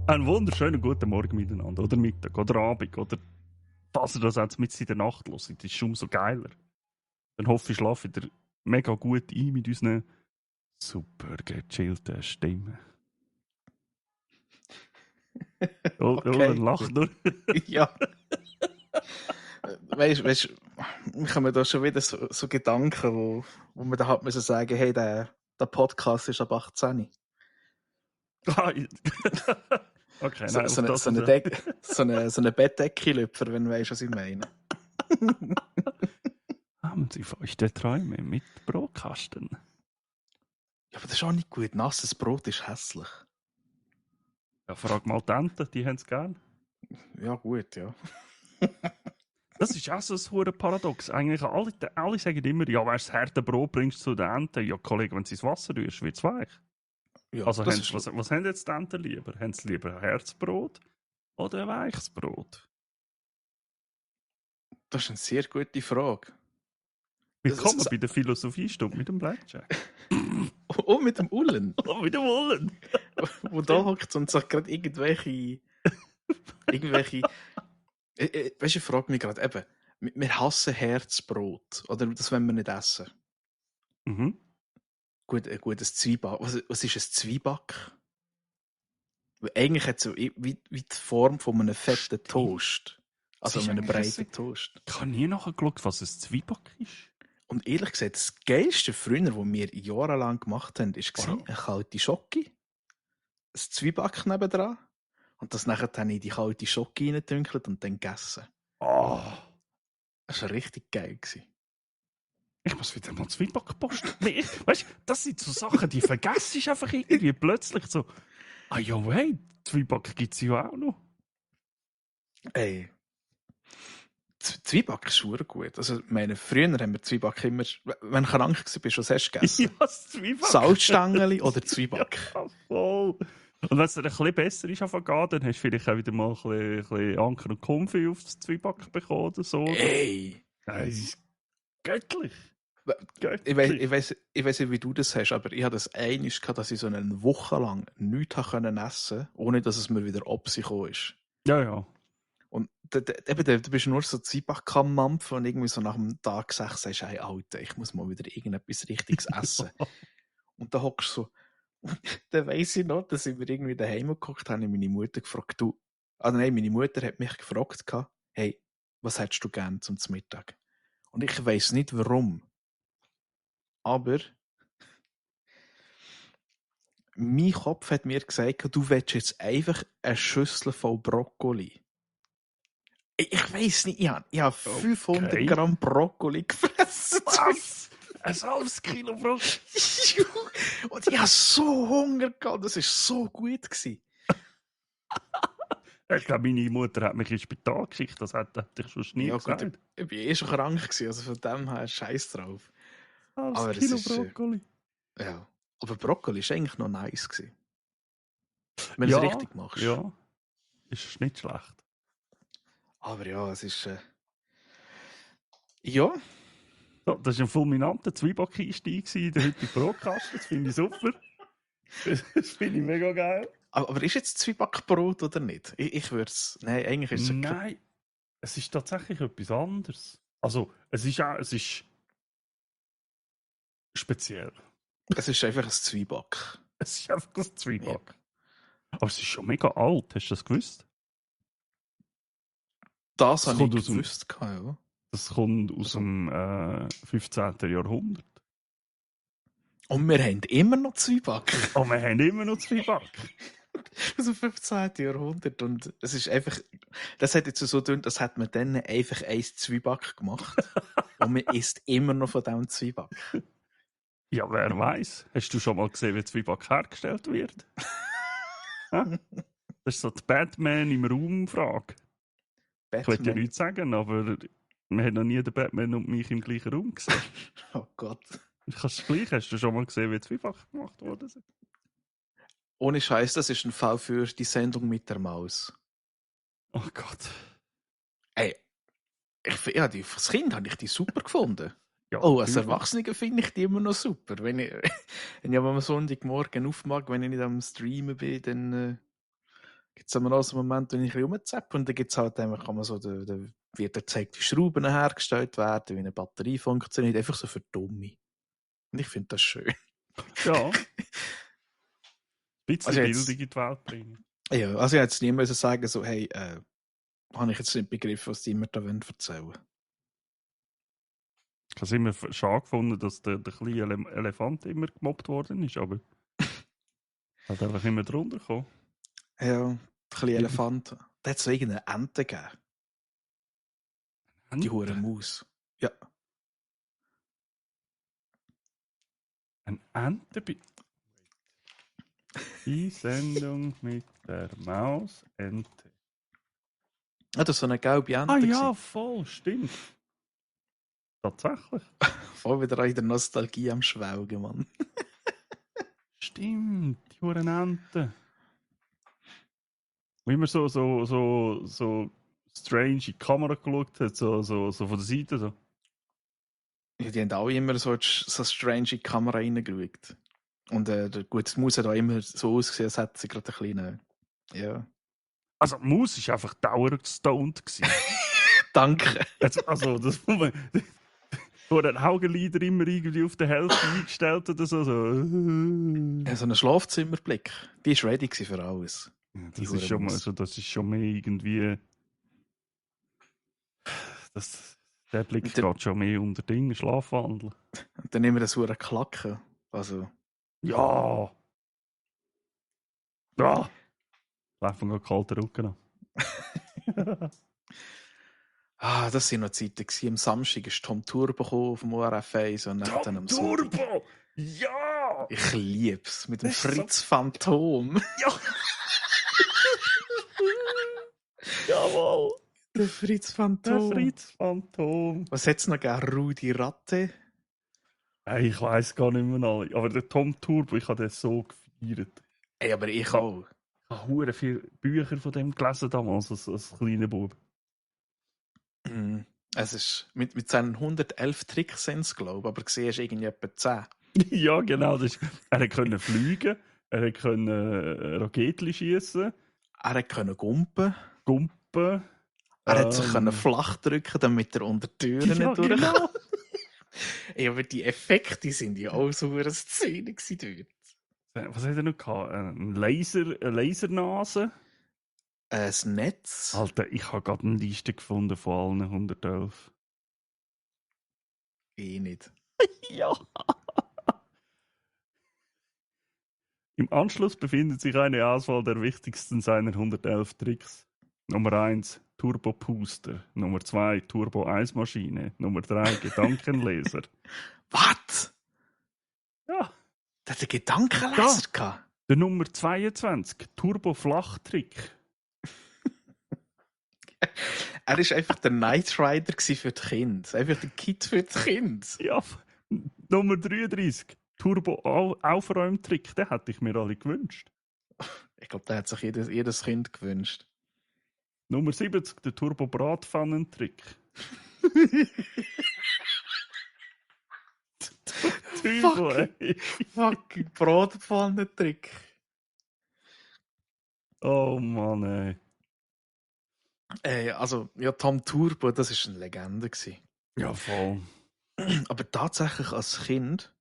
Einen wunderschönen guten Morgen miteinander. Oder Mittag, oder Abend, oder falls ihr das jetzt mit in der Nacht hört, ist es umso geiler. Dann hoffe ich, schlafe wieder mega gut ein mit unseren super gechillten Stimmen. Oder lacht nur. Ja. Weißt du, ich habe mir da schon wieder so Gedanken, wo man da hat müssen sagen, hey, der Podcast ist ab 18. Okay, So, nein, so, eine, so, eine so eine Bettdecke-Lüpfer, wenn du weißt, was ich meine. Haben Sie feuchte Träume mit Brotkasten? Ja, aber das ist auch nicht gut. Nasses Brot ist hässlich. Ja, frag mal die Enten, die haben es gern. Ja, gut, ja. Das ist auch so ein hohes Paradox. Eigentlich alle sagen immer, ja, weißt du, das harte Brot bringst du zu den Enten. Ja, Kollege, wenn du ins Wasser rührst, wird es weich. Ja, Also, das was haben jetzt die Enten lieber? Haben sie lieber ein Herzbrot oder ein weiches Brot? das ist eine sehr gute Frage. Willkommen bei der Philosophiestunde mit dem Blackjack. Oh, mit dem Ullen. Oh, mit dem Ullen. Wo da hockt und sagt gerade irgendwelche. Weißt du, ich frage mich gerade eben. Wir hassen Herzbrot. Oder das wollen wir nicht essen. Mhm. Gut, ein Zwieback. Was ist ein Zwieback? Weil eigentlich hat es so wie die Form von einem fetten Toast. Also einem breiten Toast. Ich habe nie nachgeschaut, was ein Zwieback ist. Und ehrlich gesagt, das Geilste früher, was wir jahrelang gemacht haben, war eine kalte Schoki, ein Zwieback nebendran und das nachher dann in die kalte Schoki reingedünkelt und dann gegessen. Oh. Das war richtig geil. Ich muss wieder mal Zwieback posten. Weißt du, das sind so Sachen, die vergesse ich einfach irgendwie plötzlich so. Ah ja, hey, Zwieback gibt es ja auch noch. Ey, Zwieback ist super gut. Also, ich meine, früher haben wir Zwieback immer, wenn du krank warst, was hast du gegessen? Ja, das Zwieback. Salzstängeli oder Zwieback? Ja, voll. Und wenn es dir ein bisschen besser ist, dann hast du vielleicht auch wieder mal ein bisschen Anker und Konfi auf das Zwieback bekommen oder so. Ey! Nein, es ist göttlich. Ich weiss nicht, wie du das hast, aber ich hatte das einmal gehabt, dass ich so eine Woche lang nichts essen konnte, ohne dass es mir wieder ab sich gekommen ist. Ja, ja. Und du bist nur so Zwieback-Mampf und irgendwie so nach dem Tag 6 sagst du, hey, Alter, ich muss mal wieder irgendetwas Richtiges essen. Und dann hockst du so, dann weiss ich noch, dass ich mir irgendwie daheim geguckt habe, und meine Mutter gefragt, meine Mutter hat mich gefragt, hey, was hättest du gern zum Mittag? Und ich weiss nicht warum. Aber mein Kopf hat mir gesagt, du willst jetzt einfach eine Schüssel voll Brokkoli. Ich weiss nicht, ich habe 500 Gramm Brokkoli gefressen. Was? Ein halbes Kilo Brokkoli? Und ich hatte so Hunger gehabt, das war so gut. Ich glaube, meine Mutter hat mich ins Spital geschickt, das hätte ich schon nie gesagt. Gut, ich war schon krank, also von dem her scheiß drauf. Halbes Kilo Brokkoli. Ja, aber Brokkoli war eigentlich noch nice. Wenn du es richtig machst. Ja, ist nicht schlecht. Aber ja, es ist... Ja. So, das war ein fulminanter Zwieback-Einstieg in den heutigen Brotkasten. Das finde ich super. Das finde ich mega geil. Aber ist jetzt Zwiebackbrot oder nicht? Ich würde es... Nein, eigentlich ist es... Nein, es ist tatsächlich etwas anderes. Also, es ist speziell. Es ist einfach ein Zwieback. Es ist einfach ein Zwieback. Ja. Aber es ist schon mega alt, hast du das gewusst? Das habe ich gewusst, ja. Das kommt aus dem 15. Jahrhundert. Und wir haben immer noch Zwieback. Oh, wir haben immer noch Zwieback. Aus dem 15. Jahrhundert. Und es ist einfach, das hat jetzt so getan, das hat man dann einfach ein Zwieback gemacht. Und man isst immer noch von diesem Zwieback. Ja, wer weiß. Hast du schon mal gesehen, wie Zwieback hergestellt wird? Das ist so die Batman im Raum-Frage. Ich will dir nichts sagen, aber wir haben noch nie den Batman und mich im gleichen Raum gesehen. Oh Gott. Kannst du gleich? Hast du schon mal gesehen, wie Zwieback gemacht worden sind? Ohne Scheiß, das ist ein Fall für die Sendung mit der Maus. Oh Gott. Ey, als Kind habe ich die super gefunden. Ja, als Erwachsener finde ich die immer noch super. Wenn ich am Sonntagmorgen aufmache, wenn ich nicht am Streamen bin, dann gibt es aber auch so einen Moment, wo ich ein bisschen rumzappe und dann gibt es halt einfach, kann man so, da wird gezeigt, wie Schrauben hergestellt werden, wie eine Batterie funktioniert, einfach so für Dumme. Und ich finde das schön. Ja. Ein bisschen Also Bildung in die Welt bringen. Ja, also ich hätte jetzt nie müssen sagen, so, hey, habe ich jetzt nicht begriffen, was die mir da erzählen wollen. Ich habe es immer schade gefunden, dass der kleine Elefant immer gemobbt worden ist, aber hat einfach immer drunter gekommen. Ja, der kleine Elefant. Da hat es so irgendeine Ente gegeben. Die hure Maus. Ja. Ein Ente? Die Sendung mit der Mausente. Ah, das war so eine gelbe Ente. Ah ja, voll, stimmt. Tatsächlich. Voll wieder in der Nostalgie am Schwelgen, Mann. Stimmt, die Huren Ente. Wie man so strange in die Kamera geschaut hat, so von der Seite. So. Ja, die haben auch immer so strange in die Kamera reingeschaut. Und der gute Maus hat auch immer so ausgesehen, als hätte sie gerade einen kleinen. Ja. Also, die Maus war einfach dauernd gestoned. Danke. Also, das muss man. Wo der Augenlider immer irgendwie auf der Hälfte eingestellt oder so. Ja, so ein Schlafzimmerblick. Die war ready für alles. Ja, das ist schon mehr irgendwie. Der Blick geht schon mehr unter Dingen, Schlafwandel. Und dann nehmen wir das hure Klacken. Also. Ja! Ja! Laufen wir kalten Rücken an. Das waren noch Zeiten. Am Samstag ist Tom Turbo auf dem ORF 1 und dann am Sonntag. Turbo! Ja! Ich lieb's. Mit dem Fritz Phantom. Ja! Jawohl! Der Fritz Phantom. Der Fritz Phantom. Was hat's noch gegeben? Rudi Ratte? Ich weiss gar nicht mehr alle. Aber der Tom Turbo, ich habe den so gefeiert. Ey, aber ich auch. Ich habe hure viele Bücher von dem gelesen damals als kleiner Bub. Es ist mit seinen 111 Tricks sind es, glaube ich, aber gesehen hast du irgendwie etwa 10. Ja, genau. Er konnte fliegen, er konnte Raketen schießen. Er konnte gumpen. Er hat sich flach drücken, damit er unter die Türen nicht durchkommt. Genau. Ey, aber die Effekte sind ja auch so eine Szene dort. Was hat er noch gehabt? Eine Lasernase? Ein Netz? Alter, ich habe gerade eine Liste gefunden von allen 111. Nicht. Ja. Im Anschluss befindet sich eine Auswahl der wichtigsten seiner 111 Tricks. Nummer 1, Turbo Puster. Nummer 2, Turbo Eismaschine. Nummer 3, Gedankenleser. Was? Ja. Der hat einen Gedankenleser gehabt. Der Nummer 22, Turbo Flachtrick. Er war einfach der Knight Rider für die Kinder. Einfach der Kid für die Kinder. Ja. Nummer 33, Turbo Aufräumtrick. Den hätte ich mir alle gewünscht. Ich glaube, der hat sich jedes Kind gewünscht. Nummer 70, der Turbo Bratpfannentrick. Fucking Bratpfannentrick. Oh Mann, ey. Also, ja, Tom Turbo, das war eine Legende. Ja, voll. Aber tatsächlich als Kind,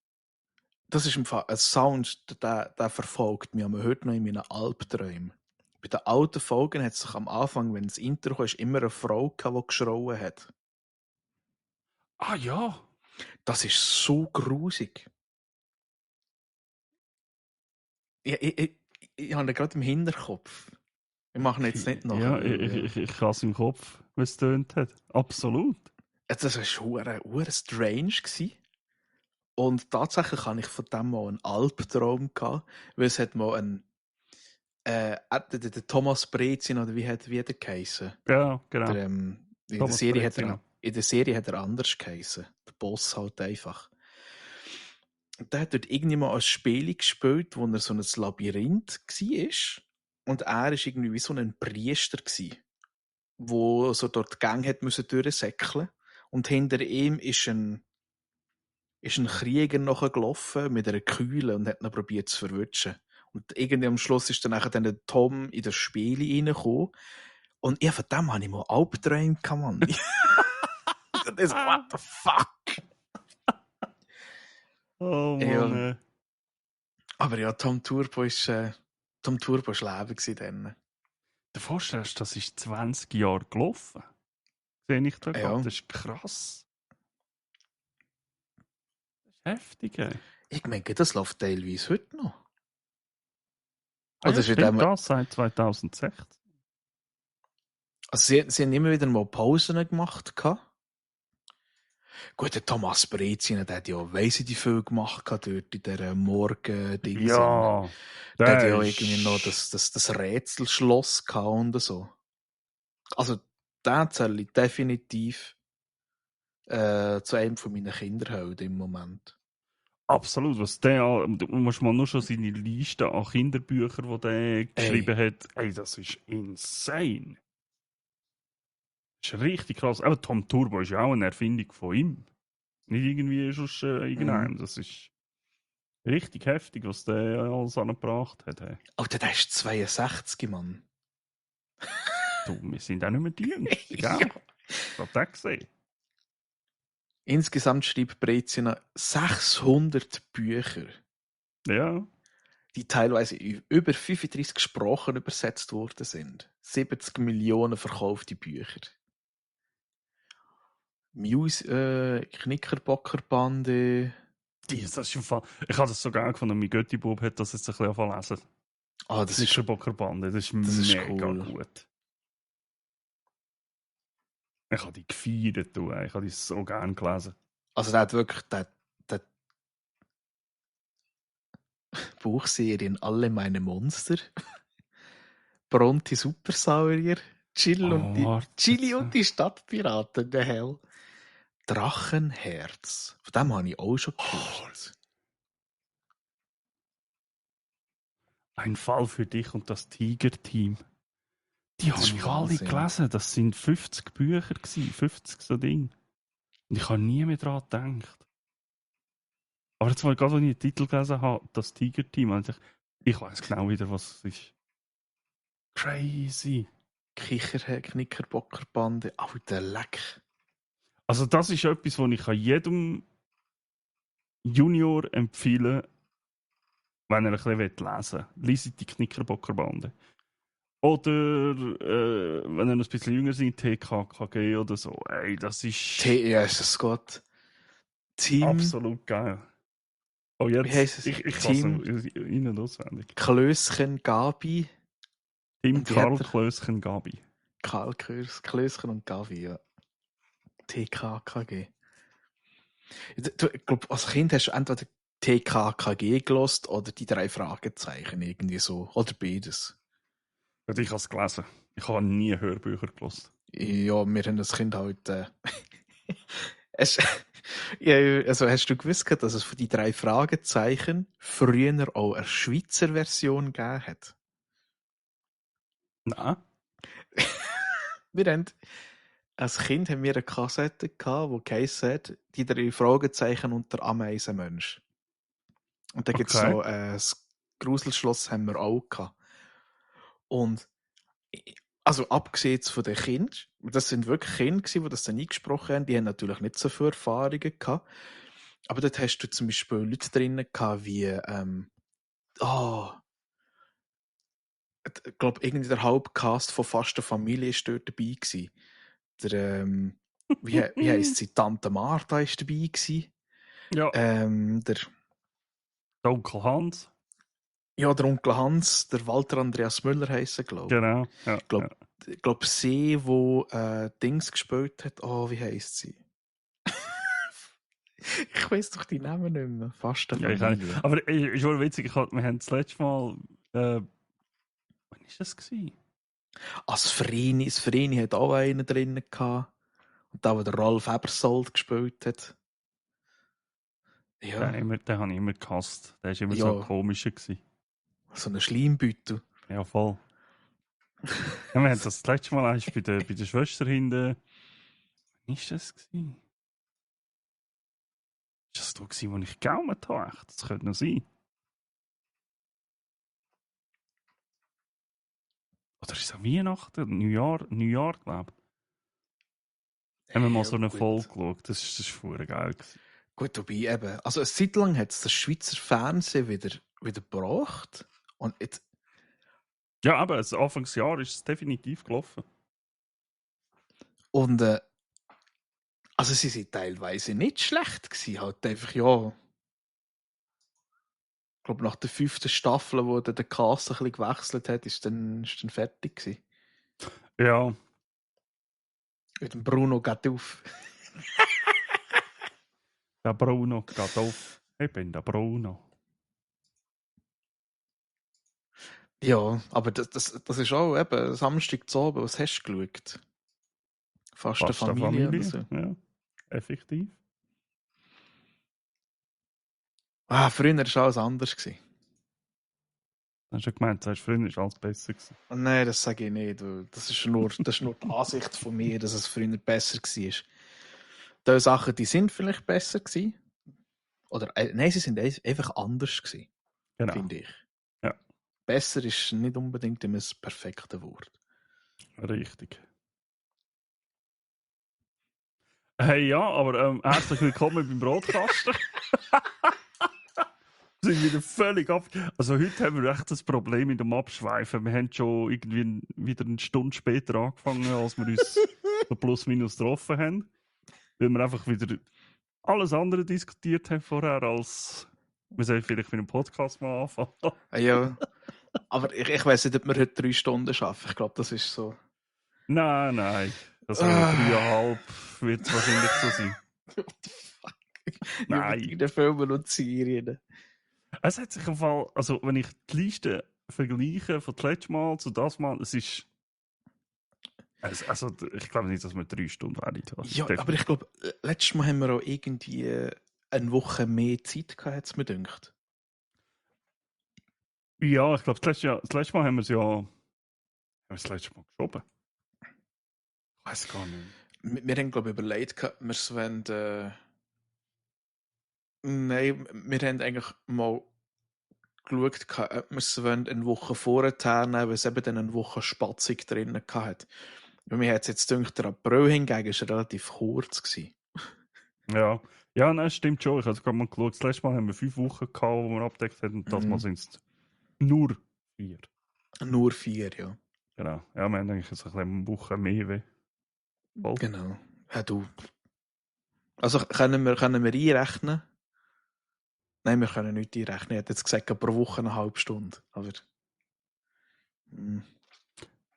das ist im Fall ein Sound, der verfolgt mich. Man hört noch in meinen Albträumen. Bei den alten Folgen hat es sich am Anfang, wenn das Intro kam, immer eine Frau gehabt, die geschrauen hat. Ah ja. Das ist so grusig. Ich habe ihn gerade im Hinterkopf. Wir machen jetzt nicht noch. Ja, ich habe es im Kopf, wie es tönt hat. Absolut. Das war strange. Und tatsächlich hatte ich von dem mal einen Albtraum gehabt, weil es hat mal der Thomas Brezin, oder wie hat er geheißen? Ja, genau. In der Serie hat er anders geheißen. Der Boss halt einfach. Und der hat dort irgendwie mal ein Spiel gespielt, wo er so ein Labyrinth war. Und er war irgendwie wie so ein Priester, der so dort die Gänge durchsäckeln. Und hinter ihm ist ein Krieger nachgelaufen mit einer Keule und hat ihn probiert zu verwutschen. Und irgendwie am Schluss ist dann nachher der Tom in das Spiel reingekommen. Und von dem habe ich mal Albträume gehabt, Mann. Und ich so, what the fuck? Oh Ja. Mann. Aber ja, Tom Turbo war Leben dann. Du vorstellst, das ist 20 Jahre gelaufen. Sehe ich da Ja. gerade. Das ist krass. Das ist heftig, ey. Ich meine, das läuft teilweise heute noch. Ah, Oder ja, stimmt, das seit 2016. Also sie haben immer wieder mal Pausen gemacht. Gut, der Thomas Brezina, der hat ja weiss ich die viel gemacht dort in dieser Morgen-Ding. Ja, der hat ja irgendwie noch das Rätselschloss und so. Also, der zähle ich definitiv zu einem von meinen Kinderhelden im Moment. Absolut, du musst mal nur schon seine Liste an Kinderbüchern, die der geschrieben hat, ey, das ist insane. Das ist richtig krass. Aber Tom Turbo ist ja auch eine Erfindung von ihm. Nicht irgendwie sonst irgendeinem. Das ist richtig heftig, was der alles angebracht hat. Hey. Alter, der ist 62, Mann. Du, wir sind auch nicht mehr die Jüngsten, gell? Ja. Ich hab das gesehen. Insgesamt schreibt Brezina 600 Bücher, Ja. die teilweise in über 35 Sprachen übersetzt worden sind. 70 Millionen verkaufte Bücher. Knickerbockerbande. Das ist im Fall. Ich habe das so geil gefunden, mein Götti-Bub hat das jetzt ein bisschen angefangen zu lesen. Ah, das ist Knickerbockerbande, das ist mega cool. gut. Ich habe die gefeiert, du. Ich habe die so gerne gelesen. Also der hat wirklich der Buchserien Alle meine Monster, Bronte Supersaurier, Chili und die Stadtpiraten, der Hell. Drachenherz. Von dem habe ich auch schon gehört. Ein Fall für dich und das Tiger-Team. Die habe ich alle gelesen. Das sind 50 Bücher gewesen, 50 so Dinge. Und ich habe nie mehr daran gedacht. Aber jetzt mal gerade, als ich den Titel gelesen habe, das Tiger-Team, ich weiß genau wieder, was es ist. Crazy. Knickerbockerbande, alter Leck. Also das ist etwas, was ich jedem Junior empfehlen, wenn er ein bisschen lesen will. Liest die Knickerbockerbande. Oder wenn er ein bisschen jünger sind, TKKG oder so. Ey, das ist Ja, ist das gut. Team. Absolut geil. Oh, jetzt. Wie heisst es? Ich Team lasse Ihnen auswendig. Klöschen Gabi. Team Karl Klöschen Gabi. Karl Klöschen und Gabi, ja. TKKG. Ich glaube, als Kind hast du entweder TKKG gelost oder die 3 Fragezeichen irgendwie so. Oder beides. Ja, ich habe es gelesen. Ich habe nie Hörbücher gelesen. Ja, wir haben das Kind halt. Ja, also hast du gewusst, dass es für die 3 Fragezeichen früher auch eine Schweizer Version gegeben hat? Nein. Als Kind haben wir eine Kassette gehabt, die geheissen hat, die 3 Fragezeichen und der Ameisenmensch. Und da gibt es so das Gruselschloss haben wir auch gehabt. Und also abgesehen von den Kindern, das sind wirklich Kinder gewesen, die das dann eingesprochen haben, die haben natürlich nicht so viele Erfahrungen gehabt. Aber dort hast du zum Beispiel Leute drinnen gehabt, wie ich glaube, irgendwie der Hauptcast von Fast eine Familie ist dort dabei gewesen. Der, wie heisst sie? Tante Martha ist dabei gewesen. Ja. Der Onkel Hans. Ja, der Onkel Hans, der Walter Andreas Müller heisst er, glaube ich. Genau. Ja, ich glaube, sie, wo Dings gespielt hat, wie heisst sie? Ich weiß doch die Namen nicht mehr. Fast eine Familie. Ja, aber ist schon witzig, wir haben das letzte Mal. Wann war das? Das Vreni hat auch einen drin gehabt. Und da, wo der Ralf Ebersold gespielt hat. Ja. Den habe ich immer gehasst. Der war immer so komisch. So ein Schleimbeutel. Ja, voll. Ja, wir haben das letzte Mal bei der Schwester hinten. Wann war das? War das da, wo ich gegaumelt habe? Das könnte noch sein. Oder ist es an Weihnachten? Neujahr, glaube ich. Haben wir mal so eine Folge geschaut. Das ist verdammt geil gewesen. Gut, wobei eben, also eine Zeit lang hat es das Schweizer Fernsehen wieder gebracht. Und jetzt... Ja, aber Anfangsjahr ist es definitiv gelaufen. Und also sie sind teilweise nicht schlecht gewesen, halt einfach, ja... Ich glaube, nach der 5. Staffel, wo der Cast ein bisschen gewechselt hat, ist dann fertig gewesen. Ja. Mit dem Bruno geht auf. Der Bruno geht auf. Ich bin der Bruno. Ja, aber das ist auch eben Samstag zu Abend. Was hast du geschaut? Fast eine Familie. Oder so. Ja, effektiv. Früher war alles anders. Hast du gemeint, früher war alles besser gewesen? Oh nein, das sage ich nicht. Das ist nur die Ansicht von mir, dass es früher besser war. Diese Sachen, die sind vielleicht besser gewesen. Oder nein, sie sind einfach anders gewesen. Genau. Finde ich. Ja. Besser ist nicht unbedingt immer das perfekte Wort. Richtig. Hey, ja, aber herzlich willkommen beim Brotkasten. Wir sind wieder völlig ab. Also heute haben wir echt das Problem mit dem Abschweifen. Wir haben schon irgendwie wieder eine Stunde später angefangen, als wir uns so plus minus getroffen haben. Weil wir einfach wieder alles andere diskutiert haben vorher, als wir sollen vielleicht mit einem Podcast mal anfangen. Ja, aber ich weiss nicht, ob wir heute 3 Stunden schaffen. Ich glaube, das ist so. Nein. Also 3,5 wird es wahrscheinlich so sein. What the fuck? Nein. In den Filmen und Serien. Es hat sich im Fall, also wenn ich die Liste vergleiche von dem letzten Mal zu das Mal, es ist. Also ich glaube nicht, dass wir 3 Stunden werden. Ja, aber ich glaube, letztes Mal haben wir auch irgendwie eine Woche mehr Zeit gehabt, hat es mir gedacht. Ja, ich glaube, das letzte Mal haben wir es ja. Das letzte Mal geschoben. Ich weiß gar nicht. Wir haben, glaube ich, überlegt, wir wollen. Nein, wir haben eigentlich mal geschaut, ob wir es eine Woche vorher nehmen, weil es eben dann eine Woche Spatzig drin hatte. Weil mir hat jetzt gedacht, der April hingegen war relativ kurz gewesen. Ja, nein, stimmt schon. Ich habe gerade mal geschaut. Das letzte Mal haben wir 5 Wochen gehabt, wo wir abgedeckt haben. Und das Mal sind es nur 4. Nur 4, ja. Genau. Ja, wir haben eigentlich jetzt eine Woche mehr. Voll. Genau. Ja, du. Also können wir einrechnen? Nein, wir können nicht einrechnen. Ich hätte jetzt gesagt, pro Woche eine halbe Stunde. Aber.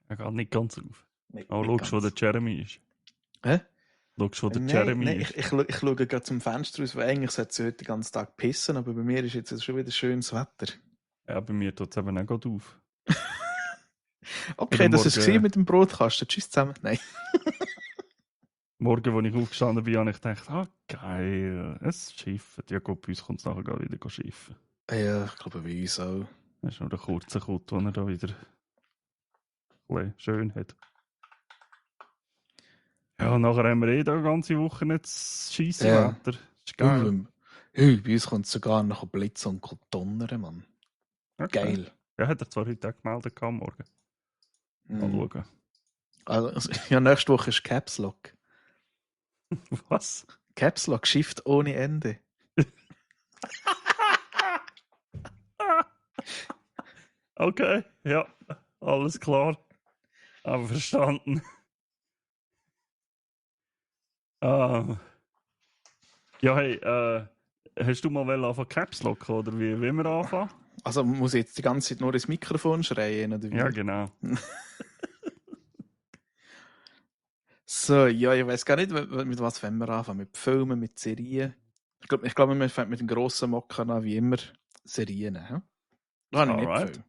Er geht nicht ganz auf. Aber schau, wo der Jeremy ist. Hä? Schau, wo der Jeremy ist. Ich schaue gerade zum Fenster aus, weil eigentlich sollte es heute den ganzen Tag pissen, aber bei mir ist jetzt schon wieder schönes Wetter. Ja, bei mir tut es eben auch gerade auf. Okay, das ist es mit dem Brotkasten. Tschüss zusammen. Nein. Morgen, als ich aufgestanden bin, habe ich gedacht, geil, es schifft. Ja gut, bei uns kommt es nachher wieder schiffen. Ja, ich glaube bei uns auch. Das ist nur der kurze Kut, den er da wieder schön hat. Ja, und nachher haben wir da die ganze Woche nicht das scheisse Wetter. Das ist geil. Bei uns kommt es sogar noch Blitz und donnern, Mann. Okay. Geil. Ja, hat er zwar heute auch gemeldet am Morgen. Mal schauen. Also, ja, nächste Woche ist Caps Lock. Was? Caps Lock, Shift ohne Ende. Okay, ja, alles klar. Aber verstanden. Ja, hey, hast du mal anfangen Caps Lock oder wie wir anfangen? Also muss ich jetzt die ganze Zeit nur ins Mikrofon schreien? Oder wie? Ja, genau. So, ja, ich weiß gar nicht, mit was wir anfangen. Mit Filmen, mit Serien. Ich glaube, wir fangen mit dem grossen Mocken an, wie immer, Serien. He? Da habe ich nicht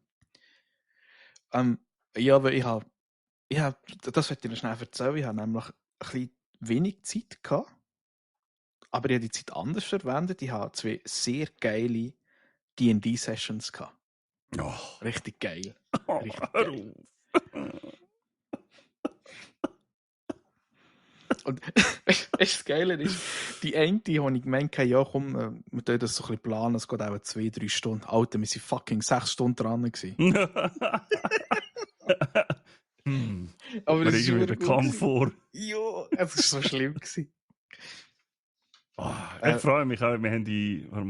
viel. Ja, aber ich habe, das wollte ich dir schnell erzählen, ich habe nämlich ein bisschen wenig Zeit gehabt. Aber ich habe die Zeit anders verwendet. Ich habe 2 sehr geile D&D-Sessions gehabt. Oh. Richtig geil. Richtig geil. Und das Geile ist, die eine, die habe ich gemeint, ja komm, wir können das so ein bisschen planen, es geht auch 2-3 Stunden. Alter, wir waren fucking 6 Stunden dran gewesen. Aber mir es irgendwie war der gut Kampf vor. Ja, es war so schlimm. Ich freue mich auch, wir haben in 3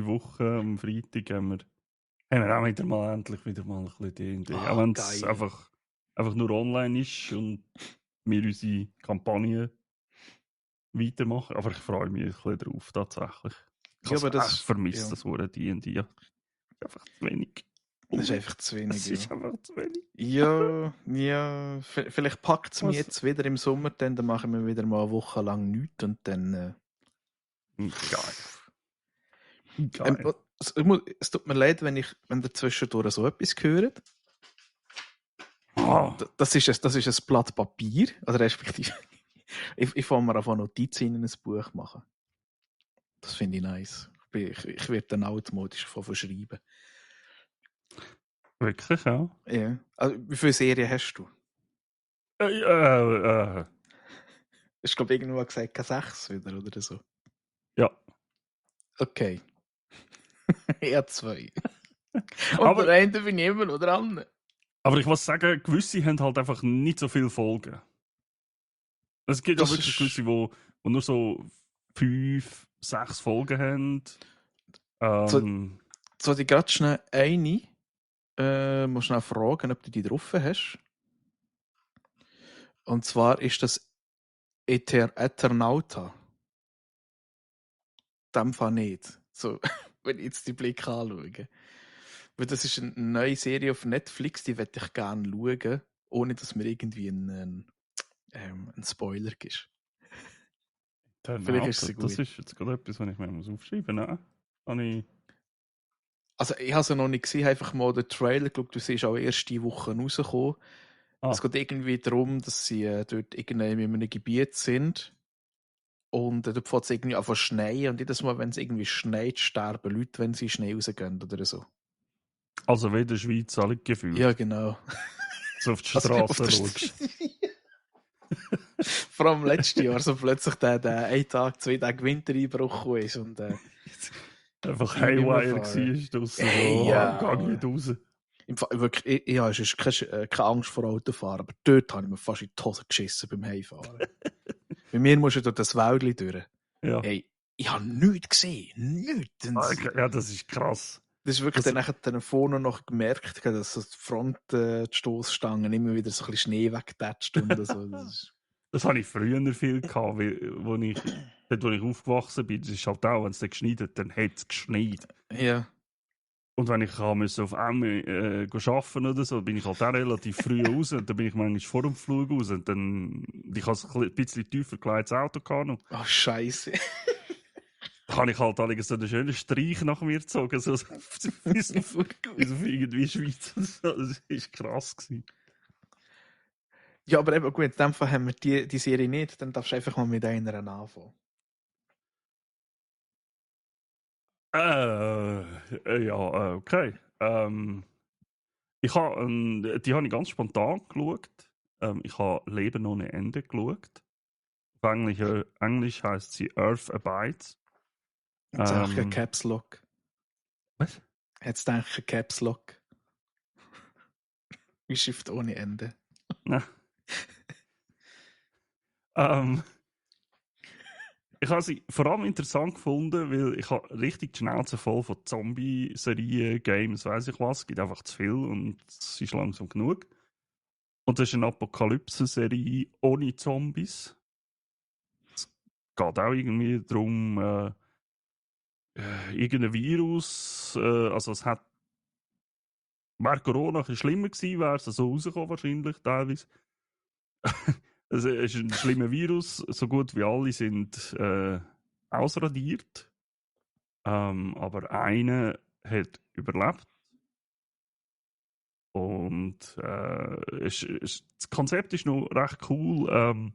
Wochen am Freitag haben wir auch endlich wieder mal ein bisschen D&D. Auch wenn es einfach nur online ist und wir unsere Kampagne weitermachen. Aber ich freue mich ein bisschen drauf, tatsächlich. Ich habe es echt vermisst, das Wort D&D. Ja. Einfach zu wenig. Das ist einfach zu wenig. Es ist einfach zu wenig. Ja. Vielleicht packt es mich jetzt wieder im Sommer, dann machen wir wieder mal eine Woche lang nichts und dann. Geil. Es tut mir leid, wenn ihr zwischendurch so etwas hört. Das ist ein Blatt Papier, also respektive. ich fange mir einfach Notizen in ein Buch machen. Das finde ich nice. Ich werde dann automatisch verschreiben. Wirklich, ja? Ja. Also, wie viele Serien hast du? Ich glaube, irgendwo gesagt, keine 6 wieder oder so. Ja. Okay. Eher 2. Und der eine bin ich immer noch dran. Aber ich muss sagen, gewisse haben halt einfach nicht so viele Folgen. Es gibt auch wirklich gewisse, die nur so 5, 6 Folgen haben. So die gerade schnell eine. Muss schnell fragen, ob du die drauf hast. Und zwar ist das Eternauta. Dem Fall nicht. So, wenn ich jetzt die Blick anschaue. Weil das ist eine neue Serie auf Netflix, die möchte ich gerne schauen, ohne dass mir irgendwie ein Spoiler gibt. Vielleicht ist sie gut. Das ist jetzt gerade etwas, was ich mir aufschreiben muss. Also ich habe sie noch nicht gesehen, einfach mal den Trailer geschaut, du siehst auch erst die Woche rausgekommen. Es geht irgendwie darum, dass sie dort irgendwie in einem Gebiet sind und dort fängt es irgendwie an zu schneien und jedes Mal, wenn es irgendwie schneit, sterben Leute, wenn sie schnell rausgehen oder so. Also wie in der Schweiz alle gefühlt. Ja, genau. So auf die Straße schaust. Vor allem letztes Jahr, so plötzlich der 1 Tag, 2 Tage Wintereinbruch ist und einfach Haywire war draussen. Ja. Geh nicht raus. Im Fall, wirklich, ich habe keine Angst vor Autofahren, aber dort habe ich mir fast in die Hose geschissen beim Heimfahren. Bei mir musst du durch das Wäldchen durch. Ja. Hey, ich habe nichts gesehen. Nichts. Ja, das ist krass. Das ist wirklich dann vorne noch gemerkt, dass die Front, die Stoßstangen immer wieder so ein bisschen Schnee wegtätscht und so. Das hatte ich früher viel gehabt, wo ich aufgewachsen bin. Das ist halt auch, wenn es dann geschneit hat, dann hat es geschneit. Ja. Und wenn ich auf einmal arbeiten oder so, bin ich halt auch relativ früh raus. Und dann bin ich manchmal vor dem Flug raus. Und dann, ich habe ein bisschen tiefer geleitetes Auto gehabt. Oh, Scheiße. Da habe ich halt so einen schönen Streich nach mir gezogen. So irgendwie Schweiz. Das war krass gewesen. Ja, aber eben gut, in dem Fall haben wir die Serie nicht. Dann darfst du einfach mal mit einer anfangen. Okay. Die habe ich ganz spontan geschaut. Ich habe Leben ohne Ende geschaut. Auf Englisch heisst sie Earth Abides. Jetzt auch ein Caps Lock. Was? Jetzt denke ich Caps Lock. Wie Schrift ohne Ende. Nein. Ich habe sie vor allem interessant gefunden, weil ich habe richtig die Schnauze voll von Zombie-Serien, Games, weiss ich was. Es gibt einfach zu viel und es ist langsam genug. Und das ist eine Apokalypse-Serie ohne Zombies. Es geht auch irgendwie darum, irgendein Virus, also es hat wäre Corona ein bisschen schlimmer gewesen, wäre es so rausgekommen wahrscheinlich teilweise. Es ist ein schlimmer Virus, so gut wie alle sind ausradiert. Aber einer hat überlebt. Und das Konzept ist noch recht cool.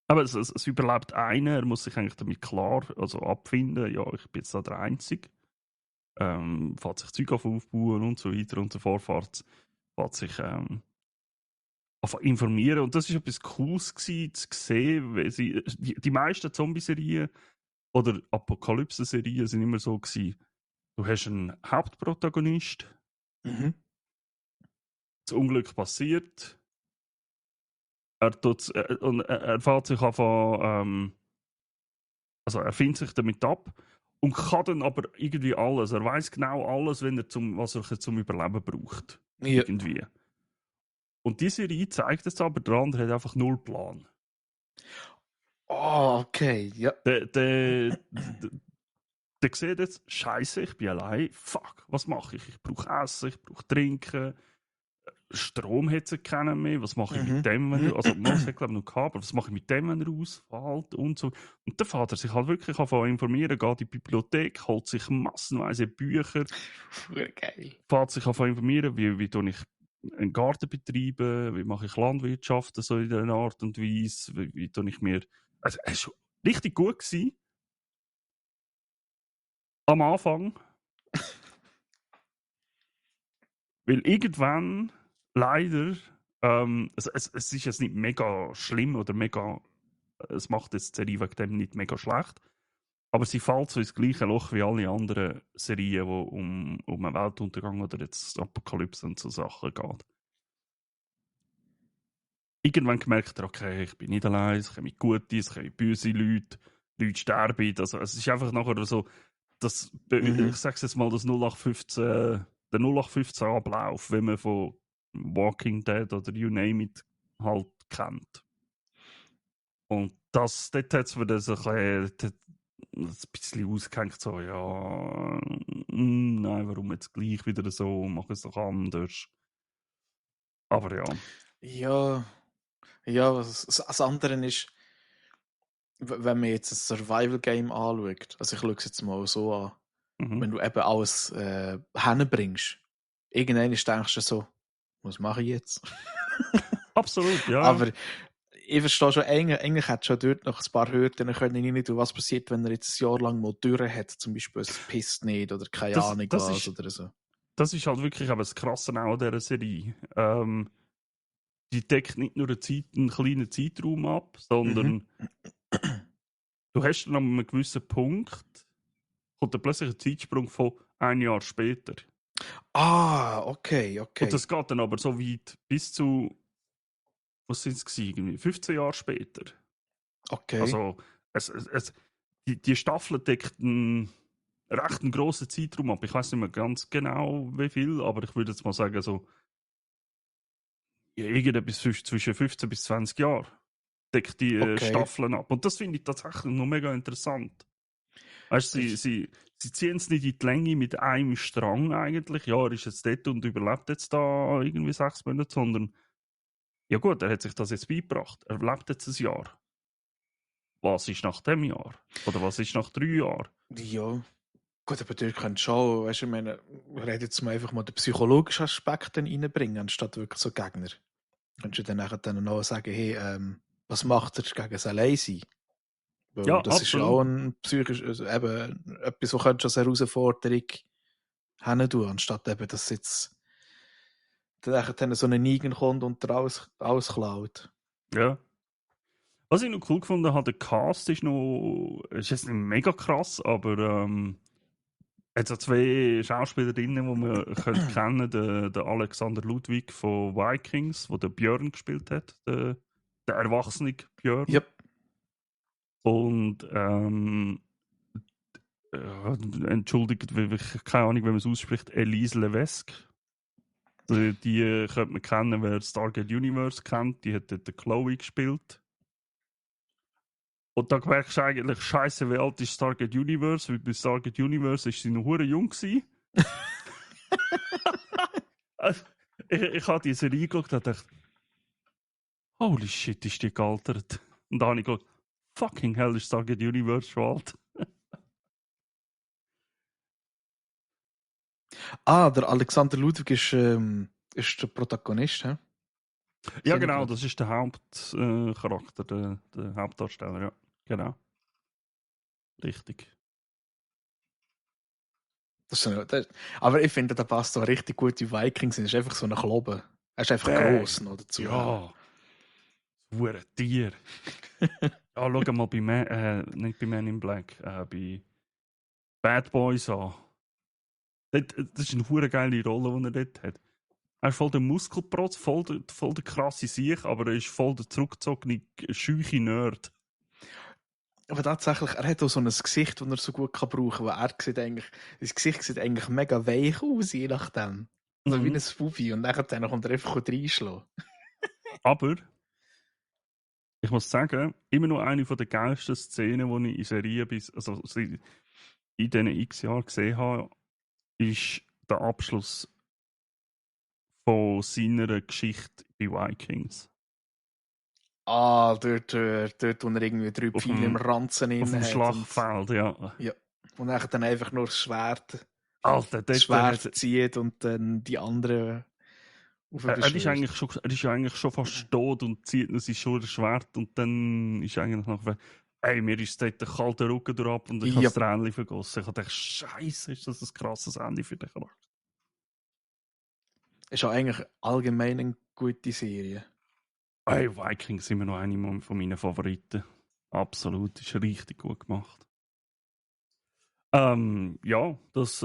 Aber es überlebt einer, er muss sich eigentlich damit klar abfinden, ja, ich bin jetzt da der Einzige. Fährt sich Zeug aufbauen und so weiter und so fort. Fährt sich informieren. Und das war etwas Cooles gewesen, zu sehen, weil die meisten Zombie-Serien oder Apokalypse-Serien sind immer so gewesen, du hast einen Hauptprotagonist, das Unglück passiert. Er fährt sich also er findet sich damit ab und kann dann aber irgendwie alles. Er weiß genau alles, was er zum Überleben braucht. Ja. Irgendwie. Und diese Serie zeigt es aber, der andere hat einfach null Plan. Oh, okay, ja. Der sieht jetzt, Scheiße, ich bin allein. Fuck, was mache ich? Ich brauche Essen, ich brauche Trinken. Strom hat sie keinen mehr. Was mache ich mit dem, wenn er... Also, es hat, glaube ich, noch gehabt, aber was mache ich mit dem, wenn er ausfällt und so. Und der Vater sich halt wirklich informieren, geht in die Bibliothek, holt sich massenweise Bücher. Geil. Fährt sich informieren, wie tue ich einen Garten betreiben, wie mache ich Landwirtschaft so in dieser Art und Weise, wie tue ich mir... Also, es war richtig gut gewesen. Am Anfang. Weil irgendwann leider, es ist jetzt nicht mega schlimm oder mega, es macht jetzt die Serie wegen dem nicht mega schlecht, aber sie fällt so ins gleiche Loch wie alle anderen Serien, wo um einen Weltuntergang oder jetzt Apokalypse und so Sachen geht. Irgendwann gemerkt er, okay, ich bin nicht allein, es kommen Gute, es kommen böse Leute sterben. Also, es ist einfach nachher so, ich sage jetzt mal, das 0815, der 0815 Ablauf, wenn man von Walking Dead oder You Name It halt kennt. Und dort hat es mir das ein bisschen ausgehängt, so, ja, nein, warum jetzt gleich wieder so, mach es doch anders. Aber ja. Ja, das andere ist, wenn man jetzt ein Survival-Game anschaut, also ich schaue es jetzt mal so an, wenn du eben alles hinbringst, irgendwann denkst du so, was mache ich jetzt? Absolut, ja. Aber ich verstehe schon, eigentlich hätte schon dort noch ein paar Hürden können rein tun, was passiert, wenn er jetzt ein Jahr lang mal Türen hat, zum Beispiel es pisst nicht oder keine Ahnung was oder so. Das ist halt wirklich aber das Krasse auch an dieser Serie. Die deckt nicht nur einen kleinen Zeitraum ab, sondern du hast dann an einem gewissen Punkt kommt dann plötzlich ein Zeitsprung von ein Jahr später. Ah, okay. Und das geht dann aber so weit bis zu, was sind es gewesen, 15 Jahre später. Okay. Also die Staffel deckt einen recht grossen Zeitraum ab. Ich weiß nicht mehr ganz genau wie viel, aber ich würde jetzt mal sagen so irgendetwas zwischen 15 bis 20 Jahren deckt die Staffeln ab. Und das finde ich tatsächlich noch mega interessant. Weißt du, sie ziehen es nicht in die Länge mit einem Strang eigentlich. Ja, er ist jetzt dort und überlebt jetzt da irgendwie 6 Monate, sondern ja gut, er hat sich das jetzt beigebracht. Er lebt jetzt ein Jahr. Was ist nach dem Jahr? Oder was ist nach 3 Jahren? Ja. Gut, aber dort könnt schon, weißt du, ich meine, wir reden jetzt mal einfach mal den psychologischen Aspekt reinbringen, anstatt wirklich so Gegner. Könntest du dann nachher dann auch sagen, hey, was macht er gegen das Alleinsein? Weil Ja, das absolut. ist ja auch ein psychisch, also eben etwas, was könntest du als Herausforderung hin tun, anstatt eben, dass jetzt dann so ein Negan kommt und dir alles klaut. Ja. Was ich noch cool gefunden habe, der Cast ist jetzt nicht mega krass, aber es hat 2 Schauspielerinnen, die man könnte kennen, der Alexander Ludwig von Vikings, der Björn gespielt hat, der erwachsene Björn. Yep. Und entschuldigt, keine Ahnung, wie man es ausspricht, Elise Levesque. Die könnte man kennen, wer Stargate Universe kennt. Die hat dort Chloe gespielt. Und da merkst du eigentlich, scheiße, wie alt ist Stargate Universe? Weil bei Stargate Universe ist sie noch hure jung gewesen. Also, ich habe diese Serie angeschaut und dachte, holy shit, ist die gealtert. Und da habe ich gedacht, fucking hell, ist Stargate Universe schon alt. Der Alexander Ludwig ist der Protagonist, hä? Ja, genau, das ist der Hauptcharakter, der Hauptdarsteller, ja. Genau. Richtig. Aber ich finde, da passt so richtig gut die Vikings. Er ist einfach so ein Kloben. Er ist einfach gross noch dazu. Ja. Hure Tier. Ja, schau mal nicht bei Man in Black, bei Bad Boys an. Das ist eine hure geile Rolle, die er dort hat. Er ist voll der Muskelprotz, voll der krasse Sieg, aber er ist voll der zurückgezogene, scheuche Nerd. Aber tatsächlich, er hat auch so ein Gesicht, das er so gut brauchen kann, weil das Gesicht sieht eigentlich mega weich aus, je nachdem. So wie ein Fufi. Und dann kommt er einfach reinschlagen. Aber ich muss sagen, immer noch eine der geilsten Szenen, die ich in Serien also in diesen x Jahren gesehen habe, ist der Abschluss von seiner Geschichte bei Vikings. Dort, wo er irgendwie 3 Pfeile im Ranzen hat. Auf dem Schlachtfeld, ja. Ja. Und dann einfach nur das Schwert zieht und dann die anderen er ist ja eigentlich schon fast tot und zieht noch sein Schwert und dann ist eigentlich noch mir ist dort der kalte Rücken durch ab und ich habe das Tränchen vergossen. Ich habe gedacht, Scheiße, ist das ein krasses Ende für den Charakter. Ist auch eigentlich allgemein eine gute Serie. Hey, Vikings sind immer noch eine von meinen Favoriten. Absolut, ist richtig gut gemacht. Ja, das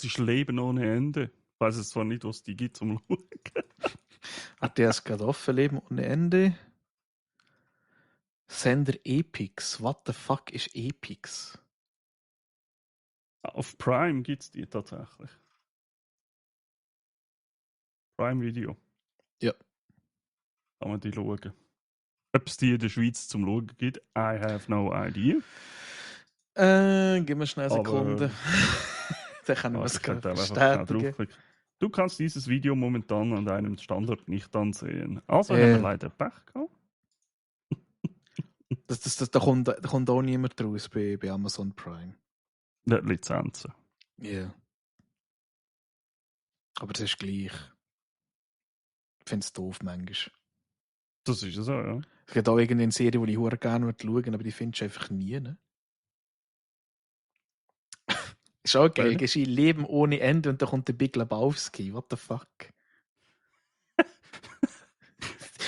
ist Leben ohne Ende. Ich weiß es zwar nicht, was die gibt zum Schauen. Hat der es gerade offen, Leben ohne Ende? Sender Epix. What the fuck ist Epix? Auf Prime gibt es die tatsächlich. Prime Video. Ja. Kann man die schauen. Ob es die in der Schweiz zum Schauen gibt, I have no idea. Gib mir schnell eine Sekunde. Dann kann ich was bestätigen. Du kannst dieses Video momentan an deinem Standort nicht ansehen. Also haben wir leider Pech gehabt. Da kommt auch niemand raus bei Amazon Prime. Die Lizenzen. Ja. Yeah. Aber das ist gleich. Ich finde es doof manchmal. Das ist so, ja. Es gibt auch irgendeine Serie, die ich gerne schauen, aber die findest du einfach nie. Ne? Ist auch geil. Gehst du Leben ohne Ende und dann kommt der Big Lebowski. What the fuck?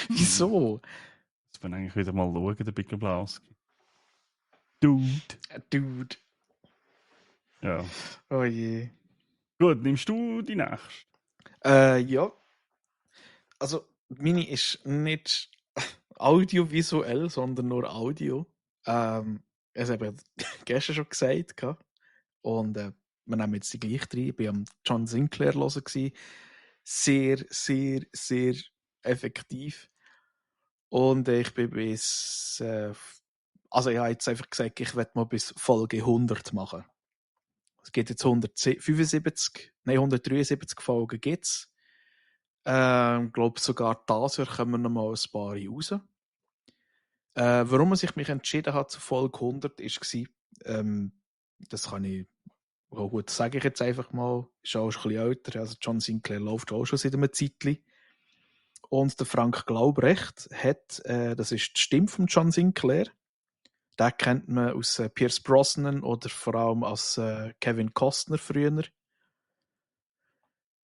Wieso? Jetzt bin ich eigentlich wieder mal schauen, der Big Lebowski. Dude. Ja. Oh je. Gut, nimmst du die nächste? Ja. Also, meine ist nicht audiovisuell, sondern nur Audio. Ich habe gestern schon gesagt. Und wir nehmen jetzt die gleich rein. Ich war am John Sinclair hören. Sehr, sehr, sehr effektiv. Und ich bin bis... also ich habe jetzt einfach gesagt, ich werde mal bis Folge 100 machen. Es gibt jetzt 173 Folgen gibt's. Ich glaube sogar dieses Jahr kommen noch mal ein paar raus. Warum ich mich entschieden habe zu Folge 100 war, das kann ich gut, sage ich jetzt einfach mal, ist auch schon ein bisschen älter, also John Sinclair läuft auch schon seit einem Zeitchen. Und der Frank Glaubrecht hat, das ist die Stimme von John Sinclair, den kennt man aus Pierce Brosnan oder vor allem als Kevin Costner früher.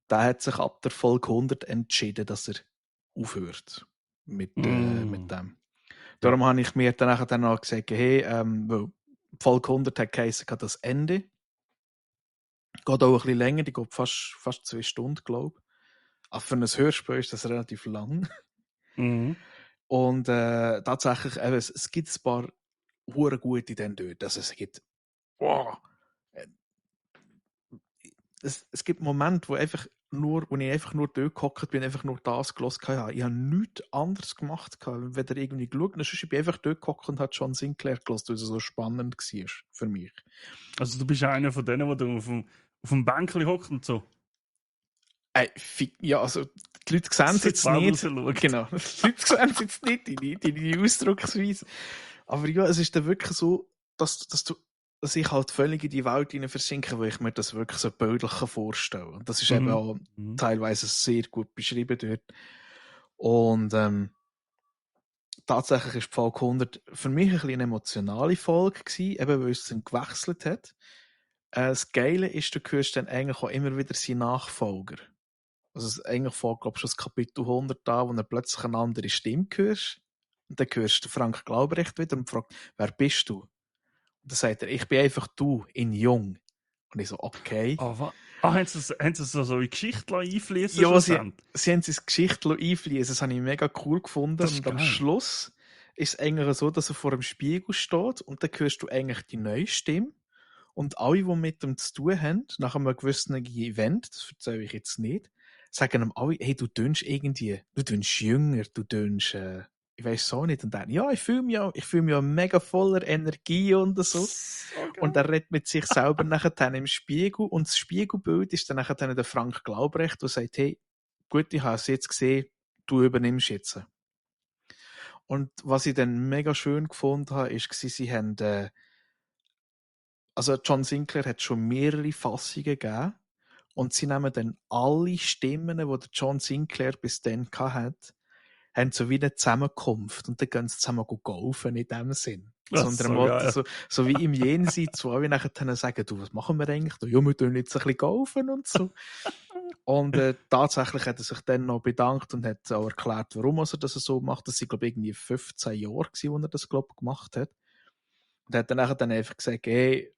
Der hat sich ab der Folge 100 entschieden, dass er aufhört mit dem. Darum habe ich mir dann auch gesagt, hey, weil Folge 100 hat geheißen, das Ende. Geht auch ein bisschen länger, die geht fast 2 Stunden, glaube ich. Aber für ein Hörspiel ist das relativ lang. Mhm. Und tatsächlich, es gibt ein paar hure gute dann dort. Also es gibt es gibt Momente, wo ich einfach nur dort gehockt bin, einfach nur das gehört habe. Ich habe nichts anderes gemacht, weder irgendwie geschaut. Ich bin einfach dort gehockt und habe John Sinclair gehört, weil es so spannend war für mich. Also du bist einer von denen, der auf dem Bänkchen hockt und so? Ja, also die Leute sehen es jetzt nicht. Genau, die Leute sehen es jetzt nicht, die Ausdrucksweise. Aber ja, es ist dann wirklich so, dass ich halt völlig in die Welt hinein versinke, weil ich mir das wirklich so bildlich vorstellen kann. Und das ist eben auch teilweise sehr gut beschrieben dort. Und tatsächlich ist die Folge 100 für mich ein bisschen eine emotionale Folge gewesen, eben weil es dann gewechselt hat. Das Geile ist, du hörst dann eigentlich auch immer wieder seinen Nachfolger. Also eigentlich fängt, glaube ich, schon das Kapitel 100 an, wo du plötzlich eine andere Stimme hörst. Und dann hörst du Frank Glaubrecht wieder und fragt, wer bist du? Und dann sagt er, ich bin einfach du, in jung. Und ich so, okay. Oh, haben sie es so in Geschichte einfließen? Ja, sie haben es in Geschichte einfließen. Das habe ich mega cool gefunden. Und geil. Am Schluss ist es eigentlich so, dass er vor dem Spiegel steht und dann hörst du eigentlich die neue Stimme. Und alle, die mit ihm zu tun haben, nach einem gewissen Event, das erzähle ich jetzt nicht, sagen ihm alle, hey, du tönst jünger, du tönst, ich weiß so nicht. Und dann, ja, ich fühle mich ja mega voller Energie und so. Okay. Und er redet mit sich selber nachher dann im Spiegel. Und das Spiegelbild ist dann nachher dann der Frank Glaubrecht, der sagt, hey, gut, ich habe es jetzt gesehen, du übernimmst jetzt. Und was ich dann mega schön gefunden habe, ist, sie haben, also John Sinclair hat schon mehrere Fassungen gegeben und sie nehmen dann alle Stimmen, die der John Sinclair bis dann hatte, haben so wie eine Zusammenkunft und dann gehen sie zusammen golfen in dem Sinn. Sondern Motto, so wie im Jenseits, wo alle nachher dann sagen, du, was machen wir eigentlich da? Ja, wir tun jetzt ein bisschen golfen und so. Und tatsächlich hat er sich dann noch bedankt und hat auch erklärt, warum er das so macht. Das sind, glaube ich, irgendwie 15 Jahre gewesen, wo er das, glaube ich, gemacht hat. Und hat dann nachher einfach gesagt, hey,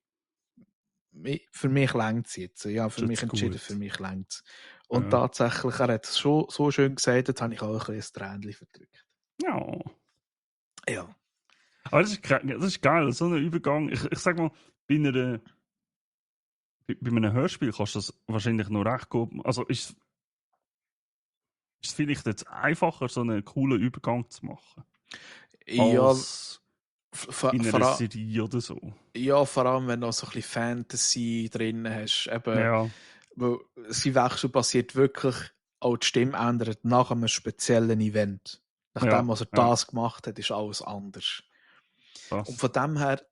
für mich längt es jetzt. Ja, für mich entschieden, für mich längt es. Und tatsächlich, er hat es schon so schön gesagt, jetzt habe ich auch ein bisschen ein Tränchen verdrückt. Ja. Ja. Aber das ist geil, so ein Übergang. Ich sag mal, bei einem Hörspiel kannst du das wahrscheinlich noch recht gut. Also ist es vielleicht jetzt einfacher, so einen coolen Übergang zu machen? Als in einer Serie oder so. Ja, vor allem, wenn du auch so ein bisschen Fantasy drin hast. Eben, weil sein Wechsel passiert wirklich, auch die Stimme ändert nach einem speziellen Event. Nachdem, was er das gemacht hat, ist alles anders. Und von dem her,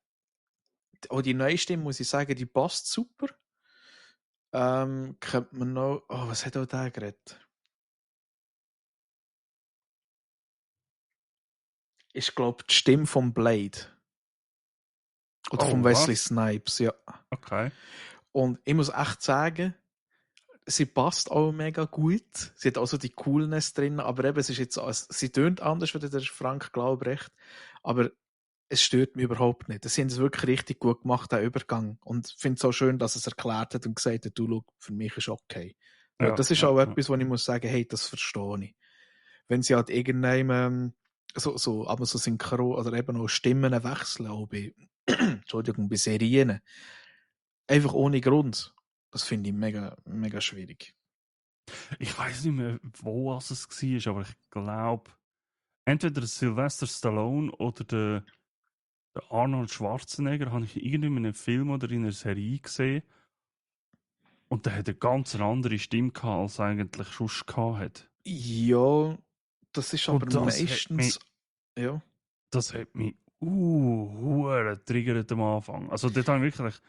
auch die neue Stimme, muss ich sagen, die passt super. Könnte man noch, was hat auch der geredet? Ich glaube, die Stimme von Blade. Oder von Wesley Snipes, ja. Okay. Und ich muss echt sagen, sie passt auch mega gut. Sie hat also die Coolness drin, aber eben, sie tönt anders wie der Frank Glaubrecht, aber es stört mich überhaupt nicht. Sie haben es wirklich richtig gut gemacht, der Übergang. Und ich finde es auch schön, dass es erklärt hat und gesagt hat, du, schau, für mich ist okay. Ja, das ist auch etwas, wo ich muss sagen, hey, das verstehe ich. Wenn sie halt irgendeinem aber so synchron oder eben auch Stimmen wechseln, auch bei, Entschuldigung, bei Serien, einfach ohne Grund. Das finde ich mega, mega schwierig. Ich weiß nicht mehr, wo es war, aber ich glaube, entweder Sylvester Stallone oder der Arnold Schwarzenegger habe ich irgendwie in einem Film oder in einer Serie gesehen. Und der hat eine ganz andere Stimme gehabt, als er eigentlich schon gehabt hat. Ja, das ist aber meistens. Ja. Das hat mich triggert am Anfang. Also dort habe ich wirklich,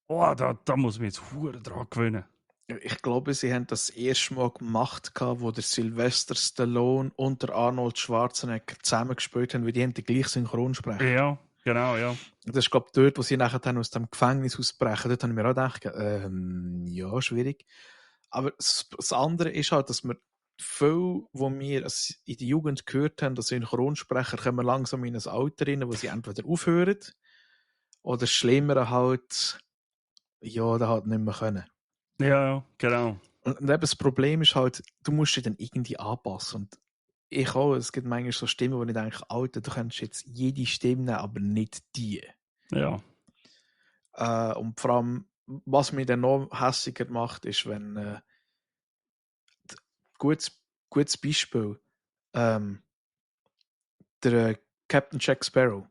da muss man jetzt dran gewöhnen. Ich glaube, sie haben das erste Mal gemacht, wo der Sylvester Stallone und der Arnold Schwarzenegger zusammengespielt haben, weil die haben die gleiche Synchronsprecher. Ja, genau, ja. Das ist, glaube ich, dort, wo sie nachher dann aus dem Gefängnis ausbrechen. Dort habe ich mir auch gedacht, ja, schwierig. Aber das andere ist halt, dass wir viel, wo wir in der Jugend gehört haben, dass Synchronsprecher kommen langsam in ein Alter rein, wo sie entweder aufhören oder schlimmer halt, ja, da halt nicht mehr können. Ja, genau. Und eben das Problem ist halt, du musst dich dann irgendwie anpassen. Und ich auch, es gibt manchmal so Stimmen, wo ich denke, Alter, du kannst jetzt jede Stimme nehmen, aber nicht die. Ja. Und vor allem, was mich dann noch hässiger macht, ist, wenn gutes Beispiel, der Captain Jack Sparrow,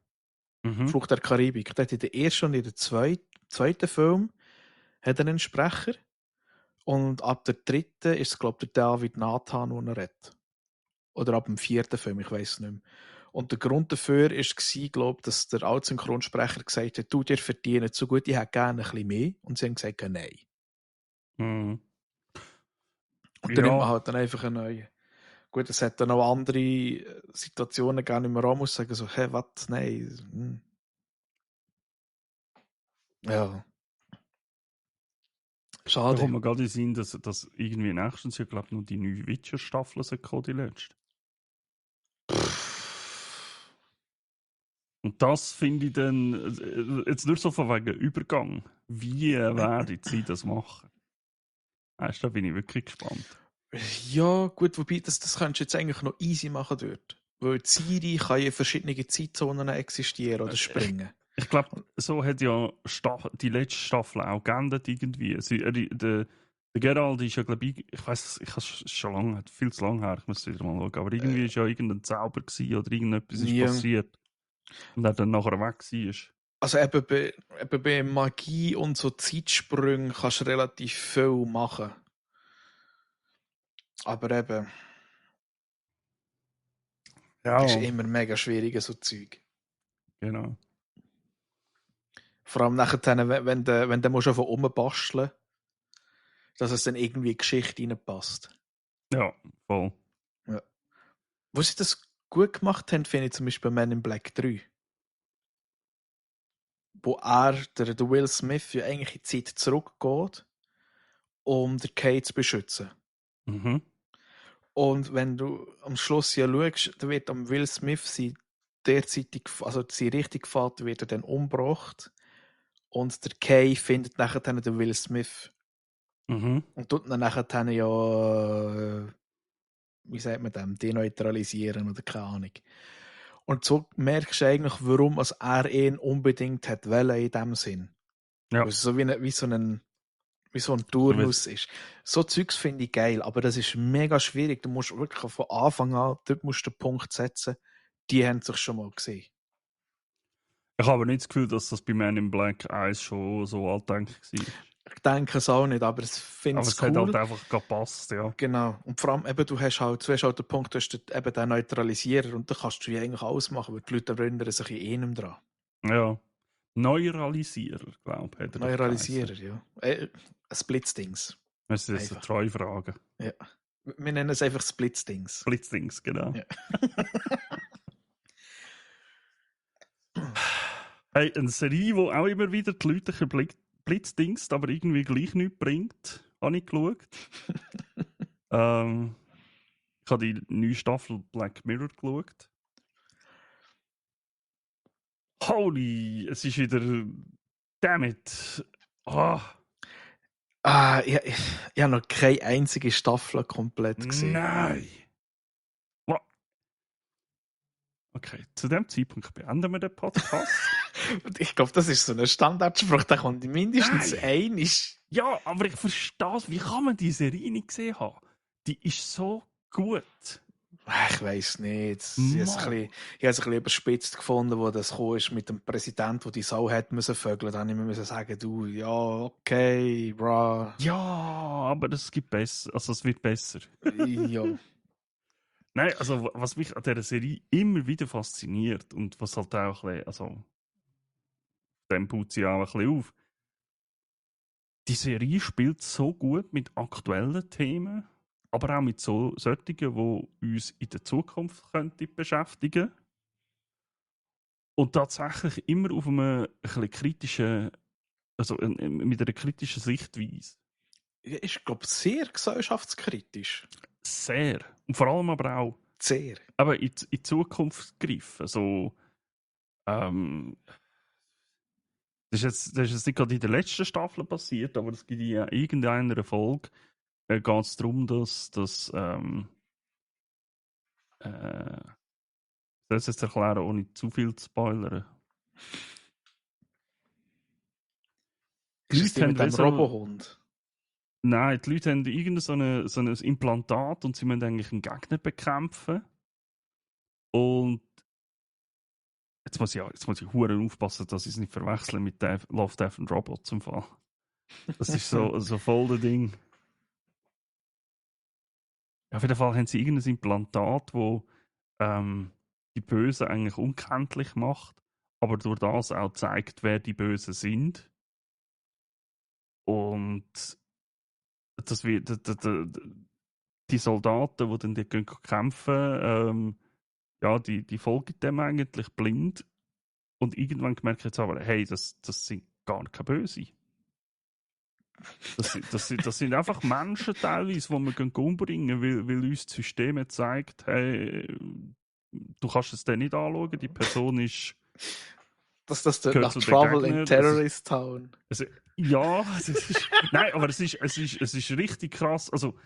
Flucht der Karibik, der hat in der ersten und in der zweiten Film hat er einen Sprecher. Und ab der dritten ist es, glaube ich, der David Nathan, den er redet. Oder ab dem vierten Film, ich weiß es nicht mehr. Und der Grund dafür war, glaube ich, dass der Altsynchronsprecher gesagt hat, du, dir verdient so gut, ich hätte gerne ein bisschen mehr. Und sie haben gesagt, nein. Mhm. Und dann nimmt man halt dann einfach einen neuen. Gut, es hat dann auch andere Situationen gar nicht mehr an, muss sagen, so, hä, was, nein. Ja. Schade. Da kommt mir gerade in den Sinn, dass irgendwie nächstens, ich glaube, nur die neue Witcher-Staffel die letzte. Und das finde ich dann, jetzt nur so von wegen Übergang. Wie werden sie das machen? Da bin ich wirklich gespannt. Ja, gut, wobei das könntest du jetzt eigentlich noch easy machen dort. Weil die Siri kann ja in verschiedenen Zeitzonen existieren oder springen. Ich glaube, so hat ja die letzte Staffel auch geendet irgendwie. Der Geralt ist ja, glaube ich weiß, ich habe es schon lange, viel zu lange her, ich muss wieder mal schauen, aber irgendwie ist ja irgendein Zauber gewesen oder irgendetwas ist passiert. Und er dann nachher weg war. Also eben bei Magie und so Zeitsprüngen kannst du relativ viel machen. Aber eben, ist immer mega schwierig, so Zeug. Genau. Vor allem nachher, wenn du musst einfach rumbasteln, dass es dann irgendwie in die Geschichte reinpasst. Ja, voll. Ja. Wo sie das gut gemacht haben, finde ich zum Beispiel bei Man in Black 3. Wo der Will Smith ja eigentlich in die Zeit zurückgeht, um den Kay zu beschützen. Mhm. Und wenn du am Schluss ja schaust, dann wird am Will Smith sein richtiger Vater wird er dann umgebracht und der Kay findet nachher dann den Will Smith. Mhm. Und tut dann nachher dann ja, wie sagt man dem, deneutralisieren oder keine Ahnung. Und so merkst du eigentlich, warum er ihn unbedingt hat wollen in dem Sinn. Ja. Weil es so wie so ein Turnus ist. So Zeugs finde ich geil, aber das ist mega schwierig. Du musst wirklich von Anfang an, dort musst du den Punkt setzen, die haben sich schon mal gesehen. Ich habe nicht das Gefühl, dass das bei Man in Black 1 schon so alltäglich war. Ich denke es auch nicht, aber es finde ich cool. Aber es hat halt einfach gepasst, ja. Genau. Und vor allem, eben, du hast halt den Punkt, du hast eben den Neutralisierer und da kannst du ja eigentlich alles machen, weil die Leute erinnern sich in einem dran. Ja. Neuralisierer, glaube ich. Neuralisierer, ja. Ein Splitzdings. Das ist eine treue Frage. Ja. Wir nennen es einfach Splitzdings. Splitzdings, genau. Ja. Hey, eine Serie, die auch immer wieder die Leute Blitzdings, aber irgendwie gleich nichts bringt, habe ich geschaut. Ich habe die neue Staffel Black Mirror geschaut. Holy, es ist wieder. Damn it. Oh. Ich habe noch keine einzige Staffel komplett gesehen. Nein. What? Okay, zu dem Zeitpunkt beenden wir den Podcast. Ich glaube, das ist so ein Standardspruch, der kommt mindestens einmal. Ja, aber ich verstehe es. Wie kann man die Serie nicht gesehen haben? Die ist so gut. Ich weiß nicht. Ich habe es ein bisschen überspitzt gefunden, wo das ist mit dem Präsidenten, der die Sau hat müssen vögeln. Da musste ich mir sagen, du, ja, okay, bra. Ja, aber es gibt besser. Also es wird besser. Ja. Nein, also was mich an dieser Serie immer wieder fasziniert und was halt auch ein bisschen, also dem baut sie auch ein bisschen auf. Die Serie spielt so gut mit aktuellen Themen, aber auch mit solchen, die uns in der Zukunft beschäftigen könnten. Und tatsächlich immer auf einem ein bisschen kritischen, also mit einer kritischen Sichtweise. Ich glaube, sehr gesellschaftskritisch. Sehr. Und vor allem aber auch sehr. Aber in die Zukunft greifen. So, das ist jetzt nicht gerade in der letzten Staffel passiert, aber es gibt in irgendeiner Folge geht es darum, dass soll ich es jetzt erklären, ohne zu viel zu spoilern? Die Leute mit dem Robohund? Nein, die Leute haben irgendein so ein Implantat und sie müssen eigentlich einen Gegner bekämpfen. Und jetzt muss ich Huren aufpassen, dass ich es nicht verwechsle mit Love, Death and Robots im Fall. Das ist so voll das Ding. Ja, auf jeden Fall haben sie irgendein Implantat, wo die Bösen eigentlich unkenntlich macht, aber durch das auch zeigt, wer die Bösen sind. Und das wird die Soldaten, die dann dort kämpfen, ja, die folgen dem eigentlich blind. Und irgendwann merken jetzt aber, hey, das sind gar keine Böse. Das sind einfach Menschen teilweise, die wir umbringen, weil uns das System jetzt zeigt, hey, du kannst es dann nicht anschauen, die Person ist... Das nach Trouble in Terrorist Town. Ja, das ist, nein, aber es ist richtig krass. Also,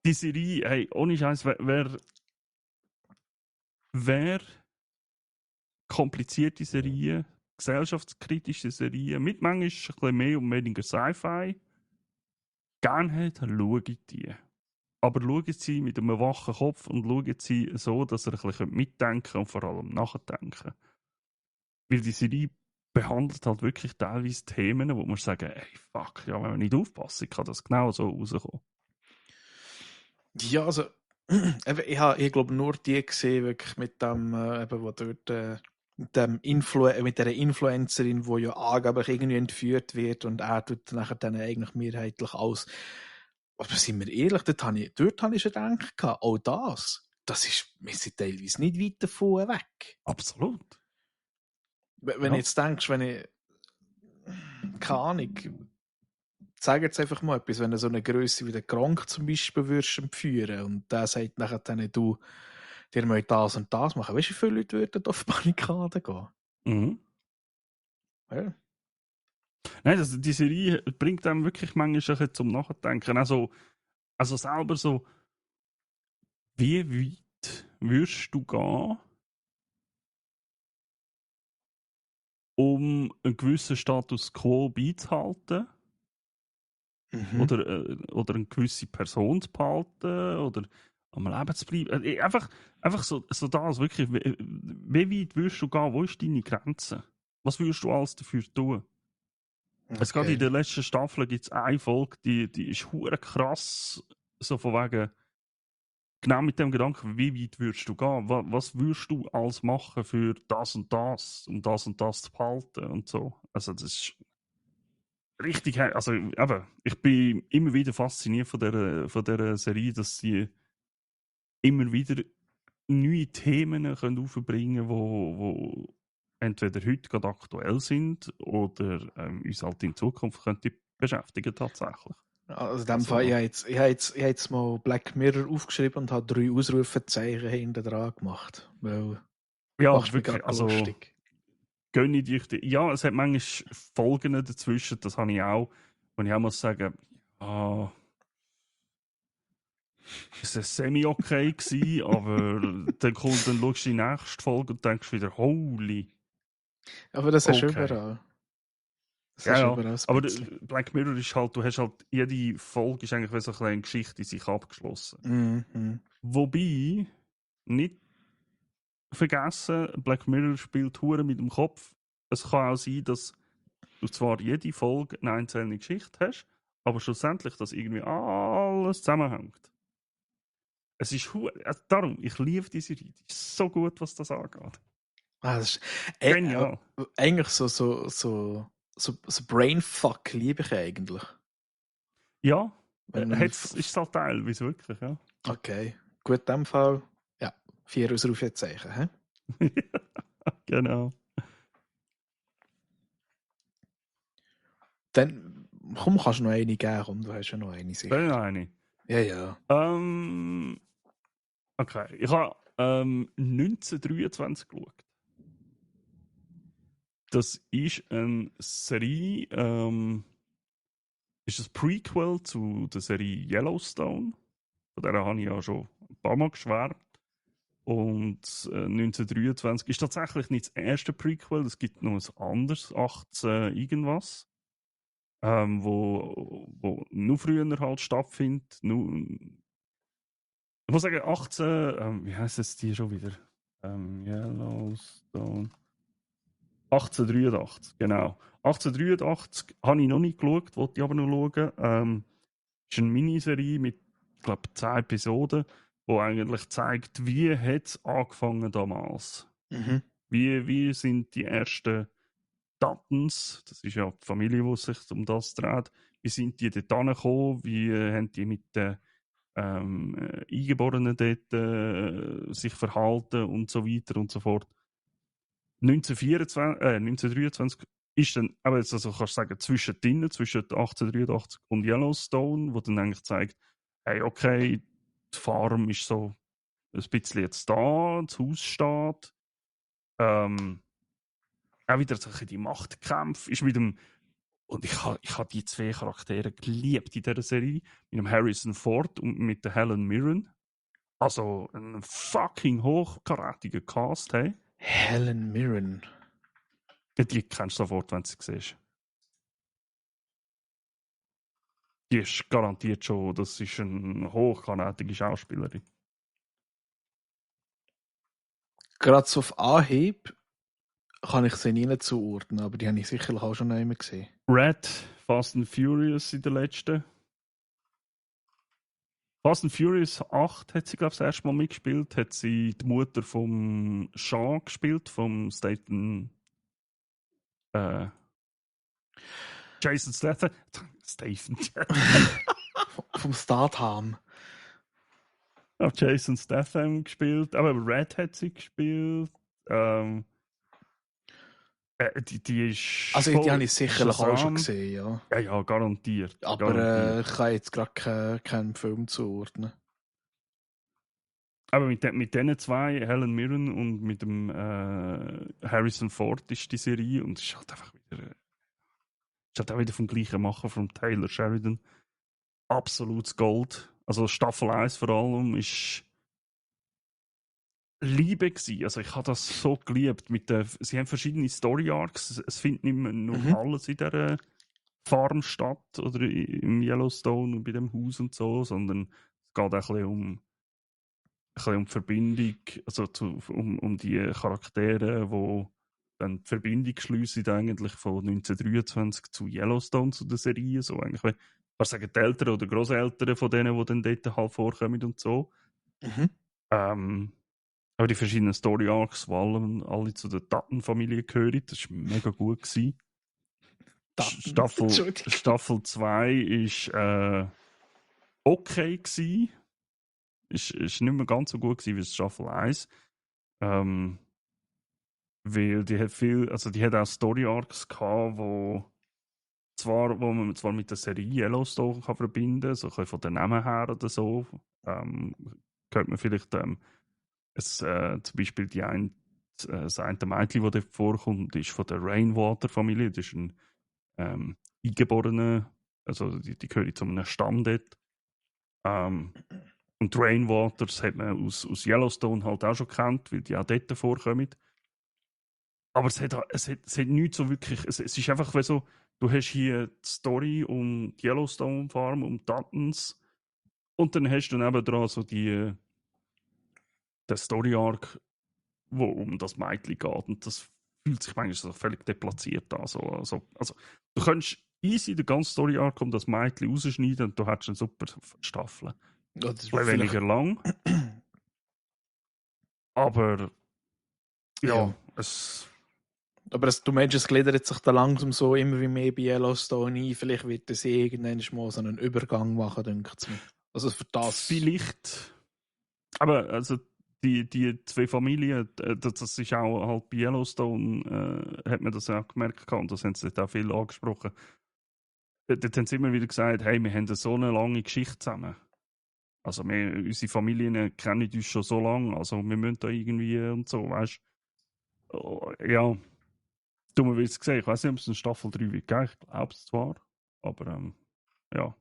die Serie, hey, ohne Scheiß, wer komplizierte Serien, gesellschaftskritische Serien, mit manchmal ein bisschen mehr und weniger Sci-Fi, gerne hat, schaue ich die. Aber schauen Sie mit einem wachen Kopf und schauen Sie so, dass ihr ein bisschen mitdenken und vor allem nachdenken. Weil die Serie behandelt halt wirklich teilweise Themen, wo man sagen, ey, fuck, ja, wenn man nicht aufpasst, kann das genau so rauskommen. Ja, also, ich glaube nur die gesehen, wirklich mit dem, wo dort, mit dieser Influencerin, die ja angeblich irgendwie entführt wird und er tut nachher dann eigentlich mehrheitlich aus. Aber sind wir ehrlich, dort habe ich schon gedacht, auch das ist, wir sind teilweise nicht weit davon weg. Absolut. Wenn Ja. jetzt denkst, keine Ahnung, sag jetzt einfach mal etwas, wenn du so eine Größe wie der Gronk zum Beispiel würdest entführen und der sagt nachher dann, du, dir möchte das und das machen. Weißt du, wie viele Leute würden auf Barrikaden gehen? Mhm. Ja. Nein, die Serie bringt einem wirklich manchmal ein bisschen zum Nachdenken. Also selber so, wie weit würdest du gehen, um einen gewissen Status quo beizuhalten? Mhm. Oder eine gewisse Person zu behalten? Oder am Leben zu bleiben? Einfach so das, wirklich. Wie weit würdest du gehen? Wo ist deine Grenze? Was würdest du alles dafür tun? Es geht in Okay. der letzten Staffel gibt es eine Folge, die ist hure krass, so von wegen, genau mit dem Gedanken, wie weit würdest du gehen? Was würdest du alles machen für das, um das zu behalten und so? Also das ist richtig, also eben, ich bin immer wieder fasziniert von dieser Serie, dass sie immer wieder neue Themen können aufbringen können, wo entweder heute gerade aktuell sind oder uns halt in Zukunft könnte beschäftigen tatsächlich. Also in dem Fall, Also, ich habe jetzt mal Black Mirror aufgeschrieben und habe 3 Ausrufezeichen hinten dran gemacht. Weil, ja, machst mich wirklich, gerade also lustig. gönne dich. Ja, es hat manchmal Folgen dazwischen, das habe ich auch. Und ich auch muss sagen, ah, es war semi-okay gewesen, aber dann schaust du die nächste Folge und denkst wieder, holy, Aber das hast du okay. überall. Das Ja, hast du ja. überall Aber ein bisschen. Black Mirror ist halt, du hast halt, jede Folge ist eigentlich wie so eine kleine Geschichte in sich abgeschlossen. Mhm. Wobei, nicht vergessen, Black Mirror spielt Hure mit dem Kopf. Es kann auch sein, dass du zwar jede Folge eine einzelne Geschichte hast, aber schlussendlich, dass irgendwie alles zusammenhängt. Es ist also darum, ich liebe diese Serie. Die ist so gut, was das angeht. Ah, das ist, Genial. eigentlich so Brainfuck liebe ich eigentlich. Ja, Wenn ist es halt teilweise wirklich, ja. okay, gut, in dem Fall, ja, 4 Ausrufezeichen. Hä? Genau. Dann, komm, kannst du noch eine geben, komm, du hast ja noch eine Dann sicher. noch eine. Ja, ja. Okay, ich habe 1923 geschaut. Das ist eine Serie, ist ein Prequel zu der Serie Yellowstone. Von der habe ich ja schon ein paar Mal geschwärmt. Und 1923 ist tatsächlich nicht das erste Prequel, es gibt noch ein anderes, 18 irgendwas, wo nur früher halt stattfindet. Ich muss sagen, 18, wie heißt es die schon wieder? Yellowstone. 1883, genau. 1883 habe ich noch nicht geschaut, wollte ich aber noch schauen. Ist eine Miniserie mit, ich glaube, 10 Episoden, die eigentlich zeigt, wie es angefangen damals. Mhm. Wie sind die ersten Duttons, das ist ja die Familie, die sich um das dreht, wie sind die dort angekommen, wie haben die mit den Eingeborenen dort sich verhalten und so weiter und so fort. 1923 ist dann, aber jetzt also kannst du sagen, zwischen 1883 und Yellowstone, wo dann eigentlich zeigt, hey, okay, die Farm ist so ein bisschen jetzt da, das Haus steht. Auch wieder so die Machtkämpfe, ist mit dem Und ich ha die zwei Charaktere geliebt in dieser Serie. Mit dem Harrison Ford und mit der Helen Mirren. Also ein fucking hochkarätiger Cast, hey. Helen Mirren. Die kennst du sofort, wenn du sie siehst. Die ist garantiert schon, das ist eine hochkarätige Schauspielerin. Gerade so auf Anhieb kann ich sie nie zuordnen, aber die habe ich sicherlich auch schon einmal gesehen. Red, Fast and Furious in der letzten. Fast and Furious 8 hat sie, glaube ich, das erste Mal mitgespielt. Hat sie die Mutter vom Sean gespielt, vom Statham. Jason Statham. Statham. Vom Statham. Auch Jason Statham gespielt. Aber Red hat sie gespielt. Die ist. Also, die habe ich sicherlich auch schon gesehen, ja. Ja, garantiert. Aber ich kann jetzt gerade keinen Film zuordnen. Aber mit diesen zwei, Helen Mirren und mit dem Harrison Ford, ist die Serie. Und es ist halt einfach wieder. Ist halt auch wieder vom gleichen Macher, von Taylor Sheridan. Absolutes Gold. Also Staffel 1 vor allem ist Liebe gewesen. Also ich habe das so geliebt. Sie haben verschiedene Story Arcs. Es findet nicht mehr nur alles in dieser Farm statt oder im Yellowstone und bei dem Haus und so, sondern es geht auch ein bisschen um die Verbindung, also um die Charaktere, die dann die Verbindung schliessen eigentlich von 1923 zu Yellowstone, zu der Serie. So eigentlich, was sagen die Eltern oder Grosseltern von denen, die dann dort halt vorkommen und so. Aber die verschiedenen Story Arcs, die alle zu der Dutton-Familie gehören, das war mega gut gewesen. Staffel 2 ist okay gewesen. Ist nicht mehr ganz so gut gewesen wie Staffel 1. Weil die hat auch Story Arcs gehabt, wo man zwar mit der Serie Yellowstone kann verbinden kann, so ein bisschen von den Namen her oder so. Könnte man vielleicht zum Beispiel das eine Mädchen, das dort vorkommt, ist von der Rainwater-Familie. Das ist ein Eingeborener, also die gehören zu einem Stamm dort. Und die Rainwaters hat man aus Yellowstone halt auch schon gekannt, weil die auch dort vorkommen. Aber es hat nichts so wirklich. Es ist einfach wie so, du hast hier die Story um die Yellowstone Farm, um Duttons. Und dann hast du nebendran so den Story Arc, wo um das Mädchen geht. Und das fühlt sich manchmal so völlig deplatziert an. Also, du könntest easy den ganzen Story Arc um das Mädchen rausschneiden und du hättest eine super Staffel. Ja, weniger lang. Aber ja. Aber du meinst, es gliedert sich da langsam so immer wie mehr bei Yellowstone ein. Vielleicht wird das irgendwann mal so einen Übergang machen, denke ich mir. Also für das. Vielleicht. Aber also die zwei Familien, das ist auch halt bei Yellowstone, hat man das auch gemerkt und das haben sie auch viel angesprochen. Dort haben sie immer wieder gesagt, hey, wir haben so eine lange Geschichte zusammen. Also unsere Familien kennen uns schon so lange, also wir müssen da irgendwie und so, weißt du. Ja, dummerweise gesehen, ich weiß nicht, ob es eine Staffel 3 wird geben, ich glaube es zwar, aber ja.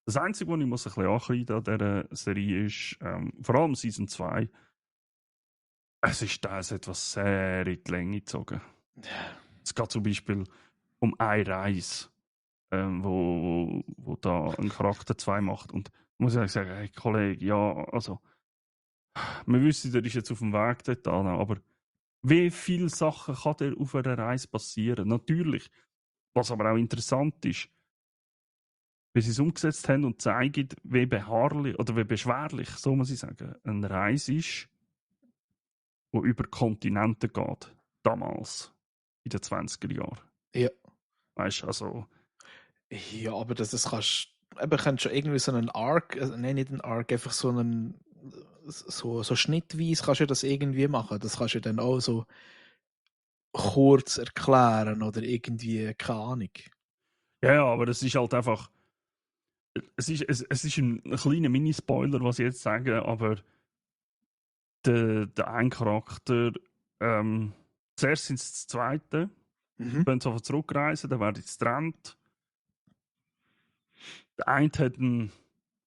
Das Einzige, was ich muss ein bisschen ankreiden an dieser Serie ist, vor allem Season 2, es ist etwas sehr in die Länge gezogen. Es geht zum Beispiel um eine Reise, wo da ein Charakter 2 macht. Und muss ich sagen, hey Kollege, ja, also, wir wissen, der ist jetzt auf dem Weg dort an, aber wie viele Sachen kann dir auf einer Reise passieren? Natürlich. Was aber auch interessant ist, wie sie es umgesetzt haben und zeigen, wie beharrlich oder wie beschwerlich, so muss ich sagen, eine Reise ist, die über Kontinente geht. Damals, in den 20er Jahren. Ja. Weißt du, also. Ja, aber das kannst du schon irgendwie so einen Arc, nein, nicht einen Arc, einfach so einen, so schnittweise kannst du das irgendwie machen. Das kannst du dann auch so kurz erklären oder irgendwie, keine Ahnung. Ja, aber es ist halt einfach. Es ist ein kleiner Mini-Spoiler, was ich jetzt sage, aber der ein Charakter, zuerst sind es das zweite, wenn sie zurückreisen, dann werden sie getrennt Der eine hat einen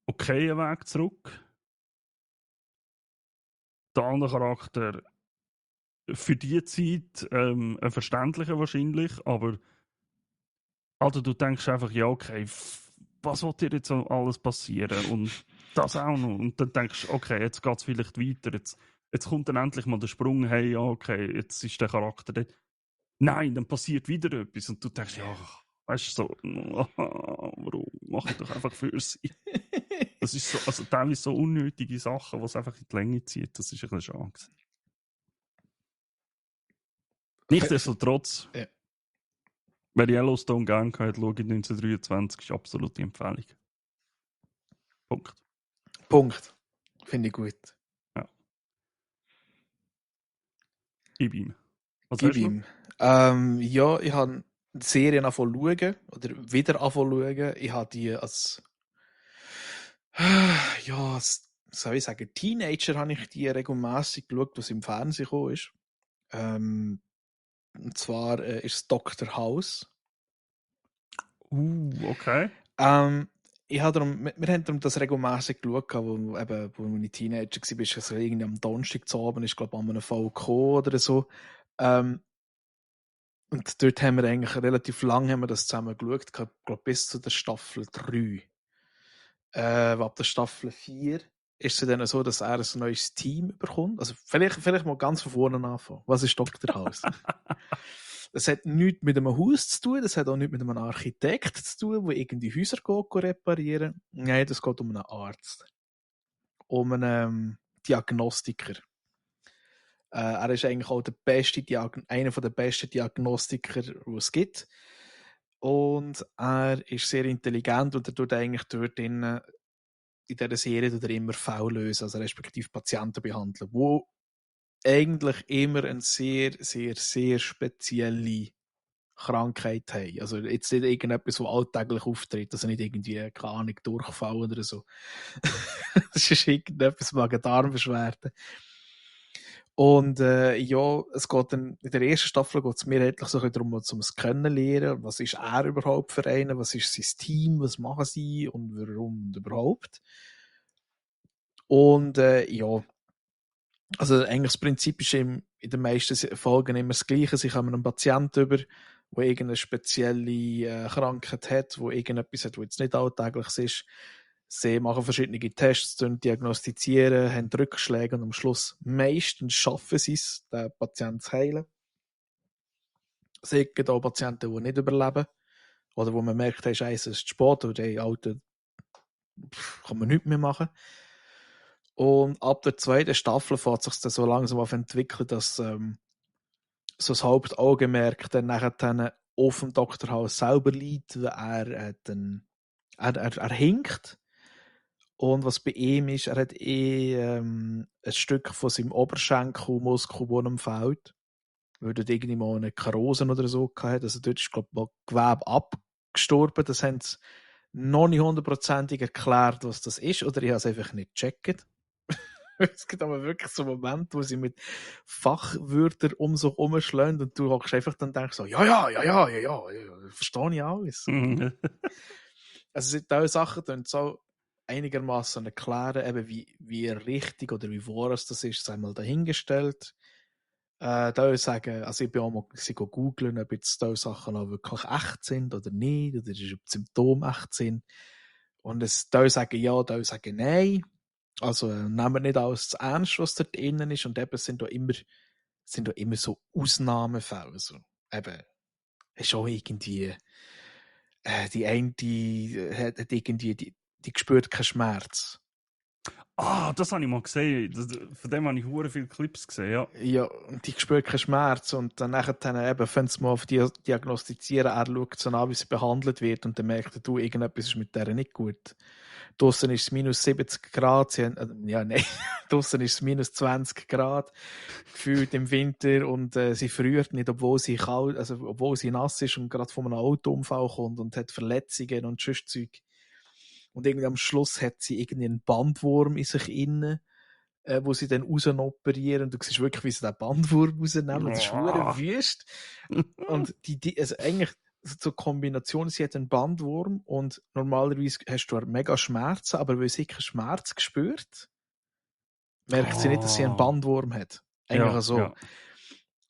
okayen Weg zurück. Der andere Charakter für die Zeit ein verständlicher wahrscheinlich, aber also du denkst einfach, ja okay, was wird dir jetzt alles passieren? Und das auch noch. Und dann denkst du, okay, jetzt geht es vielleicht weiter, jetzt kommt dann endlich mal der Sprung, hey, ja okay, jetzt ist der Charakter dort. Nein, dann passiert wieder etwas und du denkst, ja, weißt du, so, warum? Mach ich doch einfach für sie. Das ist so, also teilweise so unnötige Sachen, die es einfach in die Länge zieht, das ist ein bisschen schade. Nichtsdestotrotz, ja. wer Yellowstone gerne hat, schaut 1923, ist absolute Empfehlung. Punkt. Finde ich gut. Ja. Gib ihm. Was Gib hast du ihm. Ja, ich habe Serien angefangen oder wieder angefangen schauen. Ich habe die als ja, soll ich sagen, Teenager habe ich die regelmässig geschaut, was im Fernsehen gekommen ist. Und zwar ist es Dr. House. Okay. Wir haben darum das regelmässig geschaut, wo ich Teenager war, also irgendwie am Donnerstag zu Abend ist, glaube ich, an einem Fall gekommen oder so. Und dort haben wir eigentlich relativ lange das zusammen geschaut, glaube bis zu der Staffel 3. Ab der Staffel 4 ist es dann so, dass er ein neues Team bekommt. Also vielleicht mal ganz von vorne anfangen. Was ist Dr. House? Das hat nichts mit einem Haus zu tun, das hat auch nichts mit einem Architekt zu tun, der irgendwie Häuser reparieren. Nein, das geht um einen Arzt. Um einen Diagnostiker. Er ist eigentlich auch einer der besten Diagnostiker, die es gibt. Und er ist sehr intelligent und er tut eigentlich dort in dieser Serie immer Fälle lösen, also respektive Patienten behandeln, wo eigentlich immer eine sehr, sehr, sehr spezielle Krankheit haben. Also jetzt nicht irgendetwas, was alltäglich auftritt, also nicht irgendwie, keine Ahnung, Durchfall oder so. Das ist irgendetwas Magen-Darm-Beschwerden. Und ja, es geht dann, in der ersten Staffel geht es mehrheitlich so darum, um es kennenlernen. Was ist er überhaupt für einen? Was ist sein Team? Was machen sie? Und warum und überhaupt? Und ja, also eigentlich das Prinzip ist in den meisten Folgen immer das Gleiche. Sie kommen einen Patienten über, der irgendeine spezielle Krankheit hat, wo irgendetwas hat, was jetzt nicht alltäglich ist. Sie machen verschiedene Tests, diagnostizieren, haben Rückschläge und am Schluss meistens schaffen sie es, den Patienten zu heilen. Es gibt auch Patienten, die nicht überleben. Oder wo man merkt, hey, Scheiße, es ist spät, oder hey, Alter, kann man nichts mehr machen. Und ab der zweiten Staffel fängt sich das so langsam auf entwickeln, dass so das Hauptaugenmerk dann nachher auf dem Dr. House selber liegt, weil er hinkt. Und was bei ihm ist, er hat ein Stück von seinem Oberschenkelmuskel, das ihm fehlt. Weil dort irgendwie mal eine Karose oder so gehabt. Also dort ist, glaube ich, mal Gewebe abgestorben. Das haben sie noch nicht hundertprozentig erklärt, was das ist. Oder ich habe es einfach nicht gecheckt. Es gibt aber wirklich so Momente, wo sie mit Fachwörtern um sich herumschlagen und du hockst einfach dann denkst so, ja, verstehe ich alles. Also diese Sachen tun so einigermaßen erklären, eben wie richtig oder wie wahr es das ist, sei mal dahingestellt. Da sagen, also ich bin auch mal googeln, ob jetzt diese Sachen auch wirklich echt sind oder nicht, oder ob die Symptome echt sind. Und da sagen ja, da sagen nein. Also nehmen wir nicht alles zu ernst, was dort innen ist. Und eben sind da immer so Ausnahmefälle. Also, eben, ist auch irgendwie, die eine, die hat irgendwie, die spürt keinen Schmerz. Das habe ich mal gesehen. Von dem habe ich hure viele Clips gesehen, ja. Ja, und die spürt keinen Schmerz. Und dann eben, wenn sie mal auf die diagnostizieren, er schaut so an, wie sie behandelt wird, und dann merkt er, du, irgendetwas ist mit der nicht gut. Draussen ist es minus 70 Grad, draussen ist es minus 20 Grad, gefühlt im Winter, und sie friert nicht, obwohl sie kalt, also obwohl sie nass ist und gerade von einem Autounfall kommt und hat Verletzungen und Zeug. Und irgendwie am Schluss hat sie irgendwie einen Bandwurm in sich inne, wo sie dann rausoperieren. Du siehst wirklich, wie sie den Bandwurm rausnehmen. Das ist verdammt wüst. Und also eigentlich, zur Kombination, sie hat einen Bandwurm und normalerweise hast du mega Schmerzen, aber weil sie keinen Schmerz spürt, merkt sie nicht, dass sie einen Bandwurm hat. Eigentlich so. Ja.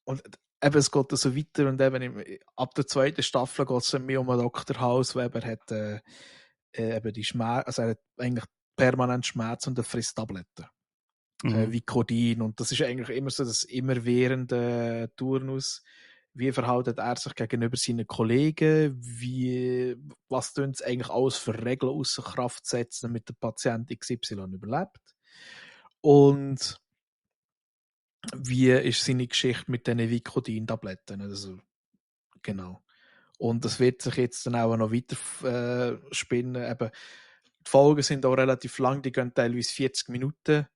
Und eben, es geht so weiter und eben ab der zweiten Staffel geht es mehr um Dr. House, weil er hat eben die Schmerz, also er hat eigentlich permanent Schmerz und er frisst Tabletten. Vicodin, und das ist eigentlich immer so das immerwährende Turnus. Wie verhält er sich gegenüber seinen Kollegen? Was tun sie eigentlich alles für Regeln außer Kraft setzen, damit der Patient XY überlebt? Und wie ist seine Geschichte mit diesen Vicodin-Tabletten? Also, genau. Und das wird sich jetzt dann auch noch weiter spinnen. Eben, die Folgen sind auch relativ lang, die gehen teilweise 40 Minuten.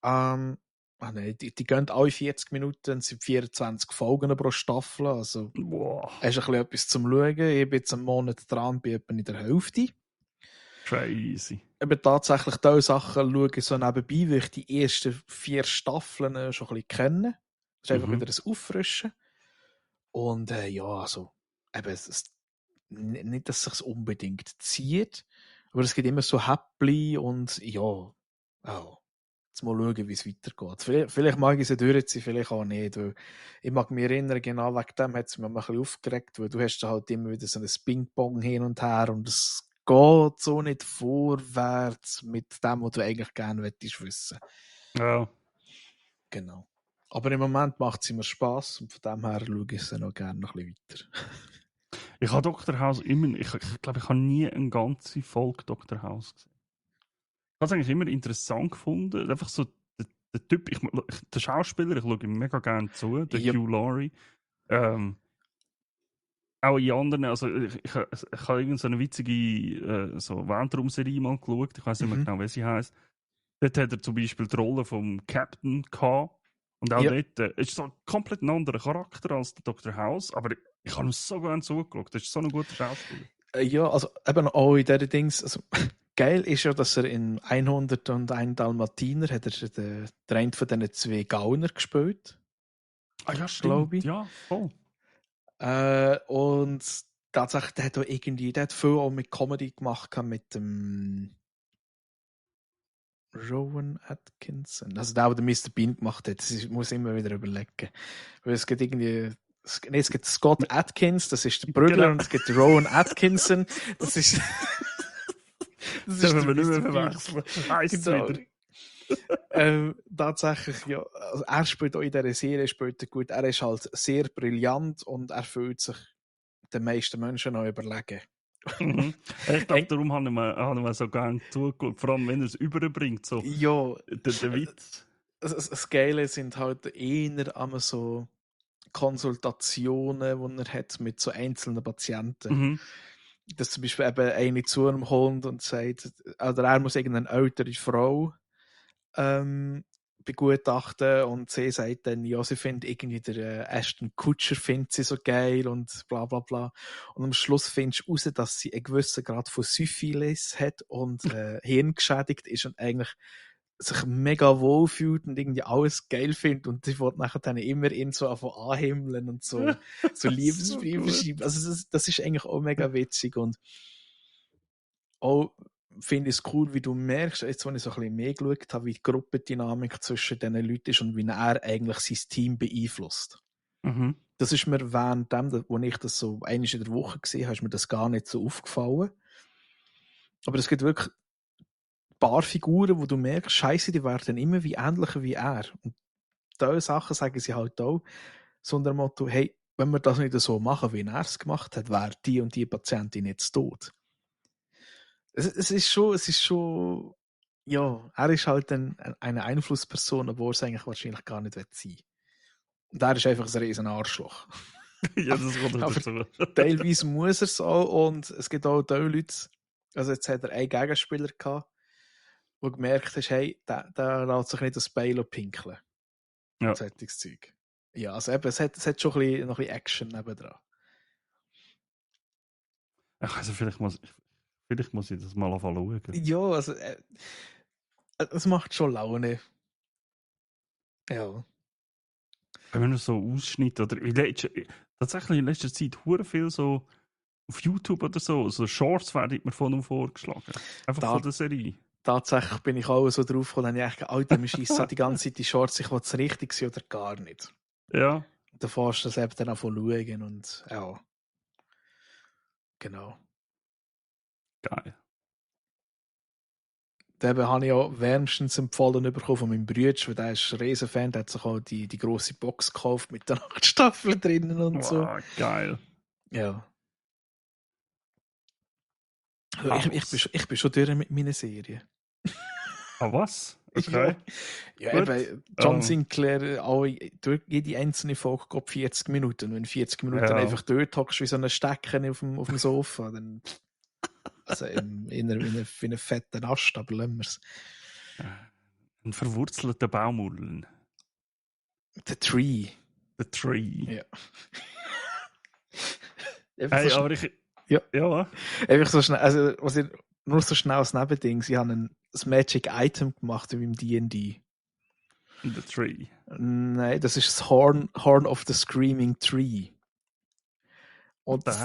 Die gehen alle 40 Minuten, es sind 24 Folgen pro Staffel. Also, hast du ein bisschen etwas zum Schauen. Ich bin jetzt einen Monat dran, bin etwa in der Hälfte. Crazy. Aber tatsächlich diese Sachen schaue ich so nebenbei, weil ich die ersten 4 Staffeln schon ein bisschen kenne. Das ist einfach wieder ein Auffrischen. Und also, eben, nicht, dass es sich unbedingt zieht, aber es gibt immer so Häppchen und jetzt mal schauen, wie es weitergeht. Vielleicht mag ich sie durchziehen, vielleicht auch nicht. Weil ich mag mich erinnern, genau wegen dem hat es mich mal ein bisschen aufgeregt, weil du hast da halt immer wieder so ein Ping-Pong hin und her und es geht so nicht vorwärts mit dem, was du eigentlich gerne wissen willst. Ja. Genau. Aber im Moment macht es immer Spass und von dem her schaue ich es noch gerne noch ein bisschen weiter. Ich habe Dr. House immer, ich glaube, ich habe nie eine ganze Folge Dr. House gesehen. Ich habe es eigentlich immer interessant gefunden. Einfach so der Typ, der Schauspieler, ich schaue ihm mega gerne zu, der Hugh Laurie. Auch in anderen, also ich habe irgendeine witzige so Weltraumserie mal geschaut, ich weiß nicht mehr genau, wie sie heisst. Dort hat er zum Beispiel die Rolle vom Captain gehabt. Und auch dort ist so ein komplett anderer Charakter als der Dr. House, aber ich habe ihm so gerne zugeschaut. Das ist so ein guter Schauspieler. Ja, also eben auch in diesen Dings, also geil ist ja, dass er in 101 Dalmatiner hat er den einen von diesen 2 Gauner gespielt. Ah ja, stimmt. Ja, voll. Und tatsächlich, der hat viel auch mit Comedy gemacht mit dem Rowan Atkinson. Also der Mr. Bean gemacht hat. Ich muss immer wieder überlegen. Weil es gibt irgendwie... Es gibt Scott Atkins, das ist der Bruder, und es gibt Rowan Atkinson, das ist... das dürfen wir nicht mehr verwechseln. Heisst wieder. Tatsächlich, ja. Also er spielt auch in dieser Serie gut. Er ist halt sehr brillant und er fühlt sich den meisten Menschen noch überlegen. Ich glaube, darum haben wir so gerne zugeschaut, vor allem wenn er es überbringt, so ja, der Witz. Das Geile sind halt eher einmal so Konsultationen, die er hat mit so einzelnen Patienten. Dass zum Beispiel eben eine zu ihm kommt und sagt, oder er muss irgendeine ältere Frau begutachten und sie sagt dann, ja, sie findet irgendwie der Ashton Kutcher findet sie so geil und bla bla bla. Und am Schluss findest du raus, dass sie einen gewissen Grad von Syphilis hat und hirngeschädigt ist und eigentlich sich mega wohl fühlt und irgendwie alles geil findet und sie wird nachher dann immer ihn so anhimmeln und so Liebesbriefe schreiben. Also das ist eigentlich auch mega witzig und auch finde ich es cool, wie du merkst, jetzt, wenn ich so ein bisschen mehr geschaut habe, wie die Gruppendynamik zwischen diesen Leuten ist und wie er eigentlich sein Team beeinflusst. Das ist mir während dem, wo ich das so einmal in der Woche gesehen habe, ist mir das gar nicht so aufgefallen. Aber es gibt wirklich ein paar Figuren, wo du merkst, Scheiße, die werden immer wie ähnlicher wie er. Und diese Sachen sagen sie halt auch, so unter dem Motto, hey, wenn wir das nicht so machen, wie er es gemacht hat, wäre die und die Patientin jetzt tot. Es ist schon, ja, er ist halt eine Einflussperson, obwohl es eigentlich wahrscheinlich gar nicht sein will. Und er ist einfach ein riesen Arschloch. Ja, das kommt dazu. Teilweise muss er es auch und es gibt auch diese Leute, also jetzt hat er einen Gegenspieler gehabt, wo gemerkt hast, hey, der lässt sich nicht das Bein pinkeln. Ja. Solches Zeug. Ja, also eben, es hat schon noch ein bisschen Action nebendran. Also vielleicht muss ich das mal schauen. Ja, also es macht schon Laune. Ja. Wenn man so Ausschnitte oder tatsächlich in letzter Zeit hure viel so auf YouTube oder so. So Shorts werden mir von ihm vorgeschlagen. Einfach von der Serie. Tatsächlich bin ich auch so drauf gekommen, dass ich Alter, mir schießt die ganze Zeit die Shorts, ich will es richtig sein oder gar nicht. Ja. Und dann fährst du das eben dann von schauen und ja. Genau. Geil. Den habe ich auch wärmstens empfohlen bekommen von meinem Bruder, weil der ist ein Riesenfan, der hat sich auch die grosse Box gekauft mit den 8 Staffeln drinnen und so. Geil. Ja. Also ich bin schon durch mit meiner Serie. Ah, was? Okay. Ja, eben, John Sinclair, jede einzelne Folge geht 40 Minuten. Und wenn 40 Minuten einfach dort hockst wie so ein Stecken auf dem Sofa, dann also in einem fetten Ast, aber lassen wir es. Ein verwurzelter Baumullen. The Tree. The Tree. Ja. Hey, aber ich... Ja. Ja. Einfach so schnell, also was ich nur so schnell als Nebending, sie haben ein Magic Item gemacht wie im D&D. The Tree. Nein, das ist das Horn of the Screaming Tree. Und das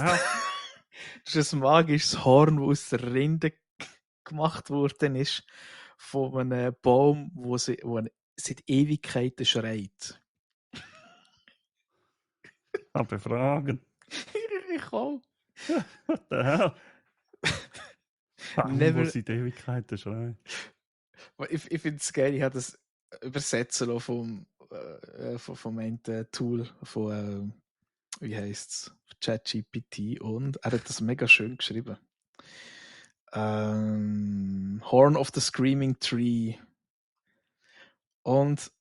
ist ein magisches Horn, das aus der Rinde gemacht worden ist von einem Baum, wo seit Ewigkeiten schreit. Aber Fragen. Ich auch. What the hell? Never... Wo seit Ewigkeiten schreit. Ich finde es geil, ich habe das übersetzen vom Tool von wie heisst es? ChatGPT und er hat das mega schön geschrieben. Horn of the Screaming Tree. Und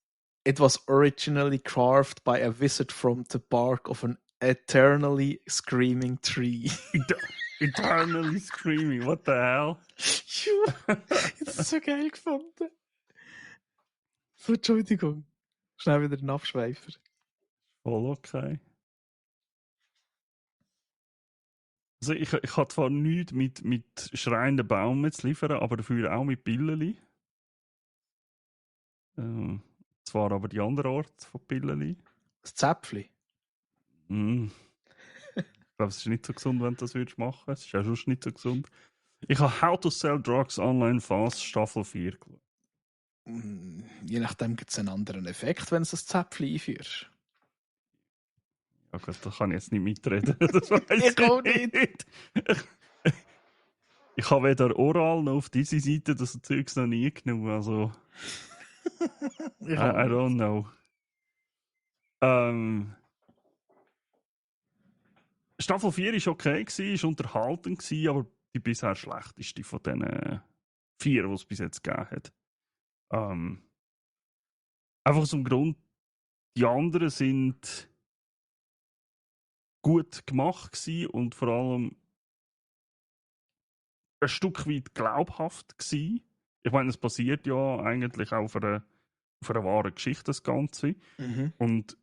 it was originally carved by a wizard from the bark of an eternally screaming tree. Eternally screaming, what the hell? Das ist so geil gefunden. So, Entschuldigung. Schnell wieder ein Abschweifer. Voll okay. Also ich habe zwar nichts mit schreienden Baumen zu liefern, aber dafür auch mit Pilleli. Zwar aber die andere Art von Pilleli. Das Zäpfli? Ich glaube, es ist nicht so gesund, wenn du das würdest machen. Es ist ja sonst nicht so gesund. Ich habe How to Sell Drugs Online Fast Staffel 4 geschaut. Je nachdem gibt es einen anderen Effekt, wenn du das Zäpfli einführst. Ja gut, da kann ich jetzt nicht mitreden. Das weiß ich auch nicht. Ich habe weder oral noch auf dieser Seite das Zeugs noch nie genommen. Also, I don't know. Staffel 4 war okay, war unterhaltend, aber die bisher schlechteste von den 4, die es bis jetzt gegeben hat. Einfach aus dem Grund, die anderen sind gut gemacht gewesen und vor allem ein Stück weit glaubhaft gewesen. Ich meine, es basiert ja eigentlich auch auf einer wahren Geschichte, das Ganze. Mhm. Und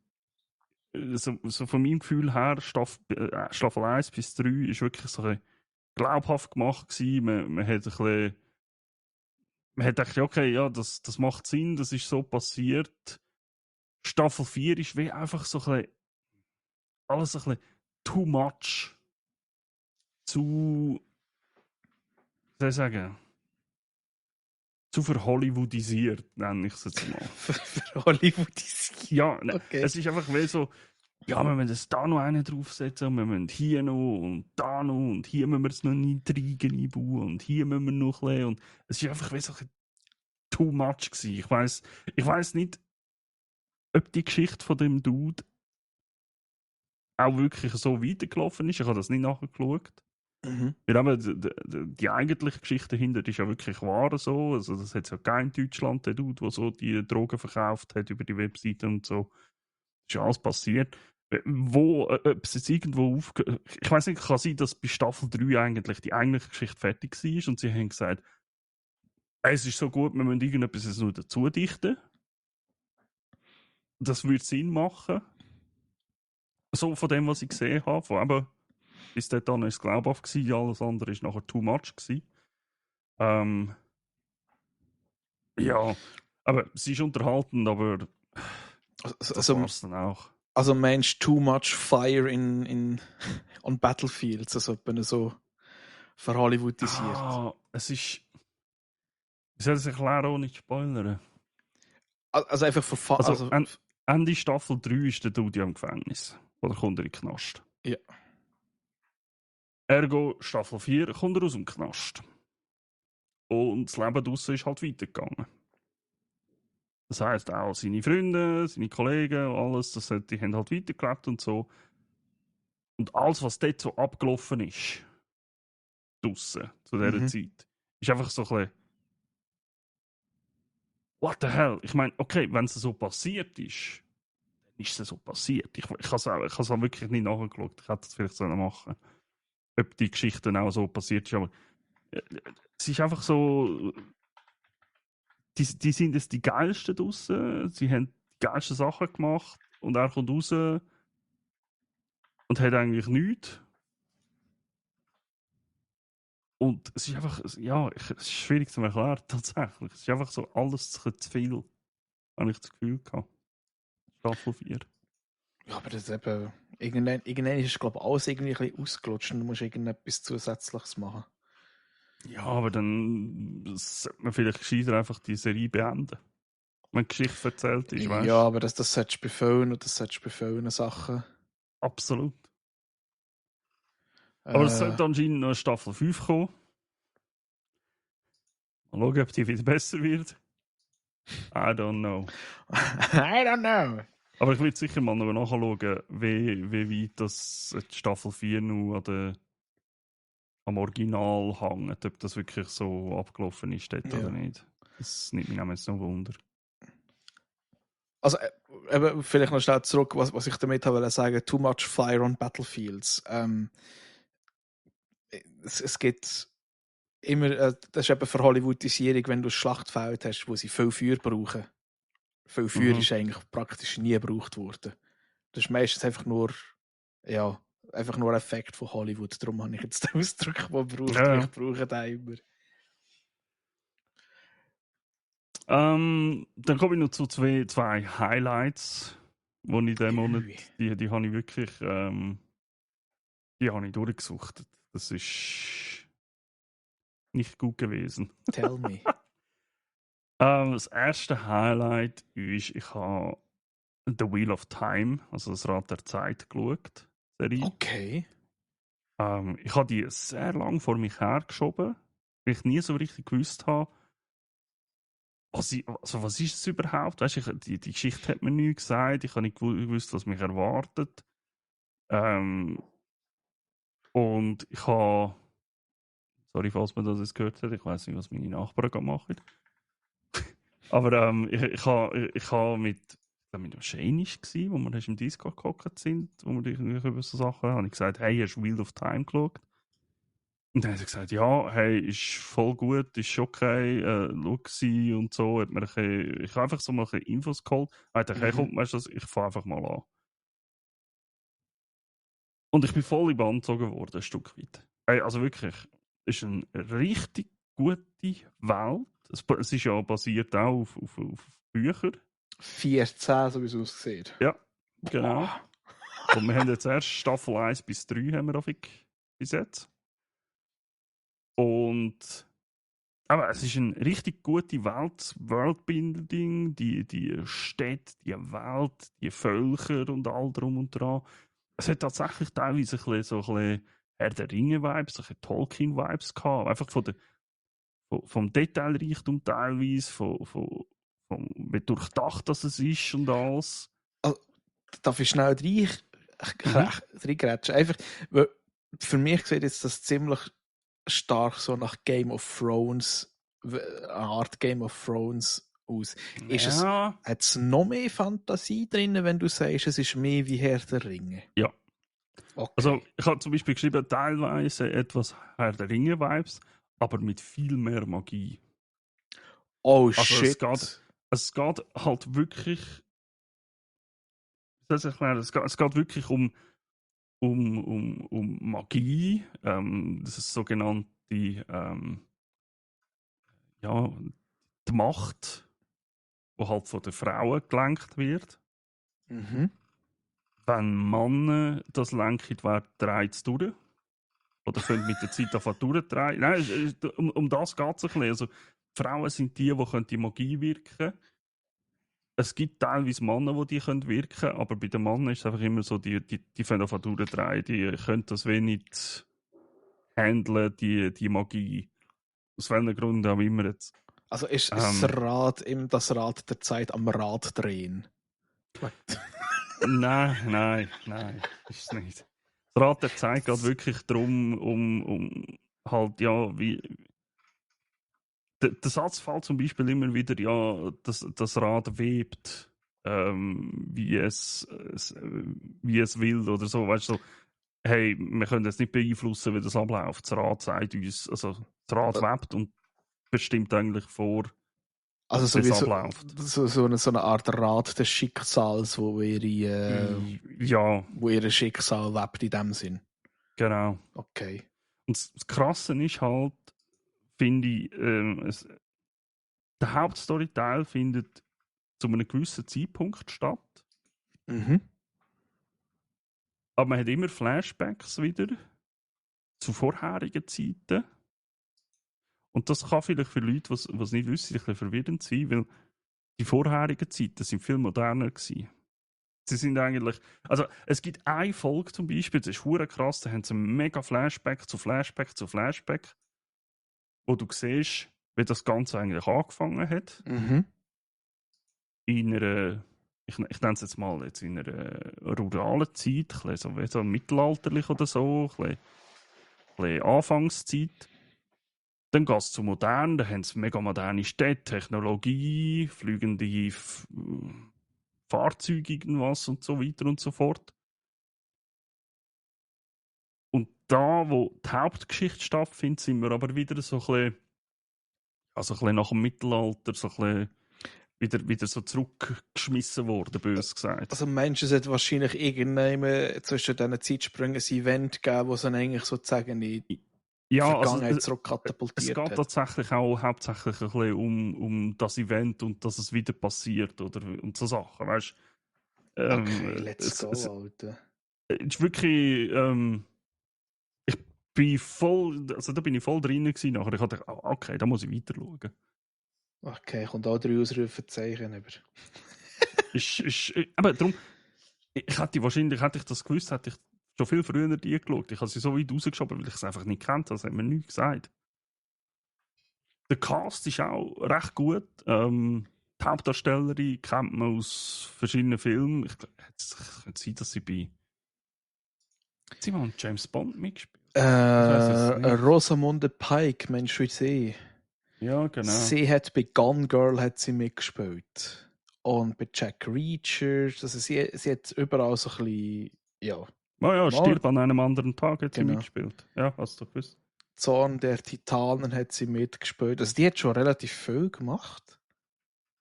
so von meinem Gefühl her, Staffel 1 bis 3 ist wirklich so ein glaubhaft gemacht gewesen. Man hat ein bisschen, man hat gedacht, okay, ja, das macht Sinn, das ist so passiert. Staffel 4 ist wie einfach so ein bisschen, alles ein bisschen too much. Wie soll ich sagen? Zu verhollywoodisiert, nenne ich es jetzt mal. Verhollywoodisiert? Ja, okay. Es ist einfach wie so, ja, wir müssen das da noch einen draufsetzen und wir müssen hier noch und da noch und hier müssen wir es noch nicht einbauen und hier müssen wir noch ein bisschen. Und es ist einfach wie so too much gewesen. Ich weiss nicht, ob die Geschichte von dem Dude auch wirklich so weitergelaufen ist. Ich habe das nicht nachgeschaut. Mhm. Die eigentliche Geschichte dahinter ist ja wirklich wahr so. Also das hat es ja gegeben in Deutschland, der Dude, der so die Drogen verkauft hat über die Webseite und so. Das ist ja alles passiert. Ob es jetzt irgendwo ich weiß nicht, kann sein, dass bei Staffel 3 eigentlich die eigentliche Geschichte fertig war und sie haben gesagt, es ist so gut, wir müssen irgendetwas nur dazu dichten. Das würde Sinn machen. So von dem, was ich gesehen habe. Von eben, bis dahin war es glaubhaft gewesen, alles andere war nachher too much gewesen. Ja, aber sie ist unterhaltend, aber das war's dann auch. Also meinst du too much fire on Battlefields, also so verhollywoodisiert? Es ist... Ich soll es erklären ohne zu spoilern. Also einfach Also Ende Staffel 3 ist der Dude im Gefängnis. Oder kommt er in den Knast. Ja. Ergo, Staffel 4 kommt er aus dem Knast. Und das Leben draussen ist halt weitergegangen. Das heisst, auch seine Freunde, seine Kollegen, alles, die haben halt weitergelebt und so. Und alles, was dort so abgelaufen ist, draussen, zu dieser Zeit, ist einfach so ein bisschen what the hell? Ich meine, okay, wenn es so passiert ist, dann ist es so passiert. Ich habe es auch wirklich nicht nachgeschaut. Ich hätte es vielleicht so machen, ob die Geschichte auch so passiert ist. Aber es ist einfach so, die sind jetzt die geilsten draussen. Sie haben die geilsten Sachen gemacht und er kommt raus und hat eigentlich nichts. Und es ist einfach, ja, es ist schwierig zu erklären, tatsächlich. Es ist einfach so alles zu viel, habe ich das Gefühl gehabt. Staffel 4. Ja, aber das eben, irgendwann ist, glaube ich, alles irgendwie ein bisschen ausgelutscht und du musst irgendetwas Zusätzliches machen. Ja, aber dann sollte man vielleicht gescheiter einfach die Serie beenden. Wenn die Geschichte erzählt ist, weißt du? Ja, aber das solltest du bei vielen und das solltest du bei vielen Sachen. Absolut. Aber es sollte anscheinend noch eine Staffel 5 kommen. Mal schauen, ob die wieder besser wird. I don't know. I don't know. Aber ich will sicher mal noch nachschauen, wie weit das die Staffel 4 noch am Original hängt. Ob das wirklich so abgelaufen ist dort oder nicht. Das nimmt mich nämlich noch Wunder. Also, vielleicht noch schnell zurück, was ich damit habe sagen, too much fire on Battlefields. Es gibt immer, das ist eben für Hollywoodisierung, wenn du ein Schlachtfeld hast, wo sie viel Feuer brauchen. Viel Feuer ist eigentlich praktisch nie gebraucht worden. Das ist meistens einfach nur Effekt von Hollywood. Darum habe ich jetzt den Ausdruck, den braucht. Ja. Ich brauche den immer. Dann komme ich noch zu zwei Highlights, die ich diesen Monat, die habe ich wirklich, die habe ich durchgesucht. Das ist nicht gut gewesen. Tell me. Das erste Highlight ist, ich habe The Wheel of Time, also das Rad der Zeit, geschaut. Serie. Okay. Ich habe die sehr lange vor mich hergeschoben, weil ich nie so richtig gewusst habe, was ist es überhaupt? Weißt, die Geschichte hat mir nie gesagt, ich habe nicht gewusst, was mich erwartet. Und ich habe, sorry, falls man das jetzt gehört hat, ich weiß nicht, was meine Nachbarn machen. Aber ich habe mit dem Shane wo wir im Discord gehockt sind, wo wir über so Sachen haben, habe ich gesagt, hey, hast du Wheel of Time geschaut? Und dann hat er gesagt, ja, hey, ist voll gut, ist okay, schau sie und so. Ich habe einfach so mal ein bisschen Infos geholt. Er hat gesagt, hey, komm, weißt du, ich fange einfach mal an. Und ich bin voll in Bann gezogen worden, ein Stück weit. Hey, also wirklich, es ist eine richtig gute Welt. Es ist ja basiert auch auf Büchern. 14, so wie es aussieht. Ja, genau. Und wir haben jetzt erst Staffel 1 bis 3 haben wir bis jetzt. Und aber es ist eine richtig gute Worldbuilding, die Städte, die Welt, die Völker und all drum und dran. Es hat tatsächlich teilweise ein bisschen Herr der Ringe-Vibes, ein bisschen Tolkien-Vibes gehabt. Einfach vom Detailreichtum teilweise, vom wie durchdacht das es ist und alles. Also, darf ich schnell reingrätschen? Einfach, weil für mich sieht jetzt das ziemlich stark so nach Game of Thrones, eine Art Game of Thrones aus. Ja. Hat es noch mehr Fantasie drin, wenn du sagst, es ist mehr wie Herr der Ringe? Ja. Okay. Also ich habe zum Beispiel geschrieben, teilweise etwas Herr der Ringe-Vibes, aber mit viel mehr Magie. Oh also shit. Es geht halt wirklich. Es geht wirklich um Magie. Das ist sogenannte die Macht, die halt von den Frauen gelenkt wird. Mhm. wenn Männer das lenken, wer dreht es durch? Oder können mit der Zeit einfach durchdrehen? Nein, um das geht es ein bisschen. Also, Frauen sind die die Magie wirken können. Es gibt teilweise Männer, die wirken können, aber bei den Männern ist es einfach immer so, die können einfach durchdrehen. Die können das wenig handeln, die Magie. Aus welchen Gründen auch immer jetzt. Also ist das Rad der Zeit am Rad drehen? Nein, ist es nicht. Das Rad der Zeit geht wirklich darum, um halt, ja, wie. Der Satz fällt zum Beispiel immer wieder, ja, das Rad webt, wie es will oder so. Weißt du, so, hey, wir können jetzt nicht beeinflussen, wie das abläuft. Das Rad sagt uns, also das Rad webt und bestimmt eigentlich vor, also so wie es abläuft. So eine Art Rad des Schicksals, wo ihr Schicksal lebt in dem Sinn. Genau. Okay. Und das Krasse ist halt, finde ich, der Hauptstoryteil findet zu einem gewissen Zeitpunkt statt. Mhm. Aber man hat immer Flashbacks wieder zu vorherigen Zeiten. Und das kann vielleicht für Leute, die es nicht wissen, ein bisschen verwirrend sein, weil die vorherigen Zeiten sind viel moderner gewesen. Sie sind eigentlich, also es gibt eine Folge zum Beispiel, das ist hure krass, da haben sie einen mega Flashback zu Flashback zu Flashback, wo du siehst, wie das Ganze eigentlich angefangen hat. Mhm. In einer, ich nenne es jetzt mal jetzt in einer ruralen Zeit, so mittelalterlich oder so, ein bisschen Anfangszeit. Dann geht es zu modern, da haben sie mega moderne Städte, Technologie, fliegende Fahrzeuge, irgendwas und so weiter und so fort. Und da, wo die Hauptgeschichte stattfindet, sind wir aber wieder so ein bisschen nach dem Mittelalter, so ein bisschen wieder so zurückgeschmissen worden, bös gesagt. Also Menschen sollten wahrscheinlich irgendwann zwischen diesen Zeitsprüngen ein Event geben, wo es dann eigentlich sozusagen in die Vergangenheit zurückkatapultiert hat. Es geht tatsächlich auch hauptsächlich ein bisschen um das Event und dass es wieder passiert und so Sachen, weißt du? Okay, let's go, Alter. Es ist wirklich, ich bin voll, also da bin ich voll drin gewesen nachher. Ich dachte, okay, da muss ich weiter schauen. Okay, kommt auch 3 Ausrufezeichen über. Aber darum, hätte ich das gewusst, hätte ich schon viel früher die geschaut. Ich habe sie so weit rausgeschoben, weil ich es einfach nicht kannte. Das hat mir nichts gesagt. Der Cast ist auch recht gut. Die Hauptdarstellerin kennt man aus verschiedenen Filmen. Es könnte sein, dass sie bei James Bond mitgespielt. Rosamunde Pike, Mensch wie sie. Ja, genau. Sie hat bei Gone Girl mitgespielt. Und bei Jack Reacher, also sie hat überall so ein bisschen, ja. Stirb an einem anderen Tag hat sie mitgespielt. Ja, hast du gewusst. Zorn der Titanen hat sie mitgespielt. Also die hat schon relativ viel gemacht.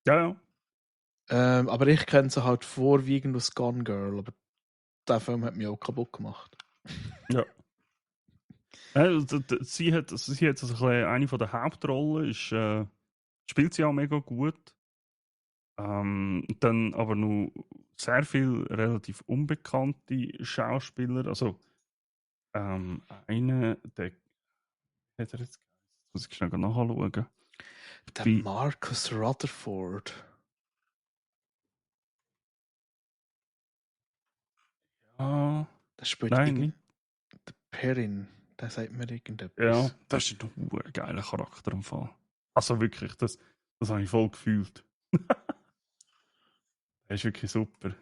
Ja. Aber ich kenne sie halt vorwiegend aus Gone Girl. Aber der Film hat mich auch kaputt gemacht. Ja. Sie hat also eine von der Hauptrollen, spielt sie auch mega gut. Dann aber noch sehr viele relativ unbekannte Schauspieler. Also einer, der hat er jetzt, muss ich schnell nachschauen. Der Marcus Rutherford. Ja. Der spielt nicht. Der Perrin. Der sagt mir irgendetwas. Ja, das ist ein geiler Charakter im Fall. Also wirklich, das habe ich voll gefühlt. Der ist wirklich super.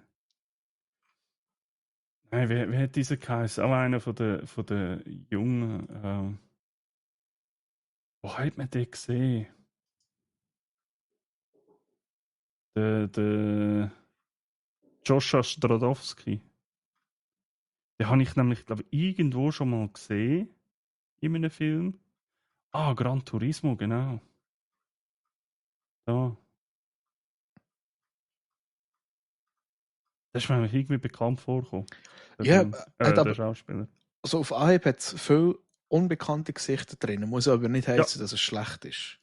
Nein, wie hat dieser geheißen? Auch einer von der Jungen. Wo hat man den gesehen? Der Joshua Stradowski. Den habe ich nämlich, glaube ich, irgendwo schon mal gesehen. In einem Film. Ah, Gran Turismo, genau. Da. Das ist mir irgendwie bekannt vorgekommen. Der Schauspieler. Also auf Anhieb hat es viele unbekannte Gesichter drin. Muss aber nicht heißen, dass es schlecht ist.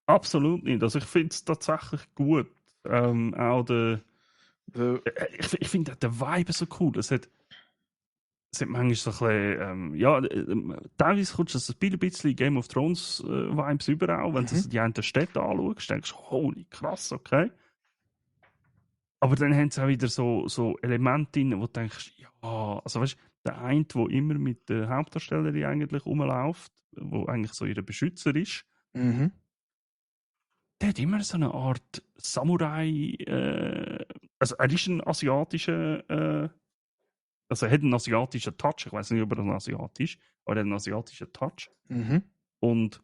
Absolut nicht. Also ich finde es tatsächlich gut. Auch der Ich finde den Vibe so cool. Es hat manchmal so ein bisschen, teilweise kommst du das ein bisschen Game of Thrones Vibes überall, wenn du die einen Städte anschaust, denkst du, holy krass, okay. Aber dann haben sie auch wieder so Elemente drin, wo du denkst, ja, also weißt du, der eine, der immer mit der Hauptdarstellerin eigentlich rumläuft, wo eigentlich so ihr Beschützer ist, der hat immer so eine Art Samurai, also er ist ein asiatischer, also er hat einen asiatischen Touch, ich weiß nicht, ob er ein asiatisch, aber er hat einen asiatischen Touch. Und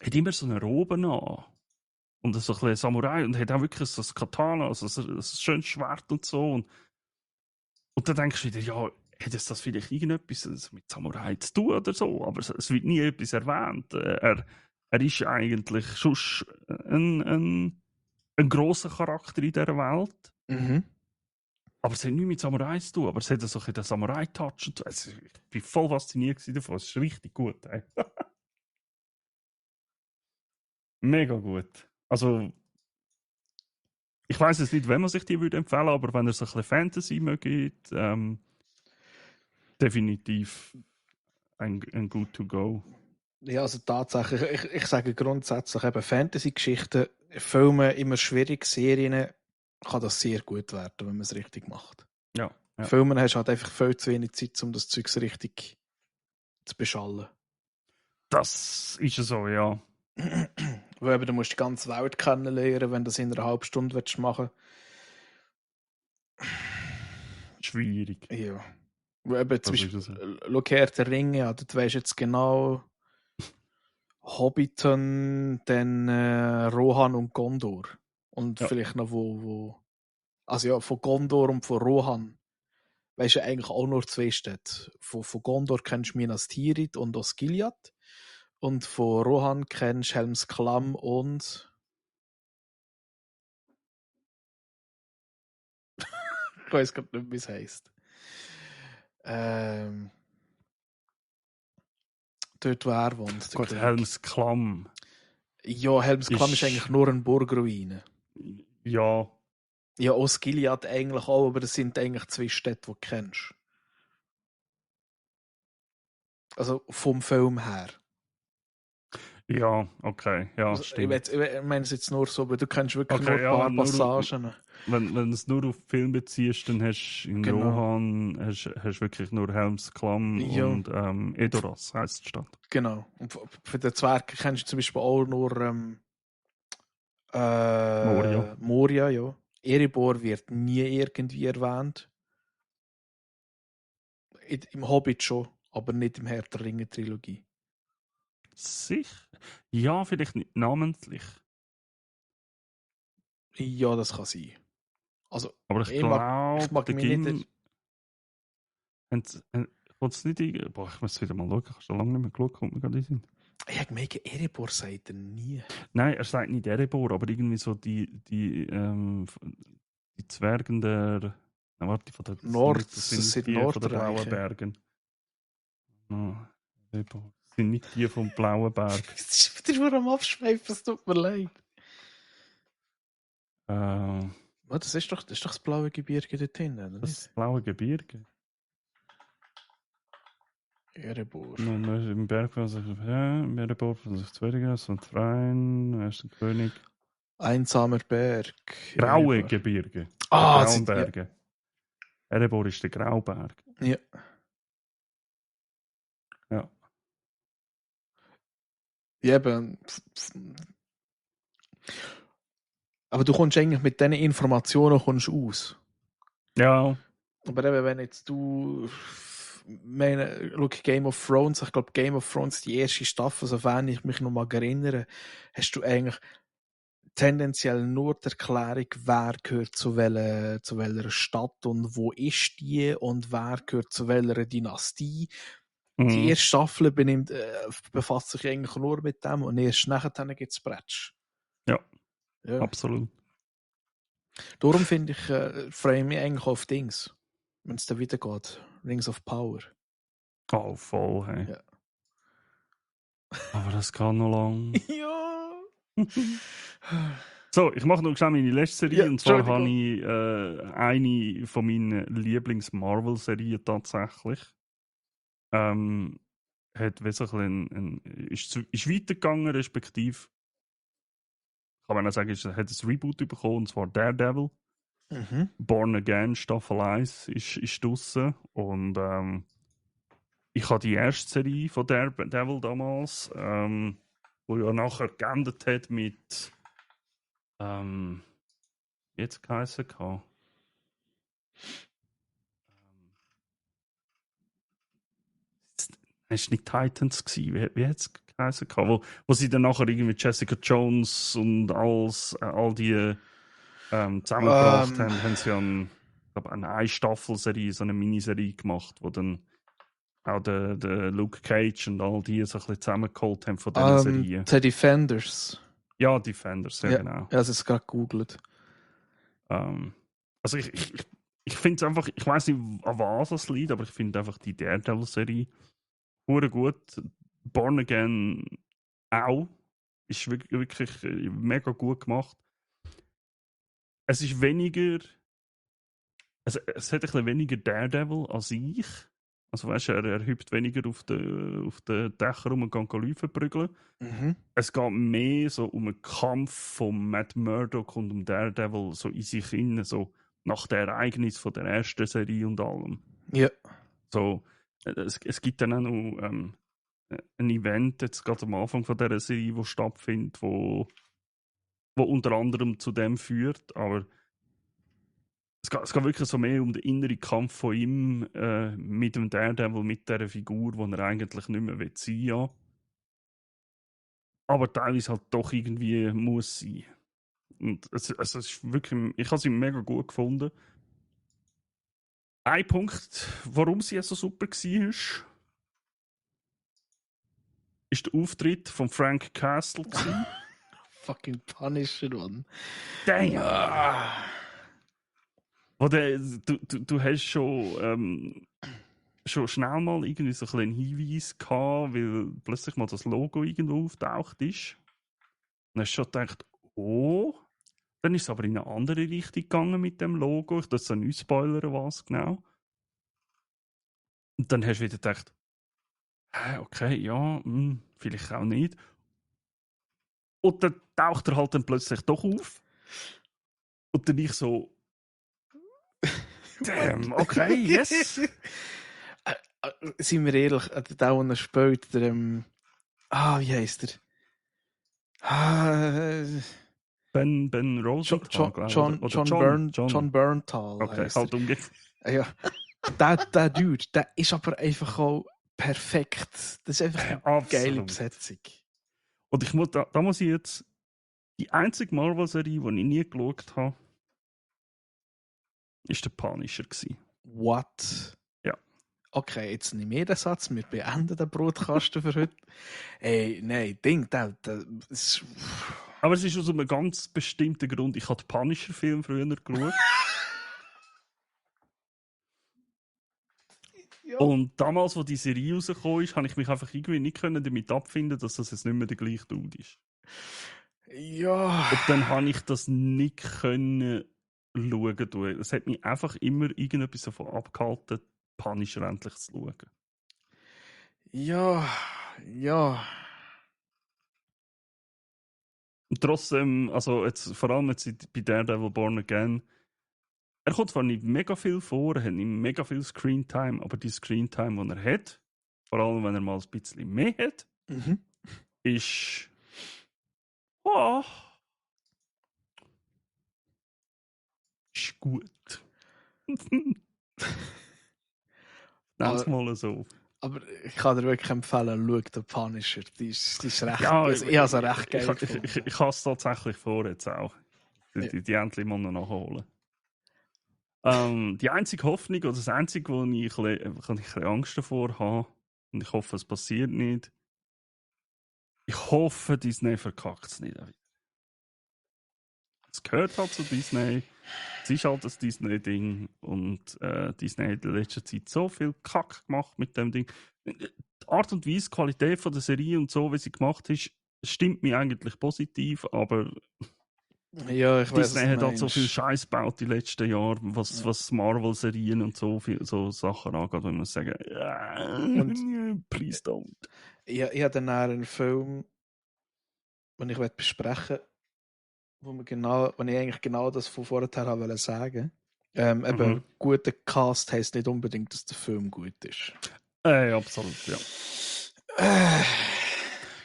hat immer so eine Robe an. Und so ein bisschen Samurai und hat auch wirklich so ein Katana, also ein schönes Schwert und so. Und dann denkst du wieder, ja, hat es das vielleicht irgendetwas mit Samurai zu tun oder so? Aber es wird nie etwas erwähnt. Er ist eigentlich schon ein grosser Charakter in dieser Welt. Aber es hat nichts mit Samurai zu tun. Aber es hat so ein den Samurai-Touch. Also, ich bin voll fasziniert davon. Es ist richtig gut. Ey. Mega gut. Also, ich weiss jetzt nicht, wenn man sich die würde empfehlen, aber wenn ihr so ein bisschen Fantasy mögt, definitiv ein Good to Go. Ja, also tatsächlich, ich sage grundsätzlich eben Fantasy-Geschichten, Filme immer schwierig, Serien kann das sehr gut werden, wenn man es richtig macht. Ja. Filmen hast du halt einfach viel zu wenig Zeit, um das Zeug richtig zu beschallen. Das ist so, ja. Weil eben, du musst die ganze Welt kennenlernen, wenn du das in einer halben Stunde machen willst. Schwierig. Ja. Weil eben zum Beispiel, Herr der Ringe, ja, dort weisst jetzt genau Hobbiton, dann Rohan und Gondor. Und vielleicht noch wo. Also ja, von Gondor und von Rohan weisst du eigentlich auch nur 2 Städte. Von Gondor kennst du Minas Tirith und Osgiliath. Und von Rohan kennst du Helms Klamm und ich weiß gerade nicht, wie es heisst. Dort, wo er wohnt. Gott, Helms Klamm. Ja, Helms Klamm ist eigentlich nur eine Burgruine. Ja. Ja, Osgiliath eigentlich auch, aber das sind eigentlich 2 Städte, die du kennst. Also vom Film her. Ja, okay. Ja, also, stimmt. Ich meine es jetzt nur so, aber du kennst wirklich nur ein paar Passagen. Wenn du es nur auf Film beziehst, dann hast du in Rohan hast wirklich nur Helms Klamm und Edoras heisst die Stadt. Genau. Und für den Zwerg kennst du zum Beispiel auch nur Moria, ja. Erebor wird nie irgendwie erwähnt. Im Hobbit schon, aber nicht im Herr der Ringe-Trilogie. Sicher? Ja, vielleicht nicht namentlich. Ja, das kann sein. Also, aber ich glaube, ich mag mich nicht... Kommt es nicht in... Boah, ich muss wieder mal schauen. Ich habe schon lange nicht mehr geschaut, kommt mir gerade in den Sinn. Ich habe gemerkt, Erebor sagt er nie. Nein, er sagt nicht Erebor, aber irgendwie so die Zwergen der... Na, warte, von der Nord, das sind die von den Blauen Bergen. Oh, Erebor. Das sind nicht die vom Blauen Berg. Das ist wieder am Abschweifen, es tut mir leid. Das ist doch das blaue Gebirge dort hinten, oder nicht? Das blaue Gebirge? Erebor. Im Berg von sich, im Erebor von sich Zwerges und Freien, Erster König. Einsamer Berg. Graue Erebor. Gebirge. Grauen Berge. Ja. Erebor ist der Grauberg. Ja. Ja. Ja, eben. Aber du kommst eigentlich mit diesen Informationen aus. Ja. Aber eben, wenn jetzt du Game of Thrones, ich glaube Game of Thrones, die erste Staffel, sofern ich mich noch mal erinnere, hast du eigentlich tendenziell nur die Erklärung, wer gehört zu welcher Stadt und wo ist die und wer gehört zu welcher Dynastie. Die erste Staffel befasst sich eigentlich nur mit dem und erst nachher gibt es Bretsch. Ja, absolut. Darum finde ich, freue ich mich eigentlich auf Dings, wenn es da weitergeht. Rings of Power. Oh, voll, hey. Ja. Aber das kann noch lang. Ja. So, ich mache noch schnell meine letzte Serie. Ja, und zwar habe ich eine von meinen Lieblings-Marvel-Serien tatsächlich. Hat wie so ein ist weitergegangen, respektive kann man auch sagen, hat ein Reboot bekommen, und zwar Daredevil. Born Again Staffel 1 ist draussen. Und ich habe die erste Serie von Daredevil damals, wo ja nachher geendet hat mit jetzt geheißen kann. Es war nicht Titans gewesen. Wie hat es geheißen? Wo sie dann nachher irgendwie Jessica Jones und all die zusammengebracht haben sie eine Ein-Staffel-Serie, so eine Miniserie gemacht, wo dann auch der Luke Cage und all die so ein bisschen zusammengeholt haben von diesen Serien. The Defenders. Ja, Defenders, ja genau. Ja, das ist gerade gegoogelt. Also ich finde es einfach, ich weiß nicht, an was es liegt, aber ich finde einfach die Daredevil-Serie hure gut. Born Again auch. Ist wirklich mega gut gemacht. Es ist weniger. Es hat ein bisschen weniger Daredevil als ich. Also weißt du, er hüpft weniger auf den Dächern rum und kann Läufe prügeln. Es geht mehr so um einen Kampf von Matt Murdock und um Daredevil so in sich hin, so nach dem Ereignis von der ersten Serie und allem. Ja. So, es gibt dann auch noch ein Event, jetzt gerade am Anfang von dieser Serie, wo stattfindet, wo unter anderem zu dem führt, aber es geht wirklich so mehr um den inneren Kampf von ihm mit dem Daredevil, mit dieser Figur, die er eigentlich nicht mehr sein will. Ja. Aber teilweise halt doch irgendwie muss sein. Und es ist wirklich, ich habe sie mega gut gefunden. Ein Punkt, warum sie so super war, ist der Auftritt von Frank Castle. Fucking Punisher, Mann. Damn! Du hast schon schnell mal irgendwie so einen Hinweis gehabt, weil plötzlich mal das Logo irgendwo auftaucht ist. Und dann hast du schon gedacht, oh. Dann ist es aber in eine andere Richtung gegangen mit dem Logo. Ich darf so nicht spoilern, was genau. Und dann hast du wieder gedacht, okay, ja, vielleicht auch nicht. Und dann taucht er halt dann plötzlich doch auf. Und dann ich so, damn, okay, yes. Seien wir ehrlich, der, der er spielt, der, wie heisst er? Ben Rosenthal, John Bernthal. Okay, halt umgekehrt. Ja, der Dude, der ist aber einfach auch perfekt. Das ist einfach eine geile Besetzung. Und da muss ich jetzt die einzige Marvel-Serie, die ich nie geschaut habe, ist der Punisher gewesen. What? Ja. Okay, jetzt nehme ich den Satz, wir beenden den Brotkasten für heute. Ey, nein, das aber es ist aus einem ganz bestimmten Grund. Ich habe den Punisher-Film früher geschaut. Ja. Und damals, als die Serie rausgekommen ist, habe ich mich einfach irgendwie nicht damit abfinden, dass das jetzt nicht mehr der gleiche Dude ist. Ja. Und dann habe ich das nicht können schauen. Es hat mich einfach immer irgendetwas davon abgehalten, Punisher endlich zu schauen. Ja. Und trotzdem, also jetzt, vor allem jetzt bei Daredevil Born Again, er kommt zwar nicht mega viel vor, er hat nicht mega viel Screentime, aber die Screentime, die er hat, vor allem wenn er mal ein bisschen mehr hat, ist ist gut. Nenn's mal so. Aber ich kann dir wirklich empfehlen, schau den Punisher. Die ist recht. Ja, ich habe es recht geil. Ich habe es tatsächlich vor jetzt auch. Die endlich mal noch nachholen. Die einzige Hoffnung oder das einzige, wo ich ein bisschen Angst davor habe, und ich hoffe, es passiert nicht. Ich hoffe, Disney verkackt es nicht. Es gehört halt zu Disney. Es ist halt das Disney-Ding. Und Disney hat in letzter Zeit so viel Kack gemacht mit dem Ding. Die Art und Weise, die Qualität von der Serie und so, wie sie gemacht ist, stimmt mir eigentlich positiv, aber Ja, ich weiß, Disney hat halt so viel Scheiß gebaut die letzten Jahre, was Marvel-Serien und so Sachen angeht, wo man sagen, please don't. Ich habe dann einen Film, den ich besprechen möchte, wo ich eigentlich genau das von vorher wollte sagen. Eben, guter Cast heisst nicht unbedingt, dass der Film gut ist. Absolut, ja.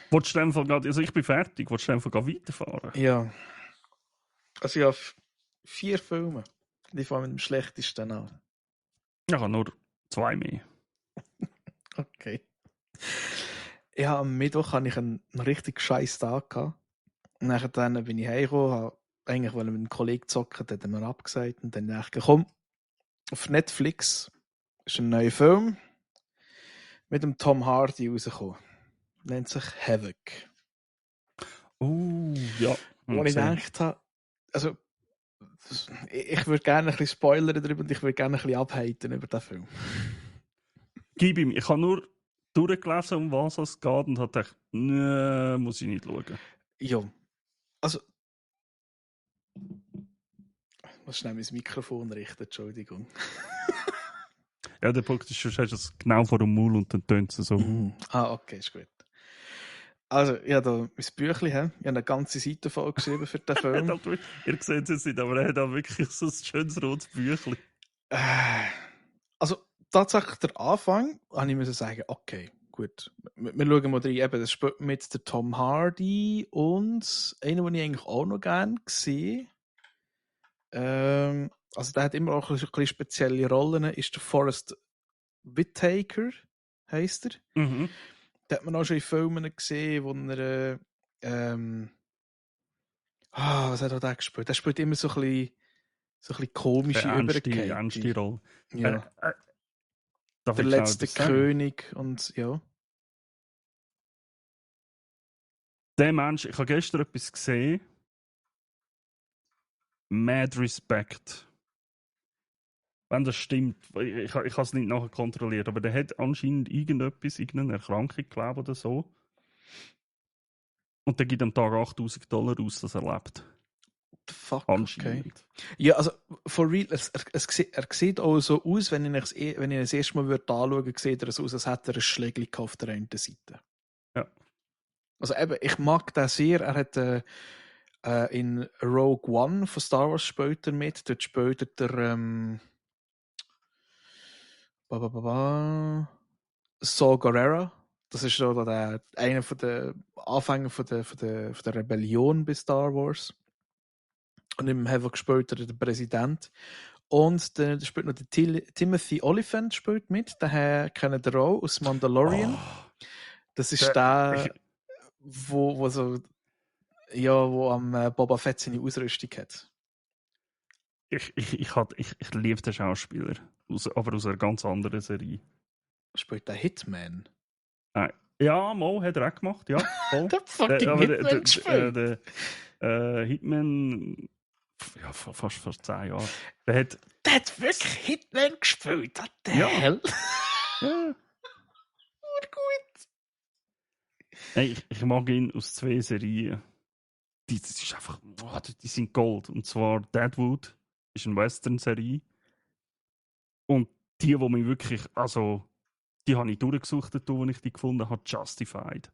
Wolltest du einfach gerade, also ich bin fertig, wolltest du einfach weiterfahren? Ja. Also ich habe 4 Filme. Die fangen mit dem schlechtesten an. Ich habe nur 2 mehr. Okay. Ja, am Mittwoch hatte ich einen richtig scheiß Tag gehabt. Und dann bin ich heimgekommen, habe eigentlich mit einem Kollegen zocken, der hat mir abgesagt. Und dann dachte ich, komm, auf Netflix ist ein neuer Film mit dem Tom Hardy rausgekommen. Nennt sich Havoc. Ja. Wo ich gedacht habe, also ich würde gerne ein bisschen spoilern darüber und ich würde gerne ein bisschen abhaten über den Film. Gib ihm. Ich habe nur durchgelesen, um was es geht und habe gedacht, nee, muss ich nicht schauen. Ja. Also ich muss schnell mein Mikrofon richten, Entschuldigung. Ja, der Punkt ist, schon hast du es genau vor dem Maul und dann tönt es so. Okay, ist gut. Also, ich habe hier mein Büchlein, ich habe eine ganze Seite voll geschrieben für den Film. Ihr seht es nicht, aber er hat auch wirklich so ein schönes rotes Büchlein. Also, tatsächlich der Anfang, habe ich sagen, okay, gut. Wir schauen mal rein, eben, das spielt mit der Tom Hardy und einen, den ich eigentlich auch noch gerne sehe. Also, der hat immer auch ein bisschen spezielle Rollen, ist der Forrest Whitaker, heisst er. Mhm. Den hat man auch schon in Filmen gesehen, wo er was hat er da gespielt? Der spielt immer so ein bisschen komische Übergänge. Ernste Rolle. Ja. Der letzte König und ja. Der Mensch, ich habe gestern etwas gesehen. Mad Respect. Wenn das stimmt, ich habe es nicht nachher kontrolliert, aber der hat anscheinend irgendeine Erkrankung, glaube oder so. Und der gibt am Tag $8.000 aus, dass er lebt. Fuck, okay. Ja, also, for real, er sieht auch so aus, wenn ich ihn das erste Mal anschauen würde, sieht er so aus, als hätte er ein Schlägli auf der einen Seite. Ja. Also eben, ich mag den sehr. Er hat in Rogue One von Star Wars später mit. Dort später der Saw Gerrera. Das ist so einer von den Anfänger von der Rebellion bei Star Wars. Und im Havoc später der Präsident. Und der spielt noch der Timothy Olyphant spielt mit. Den kennt ihr auch aus Mandalorian. Das ist der wo so wo am Boba Fett seine Ausrüstung hat. Ich liebe den Schauspieler, aber aus einer ganz anderen Serie. Spielt der Hitman? Ja, Mo hat er auch gemacht, ja. Der fucking Hitman gespielt. Der Hitman, ja, fast 10 Jahre. Der hat wirklich Hitman gespielt? What the hell? Ja. Gut. Hey, ich mag ihn aus 2 Serien. Die ist einfach, die sind Gold. Und zwar Deadwood ist eine Western-Serie. Und die mich wirklich, also die habe ich durchgesucht, als ich die gefunden habe, Justified.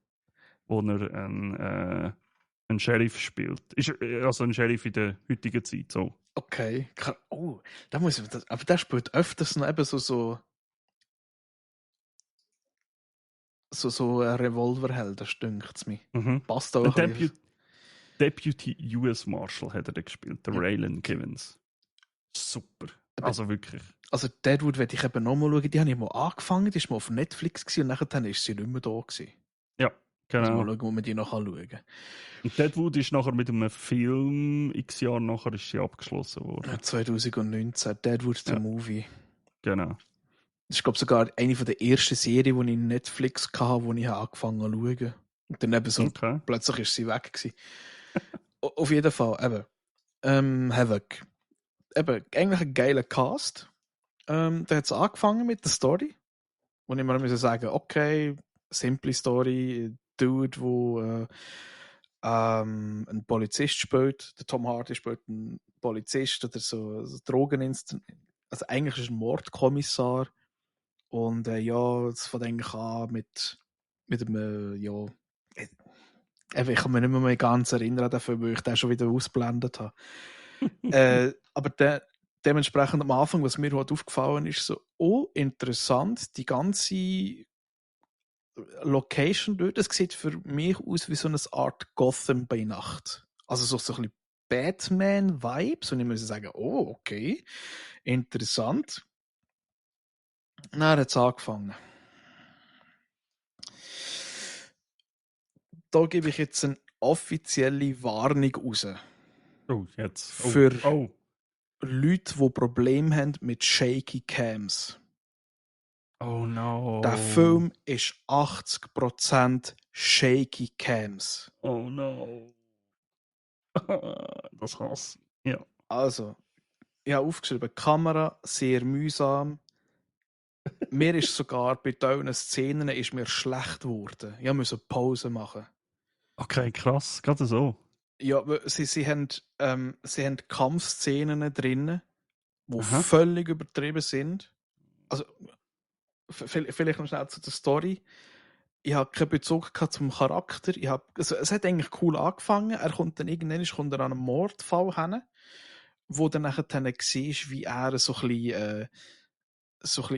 Wo er einen Sheriff spielt. Also ein Sheriff in der heutigen Zeit. So. Okay. Oh, da muss ich, aber der spielt öfters noch eben so ein Revolverheld, das dünkt mir. Passt auch ein bisschen. Deputy US Marshal hat er gespielt, der Raylan Givens. Super. Also wirklich. Also Deadwood werde ich eben nochmal schauen. Die habe ich mal angefangen, die war mal auf Netflix und nachher ist sie nicht mehr da gewesen. Ja, genau. Also mal schauen, wo man die noch schauen kann. Und Deadwood ist nachher mit einem Film, x Jahre nachher ist sie abgeschlossen worden. Ja, 2019, Deadwood the Movie. Genau. Das ist, glaube ich, sogar eine der ersten Serien, die ich in Netflix hatte, die ich angefangen habe zu schauen. Und dann eben so, plötzlich ist sie weg gewesen. Auf jeden Fall, eben, Havoc. Eben, eigentlich ein geiler Cast. Da hat es angefangen mit der Story, wo ich mir sagen okay, simple Story, Dude, wo ein Polizist spielt, der Tom Hardy spielt einen Polizist oder so Drogeninstant. Also eigentlich ist er ein Mordkommissar. Und ja, es fängt eigentlich an mit einem, ja, ich kann mich nicht mehr ganz erinnern dafür, weil ich den schon wieder ausblendet habe. Aber dementsprechend am Anfang, was mir halt aufgefallen ist, so, oh, interessant, die ganze Location dort, das sieht für mich aus wie so eine Art Gotham bei Nacht. Also so ein bisschen Batman-Vibes und ich muss sagen, oh, okay, interessant. Dann hat es angefangen. Da gebe ich jetzt eine offizielle Warnung raus. Oh, jetzt. Für Leute, die Probleme haben mit Shaky Cams. Oh no. Der Film ist 80% Shaky Cams. Oh no. Das hasse ich. Ja. Also, ich habe aufgeschrieben, Kamera sehr mühsam. Mir ist sogar bei diesen Szenen ist mir schlecht geworden. Ich musste Pause machen. Okay, krass. Gerade so. Ja, sie haben Kampfszenen drin, die völlig übertrieben sind. Also, vielleicht noch schnell zu der Story. Ich habe keinen Bezug zum Charakter. Es hat eigentlich cool angefangen. Er kommt dann irgendwann an einen Mordfall hin, wo dann nachher siehst, wie er so ein bisschen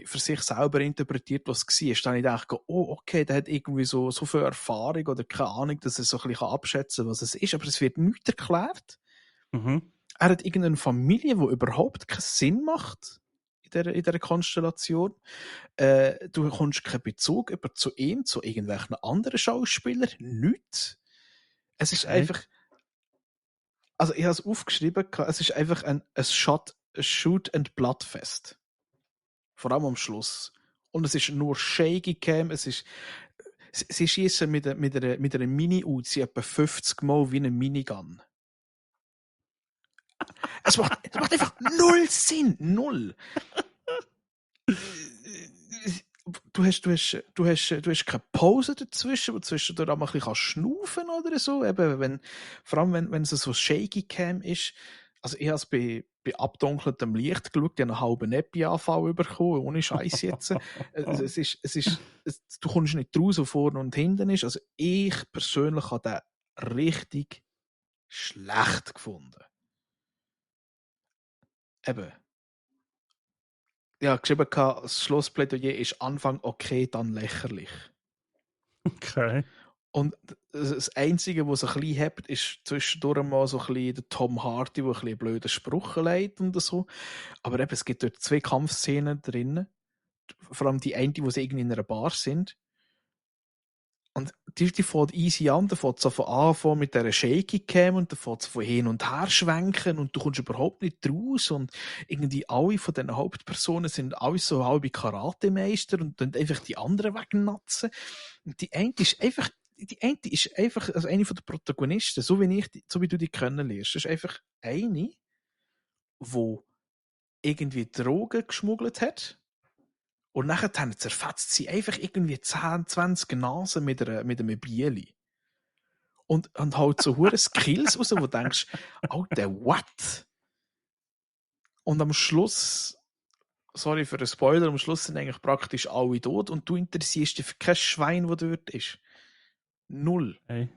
für sich selber interpretiert, was es war. Dann habe ich gedacht, oh, okay, der hat irgendwie so viel Erfahrung oder keine Ahnung, dass er so ein bisschen abschätzen kann, was es ist. Aber es wird nichts erklärt. Mhm. Er hat irgendeine Familie, die überhaupt keinen Sinn macht in dieser Konstellation. Du bekommst keinen Bezug zu ihm, zu irgendwelchen anderen Schauspielern. Nichts. Es ist einfach. Also, ich habe es aufgeschrieben, es ist einfach ein Shoot and Bloodfest. Vor allem am Schluss. Und es ist nur Shaky Cam. Sie schießen mit einer Mini-Uzi etwa 50 Mal wie eine Minigun. Es macht einfach null Sinn. Null. Du hast keine Pause dazwischen, wo zwischendurch auch mal ein bisschen schnaufen oder so. Eben, vor allem, wenn es so Shaky Cam ist. Also ich habe es bei abdunkelndem Licht geschaut, ich habe einen halben Epi-Anfall bekommen, ohne Scheiß jetzt. Du kommst nicht raus, wo vorne und hinten ist. Also ich persönlich habe den richtig schlecht gefunden. Eben. Ja, geschrieben, das Schlussplädoyer ist Anfang okay, dann lächerlich. Okay. Und das Einzige, was so ein bisschen hebt, ist zwischendurch mal so ein bisschen der Tom Hardy, der ein bisschen blöde Sprüche leitet und so. Aber eben, es gibt dort 2 Kampfszenen drin. Vor allem die eine, wo sie irgendwie in einer Bar sind. Und die fängt easy an, da fängt so von Anfang mit dieser Shaky Cam und da fängt so von hin und her schwenken und du kommst überhaupt nicht raus und irgendwie alle von diesen Hauptpersonen sind alles so halbe Karatemeister und dann einfach die anderen wegnatzen. Und die eine ist einfach, also eine von den Protagonisten, so wie du die kennenlernst, das ist einfach eine, die irgendwie Drogen geschmuggelt hat. Und nachher zerfetzt sie einfach irgendwie 10, 20 Nasen mit einem Bieli. Und halt so hure Skills raus, wo du denkst, Alter, what? Und am Schluss, sorry für den Spoiler, am Schluss sind eigentlich praktisch alle tot und du interessierst dich für kein Schwein, das dort ist. Null. Hey.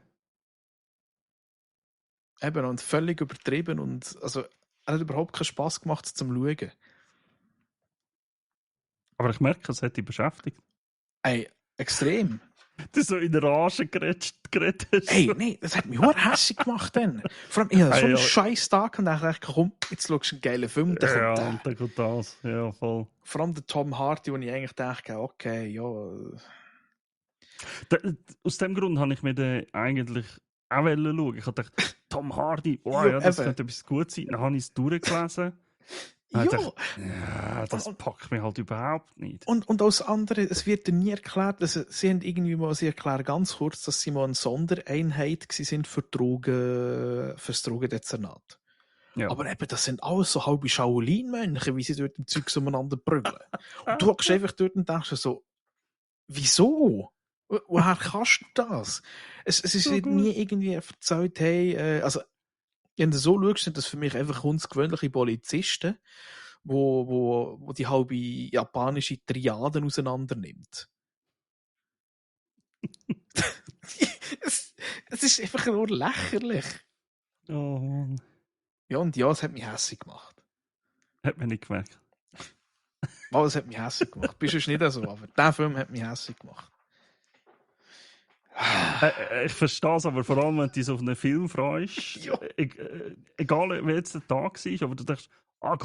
Eben, und völlig übertrieben und also, er hat überhaupt keinen Spass gemacht zum Schauen. Aber ich merke, es hat dich beschäftigt. Ey, extrem. Du so in der Rage geredet hast. Ey, nee, das hat mich hure hässlich gemacht dann. Vor allem, ich hatte so einen scheiß Tag und dachte ich, komm, jetzt schaust du einen geilen Film, dann kommt der. Und dann kommt das. Ja, voll. Vor allem der Tom Hardy, wo ich eigentlich dachte, okay, ja. Aus dem Grund habe ich mir den eigentlich auch schauen. Ich habe gedacht, Tom Hardy, oh, ja, das könnte etwas gut sein. Dann habe ich es durchgelesen. Ja, das packt mich halt überhaupt nicht. Und aus anderen, es wird dir nie erklärt, also sie erklären ganz kurz, dass sie mal eine Sondereinheit sind für das Drogendezernat. Ja. Aber eben, das sind alles so halbe Shaolin-Mönche, wie sie dort im Zeug umeinander prügeln. Und du hockst einfach dort und denkst so, wieso? Woher kannst du das? Es ist So nie irgendwie erzählt, hey, also, wenn du so schaust, sind das für mich einfach gewöhnliche Polizisten, wo die halbe japanische Triaden auseinander nimmt. es, es ist einfach nur lächerlich. Oh Mann. Ja, und ja, es hat mich hässlich gemacht. Hat man nicht gemerkt. Oh, es hat mich hässlich gemacht. Bist du nicht so, aber der Film hat mich hässlich gemacht. Ich verstehe es, aber vor allem, wenn du dich auf einen Film freust, Ja. egal wie jetzt der Tag war, aber du denkst,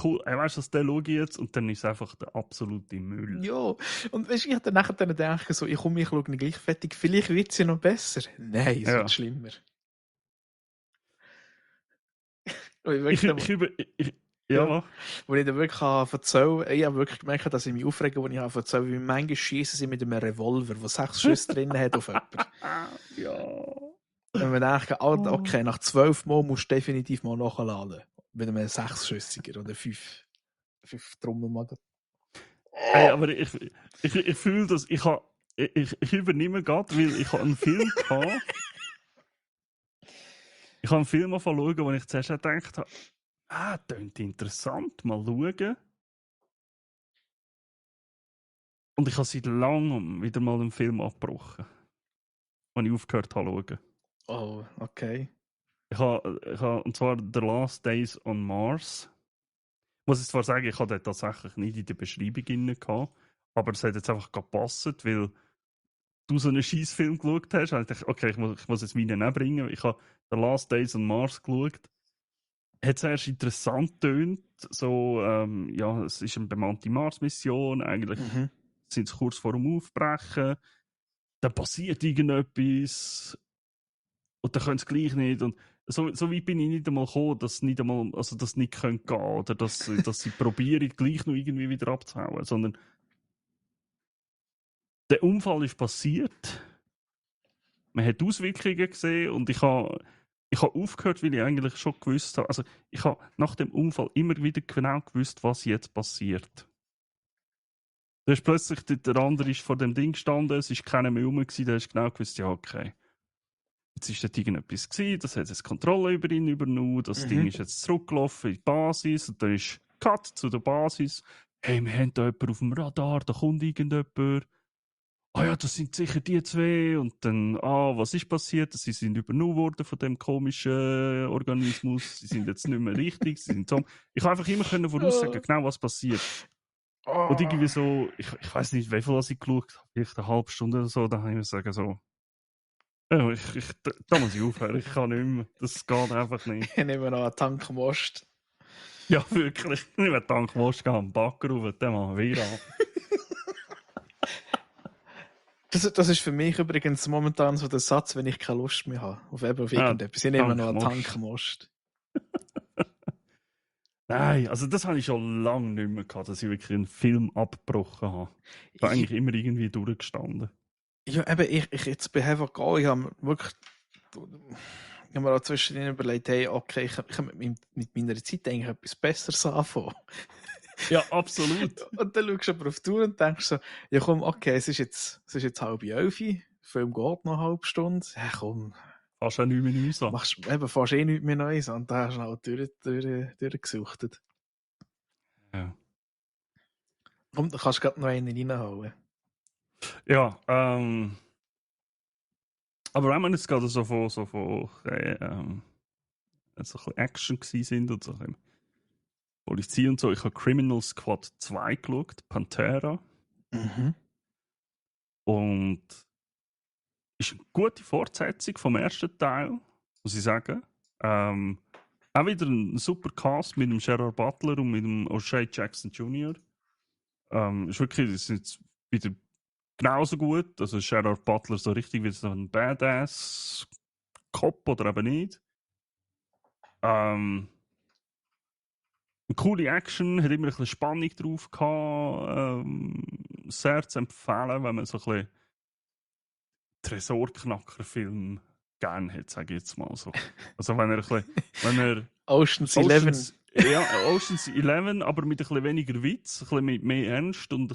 cool, weißt du, den schaue ich jetzt, und dann ist es einfach der absolute Müll. Ja, und weißt, ich habe dann nachher gedacht, so, ich schaue ihn gleich fertig, vielleicht wird es ja noch besser. Nein, es wird schlimmer. Ja. Wo ich dann wirklich erzählen ich habe wirklich gemerkt, dass ich mich aufrege, wo ich erzähle, wie manchmal schießen sie mit einem Revolver, der 6 Schüsse drin hat auf jemanden. Ja. Und wir denken, okay, nach 12 Mal musst du definitiv mal nachladen. Mit einem 6-Schüssiger oder 5 Trommelmagen. Hey, aber ich fühle das, ich übernehme gerade, weil ich habe einen Film gehabt. Ich habe einen Film schauen, wo ich zuerst gedacht habe, klingt interessant, mal schauen. Und ich habe seit langem wieder mal einen Film abgebrochen, den ich aufgehört habe zu schauen. Oh, okay. Ich habe, und zwar The Last Days on Mars. Muss ich zwar sagen, ich hatte tatsächlich nicht in der Beschreibung drin gehabt, aber es hat jetzt einfach gepasst, weil du so einen Scheissfilm geschaut hast. Und ich dachte, okay, ich muss jetzt meinen auch bringen. Ich habe The Last Days on Mars geschaut. Hat zuerst interessant getönt. So, es ist eine bemannte Mars-Mission. Eigentlich sind sie kurz vor dem Aufbrechen. Dann passiert irgendetwas. Und dann können sie gleich nicht. Und so weit bin ich nicht einmal gekommen, dass nicht einmal, also das nicht gehen können oder dass sie probieren, gleich noch irgendwie wieder abzuhauen. Sondern der Unfall ist passiert. Man hat Auswirkungen gesehen und ich habe aufgehört, weil ich eigentlich schon gewusst habe, also ich habe nach dem Unfall immer wieder genau gewusst, was jetzt passiert. Da ist plötzlich der andere ist vor dem Ding gestanden, es war keiner mehr rum, da hast du genau gewusst, ja okay. Jetzt ist dort irgendetwas gewesen, das hat jetzt Kontrolle über ihn übernommen, das Ding ist jetzt zurückgelaufen in die Basis und dann ist Cut zu der Basis. Hey, wir haben da jemanden auf dem Radar, da kommt irgendjemand. Ja, das sind sicher die zwei. Und dann, was ist passiert? Sie sind übernommen worden von dem komischen Organismus. Sie sind jetzt nicht mehr richtig. Sie sind ich kann einfach immer voraussagen, genau was passiert. Und irgendwie so, ich weiß nicht, wie viel ich geschaut habe, vielleicht eine halbe Stunde oder so, da habe ich mir sagen, so, da muss ich aufhören, ich kann nicht mehr. Das geht einfach nicht. Ich nehme noch einen Tankmost. Ja, wirklich. Ich nehme einen Tankmost, gehe am Backer rauf, den machen wir an. Das ist für mich übrigens momentan so der Satz, wenn ich keine Lust mehr habe. Auf irgendetwas. Ich nehme noch einen Tankmost. Nein, also das habe ich schon lange nicht mehr gehabt, dass ich wirklich einen Film abgebrochen habe. Ich bin eigentlich immer irgendwie durchgestanden. Ja, eben, ich jetzt bei Have a Go, ich habe wirklich, ich habe mir auch zwischendrin überlegt, hey, okay, ich kann mit meiner Zeit eigentlich etwas Besseres anfangen. Ja, absolut. Und dann schaust du aber auf die Tour und denkst so, ja komm, okay, es ist jetzt 10:30, der Film geht noch eine halbe Stunde, ja komm. Fast auch nichts mehr Neues an. Machst eben fast nichts mehr Neues an, und da hast du halt durchgesuchtet. Ja. Komm, da kannst du gerade noch einen reinhauen. Ja, aber wenn wir jetzt gerade so ein bisschen Action gewesen sind und so ein bisschen Polizei und so, ich habe Criminal Squad 2 geschaut, Pantera. Und ist eine gute Fortsetzung vom ersten Teil, muss ich sagen. Auch wieder ein super Cast mit dem Gerard Butler und mit dem O'Shea Jackson Jr. Ist wirklich, das sind wieder genauso gut. Also Gerard Butler so richtig wie so ein Badass-Cop oder eben nicht. Eine coole Action, hat immer ein bisschen Spannung drauf gehabt. Sehr zu empfehlen, wenn man so ein bisschen Tresorknacker-Film gerne hat, sage ich jetzt mal so. Also wenn er Ocean's 11. Ja, Ocean's 11, aber mit ein bisschen weniger Witz, ein bisschen mehr Ernst und ein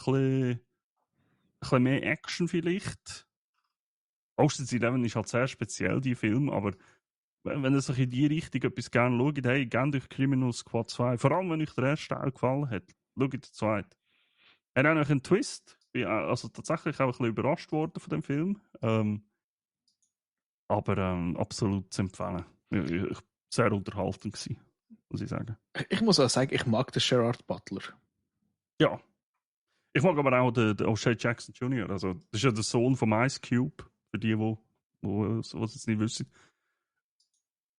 bisschen mehr Action vielleicht. Ocean's 11 ist halt sehr speziell, die Film, aber wenn ihr sich in die Richtung etwas gerne schaut, hey, gerne durch Criminal Squad 2. Vor allem, wenn euch der erste Teil gefallen hat, schaut den zweiten. Er hat auch einen Twist. Bin also tatsächlich auch ein bisschen überrascht worden von dem Film. Aber absolut zu empfehlen. Ich sehr unterhaltend gewesen, muss ich sagen. Ich muss auch sagen, ich mag den Gerard Butler. Ja. Ich mag aber auch den O'Shea Jackson Jr. Also, das ist ja der Sohn von Ice Cube, für die es jetzt nicht wissen.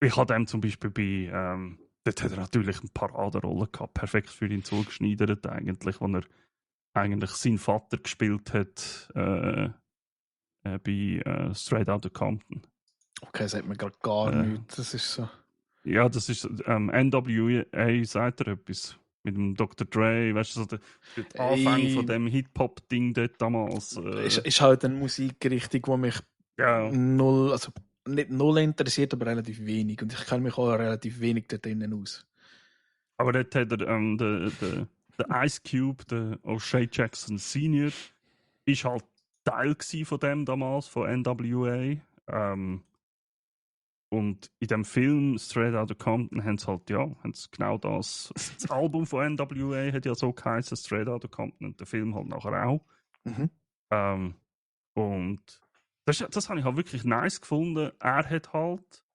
Ich hatte dem zum Beispiel dort hat er natürlich eine Paraderolle gehabt, perfekt für ihn zugeschneidert eigentlich, wo er eigentlich seinen Vater gespielt hat bei Straight Outta Compton. Okay, sagt mir gerade gar nichts, das ist so. Ja, das ist NWA, sagt er etwas. Mit dem Dr. Dre, weißt du, so der Anfang von dem Hip-Hop-Ding dort damals. Ist halt eine Musikrichtung, die mich nicht null interessiert, aber relativ wenig. Und ich kenne mich auch relativ wenig dort drinnen aus. Aber dort hat er der Ice Cube, der O'Shea Jackson Senior, ist halt Teil von dem damals, von NWA. Und in dem Film Straight Outta Compton haben sie genau das. Das Album von NWA hat ja so geheißen, Straight Outta Compton, und der Film halt nachher auch. Mhm. Und das habe ich halt wirklich nice gefunden. Er hat halt,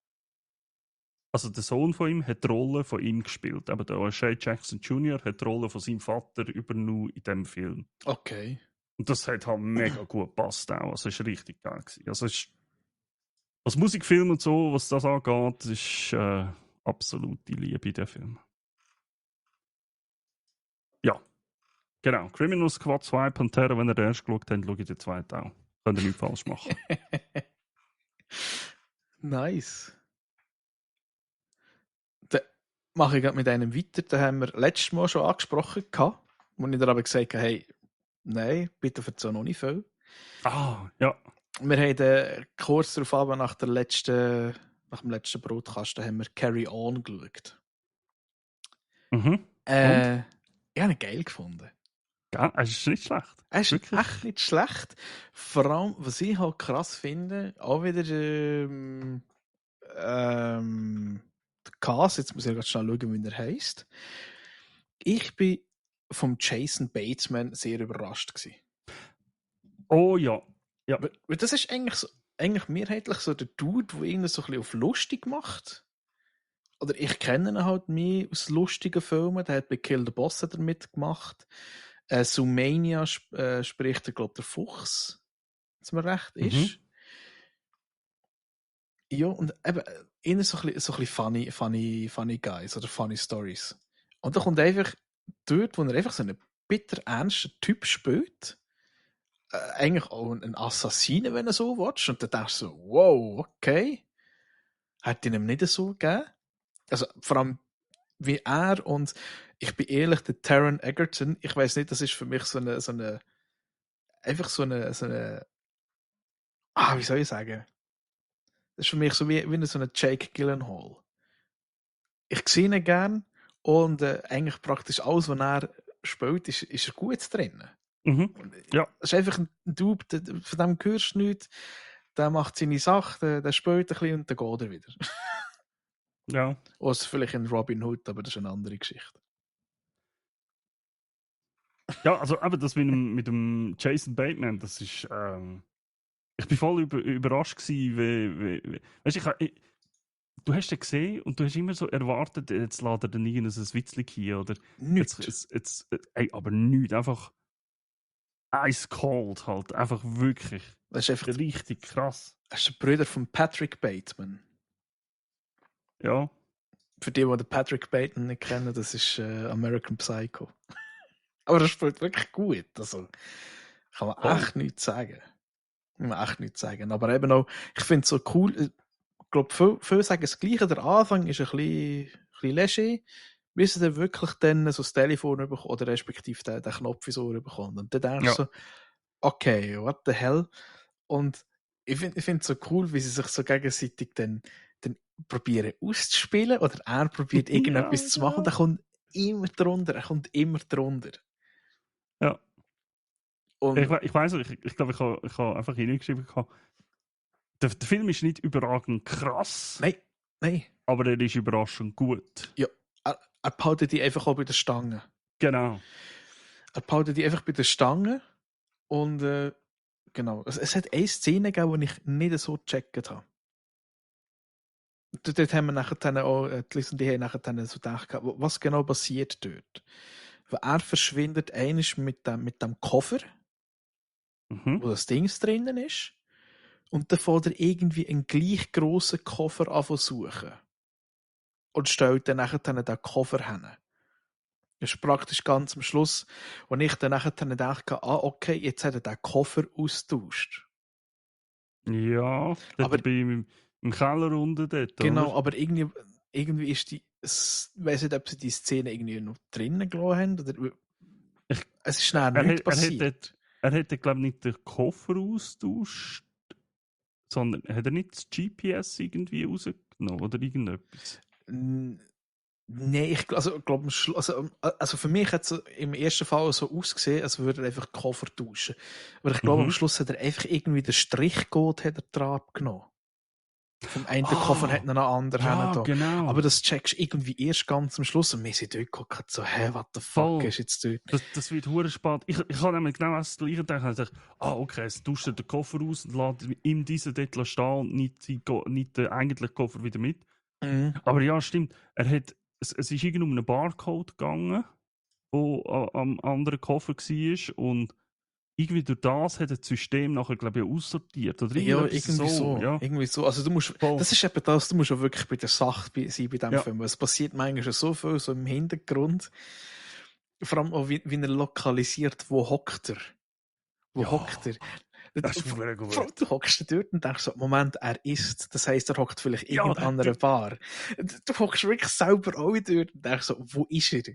also der Sohn von ihm hat die Rolle von ihm gespielt. Aber der O'Shea Jackson Jr. hat die Rolle von seinem Vater übernommen in dem Film. Okay. Und das hat halt mega gut gepasst auch. Also es war richtig geil gewesen. Also was Musikfilm und so, was das angeht, ist absolute Liebe in dem Film. Ja, genau. Criminal Squad 2, Pantera, wenn ihr den erst geschaut habt, schaut ihr den zweiten auch. Könnt ihr nichts falsch machen. Nice. Dann mache ich gerade mit einem weiter. Den haben wir letztes Mal schon angesprochen, wo ich dir aber gesagt habe, hey, nein, bitte verzeih noch nicht viel. Ah, ja. Wir haben kurz darauf aber nach dem letzten Brotkasten haben wir Carry On geschaut. Mhm. Ich habe ihn geil gefunden. Ja, es ist nicht schlecht. Es ist echt nicht schlecht. Vor allem, was ich halt krass finde, auch wieder der Cast, jetzt muss ich ganz schnell schauen, wie er heisst. Ich bin vom Jason Bateman sehr überrascht gewesen. Oh ja. Ja. Weil das ist eigentlich mehrheitlich so der Dude, der irgendwie so ein bisschen auf lustig macht. Oder ich kenne ihn halt mehr aus lustigen Filmen. Der hat bei Kill the Boss mitgemacht. Zoomania spricht er, glaube ich, der Fuchs, wenn mir recht ist. Ja, und eben, eher so ein bisschen funny Guys oder funny Stories. Und da kommt einfach dort, wo er einfach so einen bitter ernsten Typ spielt, eigentlich auch ein Assassine, wenn er so willst. Und dann denkst du so, wow, okay. Hat ihn ihm nicht so gegeben. Also vor allem wie er und ich bin ehrlich, der Taron Egerton, ich weiß nicht, das ist für mich wie soll ich sagen? Das ist für mich so wie so eine Jake Gyllenhaal. Ich sehe ihn gern und eigentlich praktisch alles, was er spielt, ist er gut drin. Mhm. Ja. Das ist einfach ein Dude, von dem hörst du nichts, der macht seine Sache, der spielt ein bisschen und dann geht er wieder. Ja. Oder vielleicht in Robin Hood, aber das ist eine andere Geschichte. Ja, also aber das mit dem Jason Bateman, das ist ich bin voll überrascht gewesen, wie weißt, du hast den gesehen und du hast immer so erwartet, jetzt lädt er dann irgendein Witzchen hier oder Nichts. Aber nichts, einfach ice cold halt, einfach wirklich. Das ist einfach richtig krass. Das ist der Bruder von Patrick Bateman. Ja. Für die den Patrick Bateman nicht kennen, das ist American Psycho. Aber er spielt wirklich gut. Also kann man echt nichts sagen. Aber eben auch, ich finde es so cool, ich glaube, viele sagen das Gleiche. Der Anfang ist ein bisschen léger, bis sie dann wirklich dann so das Telefon bekommt oder respektive den Knopf ins Ohr bekommt. Und dann denkst du so, okay, what the hell? Und ich finde es so cool, wie sie sich so gegenseitig dann probieren auszuspielen oder er probiert irgendetwas zu machen und er kommt immer drunter. Ja. Und ich weiss, ich glaube, ich habe einfach hingeschrieben, Der Film ist nicht überragend krass. Nein. Aber er ist überraschend gut. Ja, er behaltet die einfach auch bei der Stange. Genau. Er behaltet die einfach bei der Stange und genau. Es hat eine Szene gegeben, die ich nicht so gecheckt habe. Dort haben wir nachher dann auch, die Leute, die haben nachher dann so gedacht, was genau passiert dort. Weil er verschwindet einisch mit dem Koffer, wo das Ding drinnen ist, und dann fährt er irgendwie einen gleich grossen Koffer an zu suchen. Und stellt dann nachher den Koffer hin. Das ist praktisch ganz am Schluss, wo ich dann nachher dachte, okay, jetzt hat er den Koffer austauscht. Ja, aber im Keller unten dort, genau, oder? aber irgendwie ist ich weiß nicht, ob sie die Szene irgendwie noch drinnen gelassen haben, oder es ist schnell nichts passiert. Er hätte, glaube ich, nicht den Koffer austauscht, sondern hat er nicht das GPS irgendwie rausgenommen oder irgendetwas? Nein, ich glaube, also für mich hat es im ersten Fall so ausgesehen, als würde er einfach den Koffer tauschen. Aber ich glaube, am Schluss hat er einfach irgendwie den Strichcode dran abgenommen. Vom einen Koffer hat noch einen anderen ja, genau. Aber das checkst du irgendwie erst ganz am Schluss und wir sind dort geguckt, so, what the fuck ist jetzt dort? Das wird verdammt spät. Ich habe nämlich genau das Gleiche gedacht. Ich dachte, okay, es tauscht den Koffer aus und lässt ihm diesen dort stehen und nicht den eigentlichen Koffer wieder mit. Aber ja, stimmt. Es ist irgendwie um einen Barcode gegangen, der am anderen Koffer war und irgendwie durch das hat das System nachher, glaube ich, aussortiert. Oder irgendwie so. Ja. Irgendwie so. Also das ist eben das, du musst auch wirklich bei der Sache sein bei diesem Film. Es passiert manchmal so viel so im Hintergrund. Vor allem auch, wie er lokalisiert, wo hockt er. Wo hockt er? Das ist gut. Du hockst dort und denkst so, Moment, er isst. Das heisst, er hockt vielleicht irgendein anderer Bar. Du hockst wirklich selber auch dort und denkst so, wo ist er?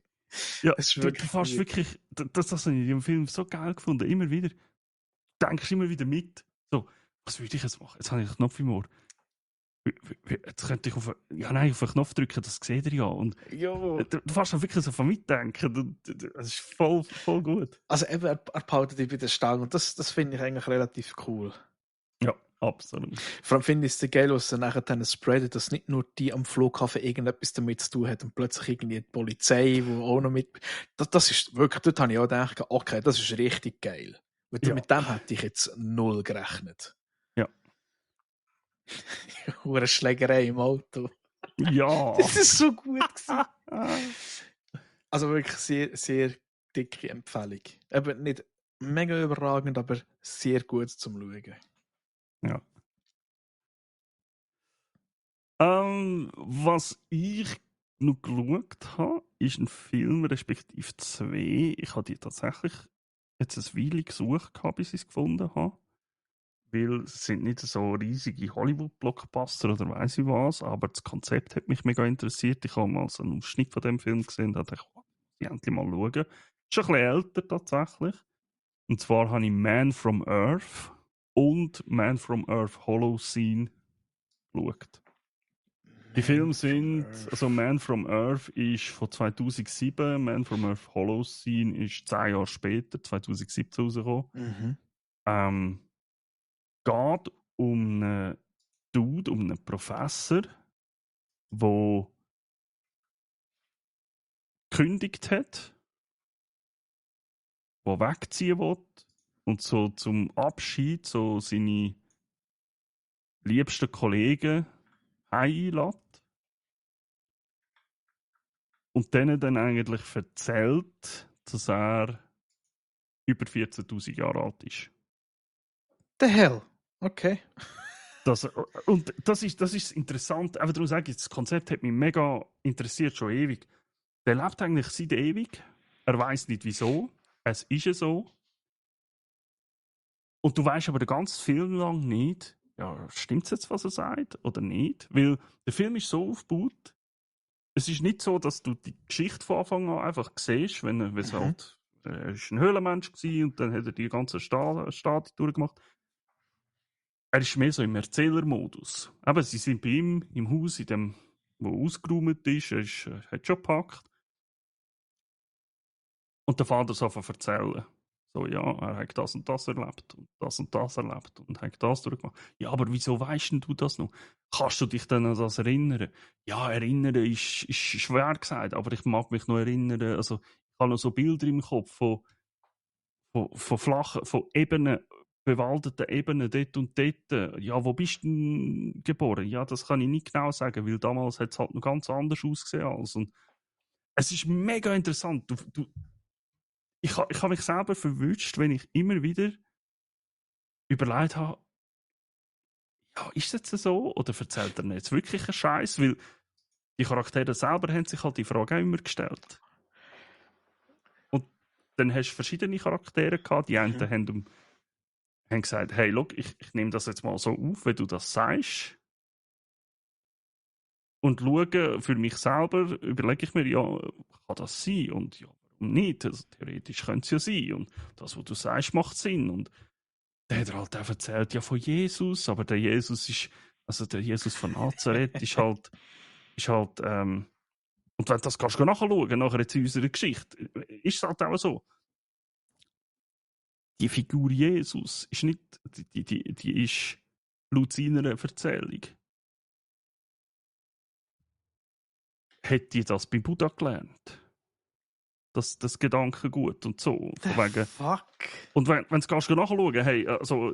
Ja, das ist wirklich, das habe ich im Film so geil gefunden. Immer wieder, denkst immer wieder mit. So, was würde ich jetzt machen? Jetzt habe ich einen Knopf im Ohr. Jetzt könnte ich auf einen Knopf drücken, das seht ihr ja. Und du fährst wirklich so von mitdenken. Das ist voll gut. Also eben, er behaltet dich bei der Stange und das finde ich eigentlich relativ cool. Ja, absolut. Vor allem finde ich es geil, was er nachher dann spreadet, dass nicht nur die am Flughafen irgendetwas damit zu tun hat und plötzlich irgendwie die Polizei, die auch noch mit... Das ist wirklich, dort habe ich auch gedacht, okay, das ist richtig geil. Mit dem hätte ich jetzt null gerechnet. Ja. Eine Schlägerei im Auto. Ja. Das ist so gut gewesen. Also wirklich sehr, sehr dicke Empfehlung. Eben nicht mega überragend, aber sehr gut zum Schauen. Ja. Was ich noch geschaut habe, ist ein Film, respektive 2. Ich habe die tatsächlich jetzt ein Weile gesucht, bis ich es gefunden habe. Weil es sind nicht so riesige Hollywood-Blockbuster oder weiss ich was, aber das Konzept hat mich mega interessiert. Ich habe mal so einen Ausschnitt von dem Film gesehen und dachte, ich muss endlich mal schauen. Ist schon ein bisschen älter tatsächlich. Und zwar habe ich Man from Earth und Man from Earth Holocene geschaut. Die Filme sind, also Man from Earth ist von 2007, Man from Earth Holocene ist 10 Jahre später, 2017 rausgekommen. Geht um einen Dude, um einen Professor, der gekündigt hat, der wegziehen will und so zum Abschied so seine liebsten Kollegen einlädt. Und denen dann eigentlich erzählt, dass er über 14.000 Jahre alt ist. The hell? Okay. Das ist interessant. Aber darum sage ich, das Konzept hat mich mega interessiert, schon ewig. Der lebt eigentlich seit ewig. Er weiß nicht wieso. Es ist ja so. Und du weißt aber den ganzen Film lang nicht, ja, stimmt es jetzt, was er sagt, oder nicht? Weil der Film ist so aufgebaut, es ist nicht so, dass du die Geschichte von Anfang an einfach siehst, wenn er halt, er ist ein Höhlenmensch gewesen und dann hat er die ganze Stadt durchgemacht. Er ist mehr so im Erzählermodus. Aber sie sind bei ihm im Haus, in dem, wo ausgeräumt ist, er hat schon gepackt. Und der Vater so erzählen. So, ja, er hat das und das erlebt und das erlebt und hat das durchgemacht. Ja, aber wieso weißt denn du das noch? Kannst du dich dann an das erinnern? Ja, erinnern ist schwer gesagt, aber ich mag mich noch erinnern. Also, ich habe noch so Bilder im Kopf von flachen, von Ebenen, bewaldeten Ebenen dort und dort. Ja, wo bist du denn geboren? Ja, das kann ich nicht genau sagen, weil damals hat es halt noch ganz anders ausgesehen als. Und es ist mega interessant. Ich habe mich selber verwünscht, wenn ich immer wieder überlegt habe, ja, ist das jetzt so oder erzählt er mir jetzt wirklich einen Scheiß? Weil die Charaktere selber haben sich halt die Frage auch immer gestellt. Und dann hast du verschiedene Charaktere gehabt. Die einen haben gesagt, hey, look, ich nehme das jetzt mal so auf, wenn du das sagst. Und schaue für mich selber, überlege ich mir, ja, kann das sein? Und ja, warum nicht? Also, theoretisch könnte es ja sein. Und das, was du sagst, macht Sinn. Und dann hat er halt auch erzählt, ja, von Jesus, aber der Jesus der Jesus von Nazareth ist halt, und wenn du das kannst du nachschauen, nachher jetzt in unserer Geschichte, ist es halt auch so. Die Figur Jesus ist nicht, die ist laut seiner Erzählung. Hätte ich das bei Buddha gelernt? Das Gedankengut und so. Von wegen, Fuck. und wenn du kannst nachschauen, hey, also,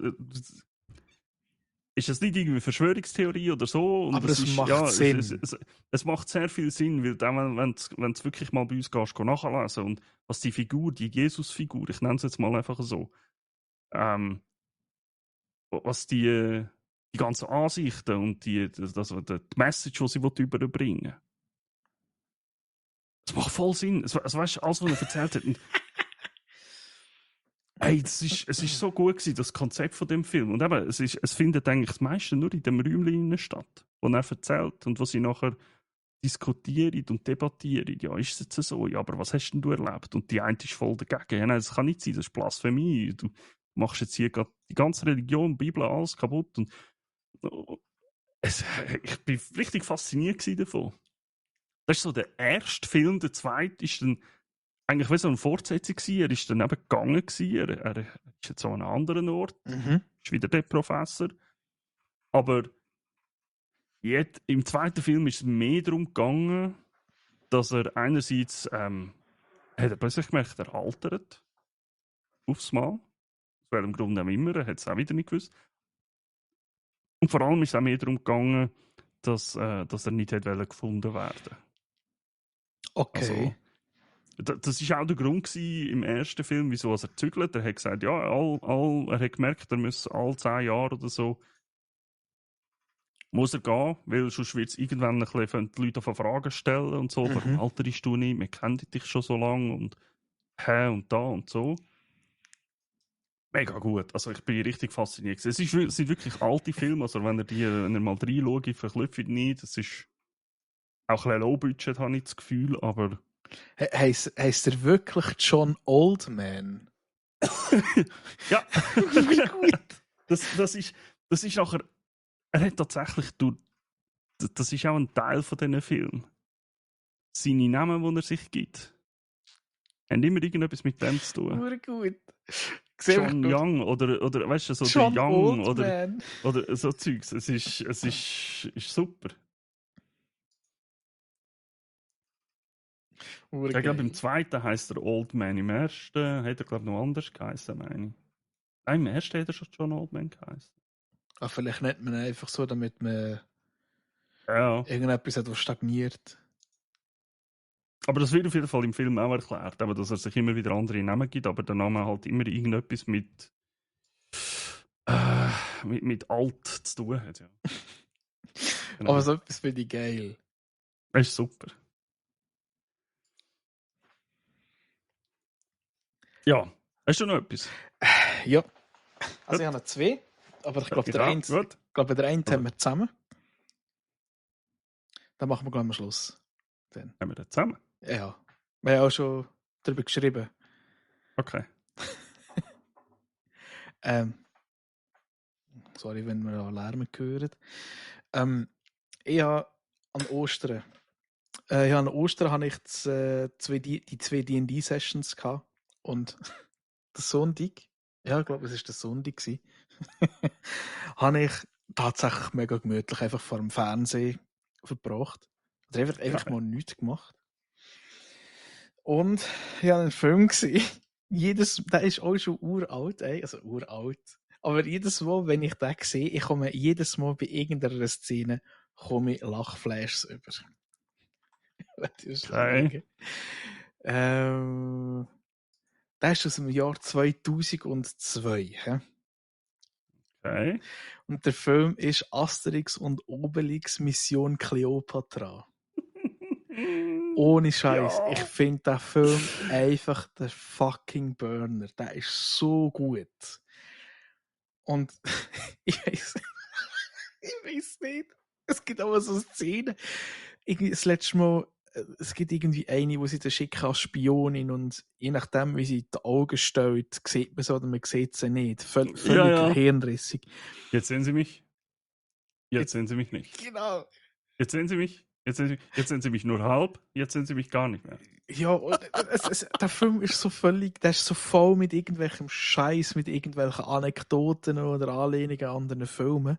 ist das nicht irgendwie Verschwörungstheorie oder so? Und aber es macht ja, Sinn. es macht sehr viel Sinn, weil dann, wenn du wirklich mal bei uns gehst, nachlesen und was die Figur, die Jesus-Figur, ich nenne es jetzt mal einfach so, was die ganzen Ansichten und die Message, die sie überbringen will. Es macht voll Sinn. Weißt du, alles, was er erzählt hat. Und, hey, es ist so gut gewesen, das Konzept von dem Film. Und eben, es findet eigentlich das meiste nur in dem Räumchen statt, wo er erzählt und wo sie nachher diskutieren und debattieren. Ja, ist es jetzt so? Ja, aber was hast denn du erlebt? Und die eine ist voll dagegen. Ja, nein, das kann nicht sein, das ist Blasphemie. Du machst jetzt hier gerade die ganze Religion, Bibel, alles kaputt. Und ich bin richtig fasziniert davon. Das ist so der erste Film, der zweite ist dann eigentlich wie so eine Fortsetzung gewesen. Er ist dann eben gegangen gewesen. Er ist jetzt an einem anderen Ort. Ist wieder der Professor. Aber im zweiten Film ist es mehr darum gegangen, dass er einerseits hat er plötzlich gemerkt, er altert aufs Mal. Aus welchem Grund auch immer, er hat es auch wieder nicht gewusst. Und vor allem ist es auch mehr darum gegangen, dass er nicht gefunden werden. Okay. Also, das war auch der Grund im ersten Film, wieso er zügelt. Er hat gesagt, ja, er hat gemerkt, er muss alle 10 Jahre oder so muss er gehen, weil sonst wird es irgendwann ein bisschen, die Leute Fragen stellen und so. Warum alterst du nicht? Wir kennen dich schon so lange und und da und so. Mega gut. Also ich bin richtig fasziniert. Es sind wirklich alte Filme, also wenn ihr mal reinschaut, verklüpft nicht. Es ist auch ein bisschen Low-Budget, habe ich das Gefühl, aber... Heißt er wirklich John Oldman? Ja. Wie gut. Das ist nachher... Er hat tatsächlich das ist auch ein Teil von diesen Filmen. Seine Namen, die er sich gibt, haben immer irgendetwas mit dem zu tun. Nur gut. John Young oder weißt du, so John der Young Oldman. oder so Zeugs. Es ist super. Ich glaube, im zweiten heisst er Old Man. Im ersten hat er, glaube ich, noch anders geheißen, meine ich. Nein, im ersten hat er schon John Oldman geheißen. Ah, vielleicht nennt man ihn einfach so, damit man irgendetwas hat, was stagniert. Aber das wird auf jeden Fall im Film auch erklärt, aber dass er sich immer wieder andere Namen gibt, aber der Name halt immer irgendetwas mit alt zu tun hat. Ja. Genau. Aber so etwas finde ich geil. Das ist super. Ja, hast du noch etwas? Ja. Also ich habe noch 2, aber ich glaube, der eine haben wir zusammen. Dann machen wir gleich am Schluss. Haben wir den zusammen? Ja. Wir haben auch schon darüber geschrieben. Okay. Sorry, wenn wir da Lärm hören. Ich habe an Ostern habe ich die 2 D&D-Sessions gehabt. Und Sonntag, ja, ich glaube, es war der Sonntag, habe ich tatsächlich mega gemütlich einfach vor dem Fernsehen verbracht. Oder einfach mal nichts gemacht. Und ich habe einen Film gesehen. Der ist auch schon uralt, also uralt. Aber jedes Mal, wenn ich den sehe, ich komme jedes Mal bei irgendeiner Szene Lachflashs über. Okay. Der ist aus dem Jahr 2002. He? Okay. Und der Film ist Asterix und Obelix Mission Cleopatra. Ohne Scheiß. Ja. Ich finde den Film einfach der fucking Burner. Der ist so gut. Und ich weiß nicht. Es gibt aber so Szenen. Das letzte Mal, es gibt irgendwie eine, wo sie dann schicken als Spionin und je nachdem, wie sie die Augen stellt, sieht man sie oder man sieht sie nicht. Völlig hirnrissig. Jetzt sehen Sie mich. Jetzt sehen Sie mich nicht. Genau. Jetzt sehen Sie mich. Jetzt sehen Sie mich nur halb. Jetzt sehen Sie mich gar nicht mehr. Ja, und der Film ist so völlig, der ist so voll mit irgendwelchem Scheiß, mit irgendwelchen Anekdoten oder Anlehnungen an anderen Filmen.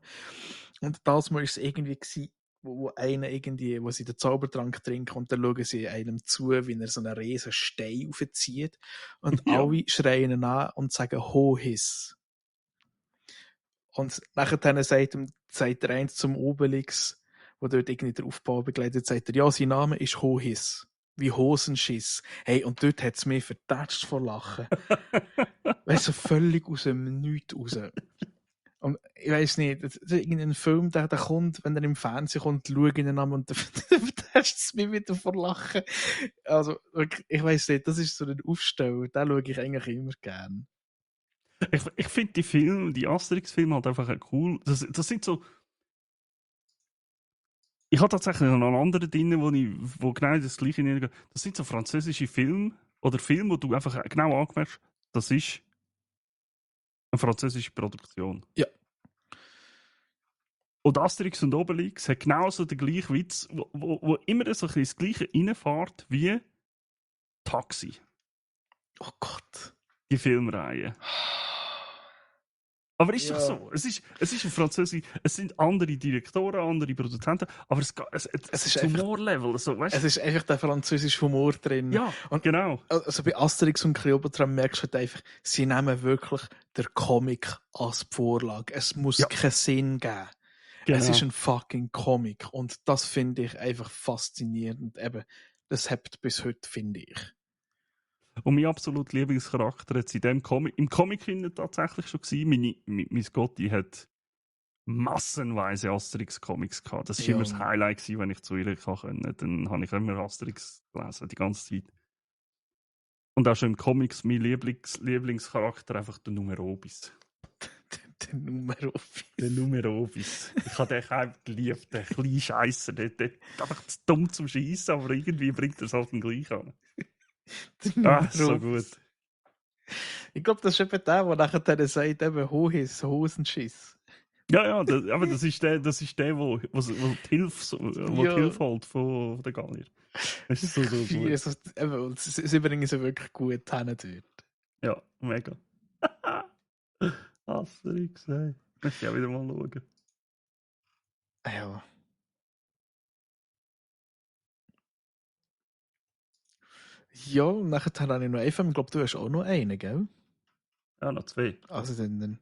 Und das Mal war es irgendwie gewesen, wo einer irgendwie, wo sie den Zaubertrank trinken und dann schauen sie einem zu, wie er so einen riesen Stein aufzieht. Und alle schreien ihn an und sagen Hohis. Und nachher sagt der eins zum Obelix, wo dort irgendwie der Aufbau begleitet, sagt er, ja, sein Name ist Hohis. Wie Hosenschiss. Hey, und dort hat es mich vertätscht vor Lachen. Weißt du, völlig aus dem Nichts raus. Und ich weiss nicht, irgendein Film, der kommt, wenn er im Fernsehen kommt, schaue ich ihn an und dann vertätscht es mich wieder vor Lachen. Also, ich weiss nicht, das ist so ein Aufsteller, den schaue ich eigentlich immer gern. Ich finde die Asterix-Filme halt einfach cool. Das sind so. Ich habe tatsächlich noch einen anderen drin, wo genau das gleiche hineingeht. Das sind so französische Filme oder Filme, wo du einfach genau angemerkt, das ist eine französische Produktion. Ja. Und Asterix und Obelix hat genauso den gleichen Witz, wo immer so ein bisschen das Gleiche reinfährt wie Taxi. Oh Gott. Die Filmreihe. Aber ist doch so. Es ist ein Französisch, es sind andere Direktoren, andere Produzenten, aber es ist Humorlevel. So, weißt? Es ist einfach der französische Humor drin. Ja, und genau. Also bei Asterix und Cleopatra merkst du halt einfach, sie nehmen wirklich den Comic als Vorlage. Es muss keinen Sinn geben. Genau. Es ist ein fucking Comic und das finde ich einfach faszinierend. Eben, das hebt bis heute, finde ich. Und mein absolut Lieblingscharakter hat im Comic tatsächlich schon gewesen. Mein Gotti hat massenweise Asterix-Comics gehabt. Das war immer das Highlight gewesen, wenn ich zu ihr konnte. Dann habe ich immer Asterix gelesen, die ganze Zeit. Und auch schon im Comics mein Lieblingscharakter einfach der Numerobis. Der Numerobis. Der Numerobis. Ich habe den auch geliebt, den kleinen Scheisser. Der einfach zu dumm zum Schießen, aber irgendwie bringt er es halt gleich an. So gut. Ich glaube, das ist eben der nachher sagt, eben Hosenschiss. Ja, aber das ist der, wo die Hilfe holt von der Gallier. Das ist so gut. Sie bringen sie wirklich gut hin dort. Ja, mega. Asterix, ey. Möchte ich auch wieder mal schauen. Ja. Ja, und nachher habe ich noch einen Film. Ich glaube, du hast auch noch einen, gell? Ja, noch zwei. Also dann...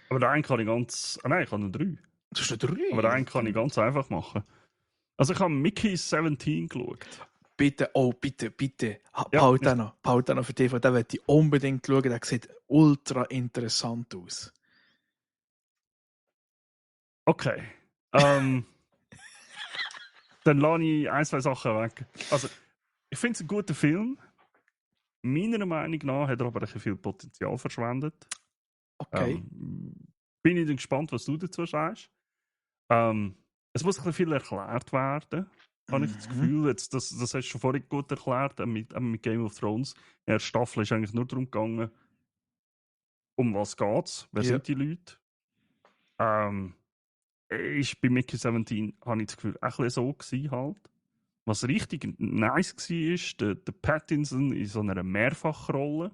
Aber den einen kann ich ganz... nein, ich habe noch 3. Du hast noch 3? Aber den einen kann ich ganz einfach machen. Also ich habe Mickey 17 geschaut. Bitte. Paul den noch für dich, den möchte ich unbedingt schauen. Der sieht ultra interessant aus. Okay. Dann lasse ich 1, 2 Sachen weg. Also, ich finde es ein guter Film. Meiner Meinung nach hat er aber ein bisschen viel Potenzial verschwendet. Okay. Bin ich dann gespannt, was du dazu sagst. Es muss ein bisschen viel erklärt werden, habe ich das Gefühl. Das hast du schon vorhin gut erklärt, mit Game of Thrones. In der Staffel ist eigentlich nur darum gegangen, um was geht's, wer sind die Leute. Ist bei Mickey 17, habe ich das Gefühl, auch ein bisschen so gewesen halt. Was richtig nice war, ist der Pattinson in so einer Mehrfachrolle.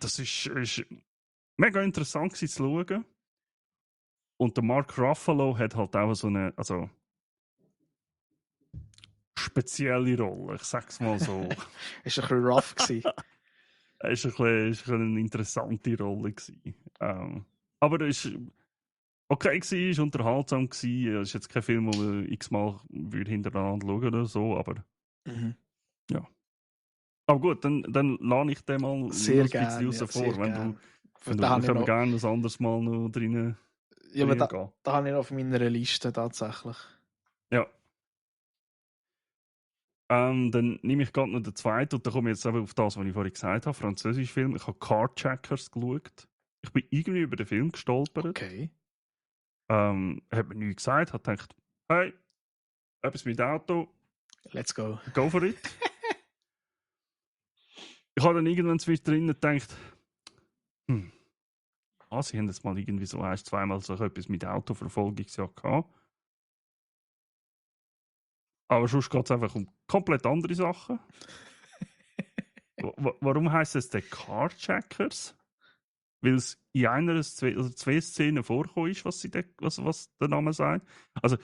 das ist mega interessant gewesen zu schauen. Und der Mark Ruffalo hat halt auch so eine, also spezielle Rolle, ich sag's mal so. Ist ein bisschen rough gewesen. Es war eine interessante Rolle gewesen. Aber es war okay gewesen, es war unterhaltsam gewesen. Es ist jetzt kein Film, den ich x-mal hintereinander schauen oder so, aber ja. Aber gut, dann lade ich den mal sehr ein bisschen raus vor, wenn du können gerne ein anderes Mal noch drin. Ja, aber da habe ich noch auf meiner Liste tatsächlich. Ja. Dann nehme ich gerade noch den zweiten und dann komme ich jetzt eben auf das, was ich vorhin gesagt habe, französischer Film. Ich habe Cardcheckers geschaut. Ich bin irgendwie über den Film gestolpert. Okay. Hat mir nichts gesagt, hat gedacht, hey, etwas mit Auto. Let's go. Go for it. Ich habe dann irgendwann zwischendrin gedacht, sie haben jetzt mal irgendwie so zweimal so etwas mit Autoverfolgungsjagd gehabt. Aber sonst geht es einfach um komplett andere Sachen. Warum heisst es den Cardcheckers? Weil es in einer oder zwei Szenen vorgekommen ist, was der Name sagt. Also,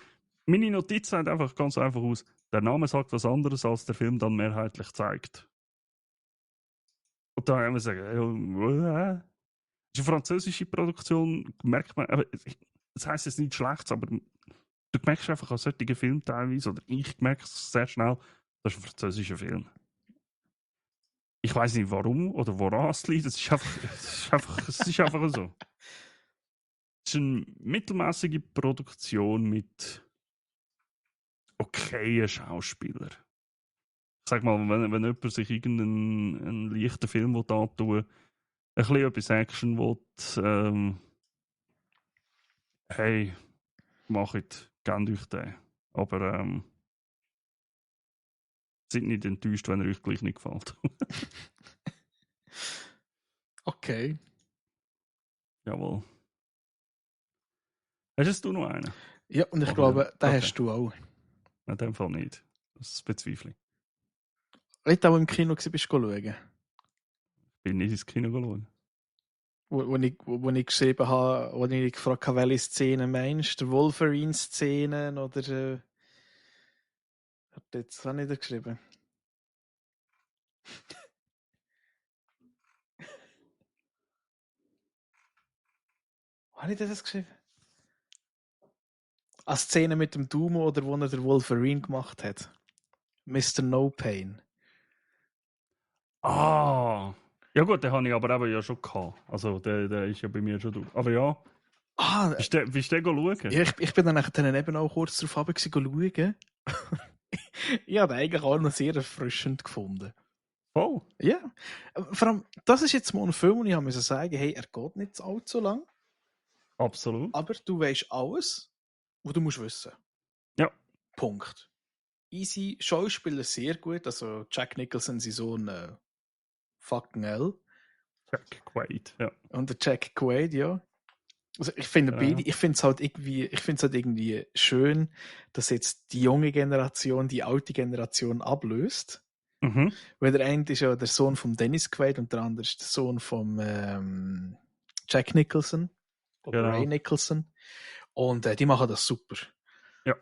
meine Notiz sagt einfach ganz einfach aus, der Name sagt was anderes, als der Film dann mehrheitlich zeigt. Und da haben wir gesagt, es ist eine französische Produktion, merkt man, das heisst jetzt nichts Schlechtes, aber du merkst einfach an solchen Filmen teilweise, oder ich merke es sehr schnell, das ist ein französischer Film. Ich weiß nicht warum oder woran es liegt, es ist einfach so. Es ist eine mittelmäßige Produktion mit okayen Schauspielern. Ich sag mal, wenn jemand sich irgendeinen leichten Film antun will, ein bisschen etwas Action will, hey, macht, gebt euch den. Aber seid nicht enttäuscht, wenn er euch gleich nicht gefällt. Okay. Jawohl. Hast du noch einen? Ja, und ich glaube, den hast du auch. In dem Fall nicht. Das bezweifle ich. Nicht auch im Kino bist du schauen? Ich bin nicht ins Kino schauen. Wo ich geschrieben habe, wo ich gefragt habe, welche Szene meinst du? Der Wolverine-Szenen oder jetzt habe ich da geschrieben. Habe ich das geschrieben? Eine Szene mit dem Dumo oder wo er der Wolverine gemacht hat. Mr. No Pain. Ah! Ja gut, den habe ich aber eben ja schon gehabt. Also der ist ja bei mir schon durch. Aber ja. Bist du den schauen? Ja, ich bin dann eben auch kurz darauf schauen. Ich habe den eigentlich auch noch sehr erfrischend gefunden. Voll? Ja. Vor allem, das ist jetzt mal ein Film, und ich musste sagen, hey, er geht nicht allzu lang. Absolut. Aber du weißt alles, was du musst wissen. Ja. Punkt. Easy, Schauspieler sehr gut. Also Jack Nicholson ist so ein fucking L. Jack Quaid, ja. Und der Jack Quaid, ja. Also ich finde beide, ich finde es halt irgendwie schön, dass jetzt die junge Generation die alte Generation ablöst. Mhm. Weil der eine ist ja der Sohn von Dennis Quaid und der andere ist der Sohn von Jack Nicholson. Oder Ray Nicholson. Und die machen das super. Ja.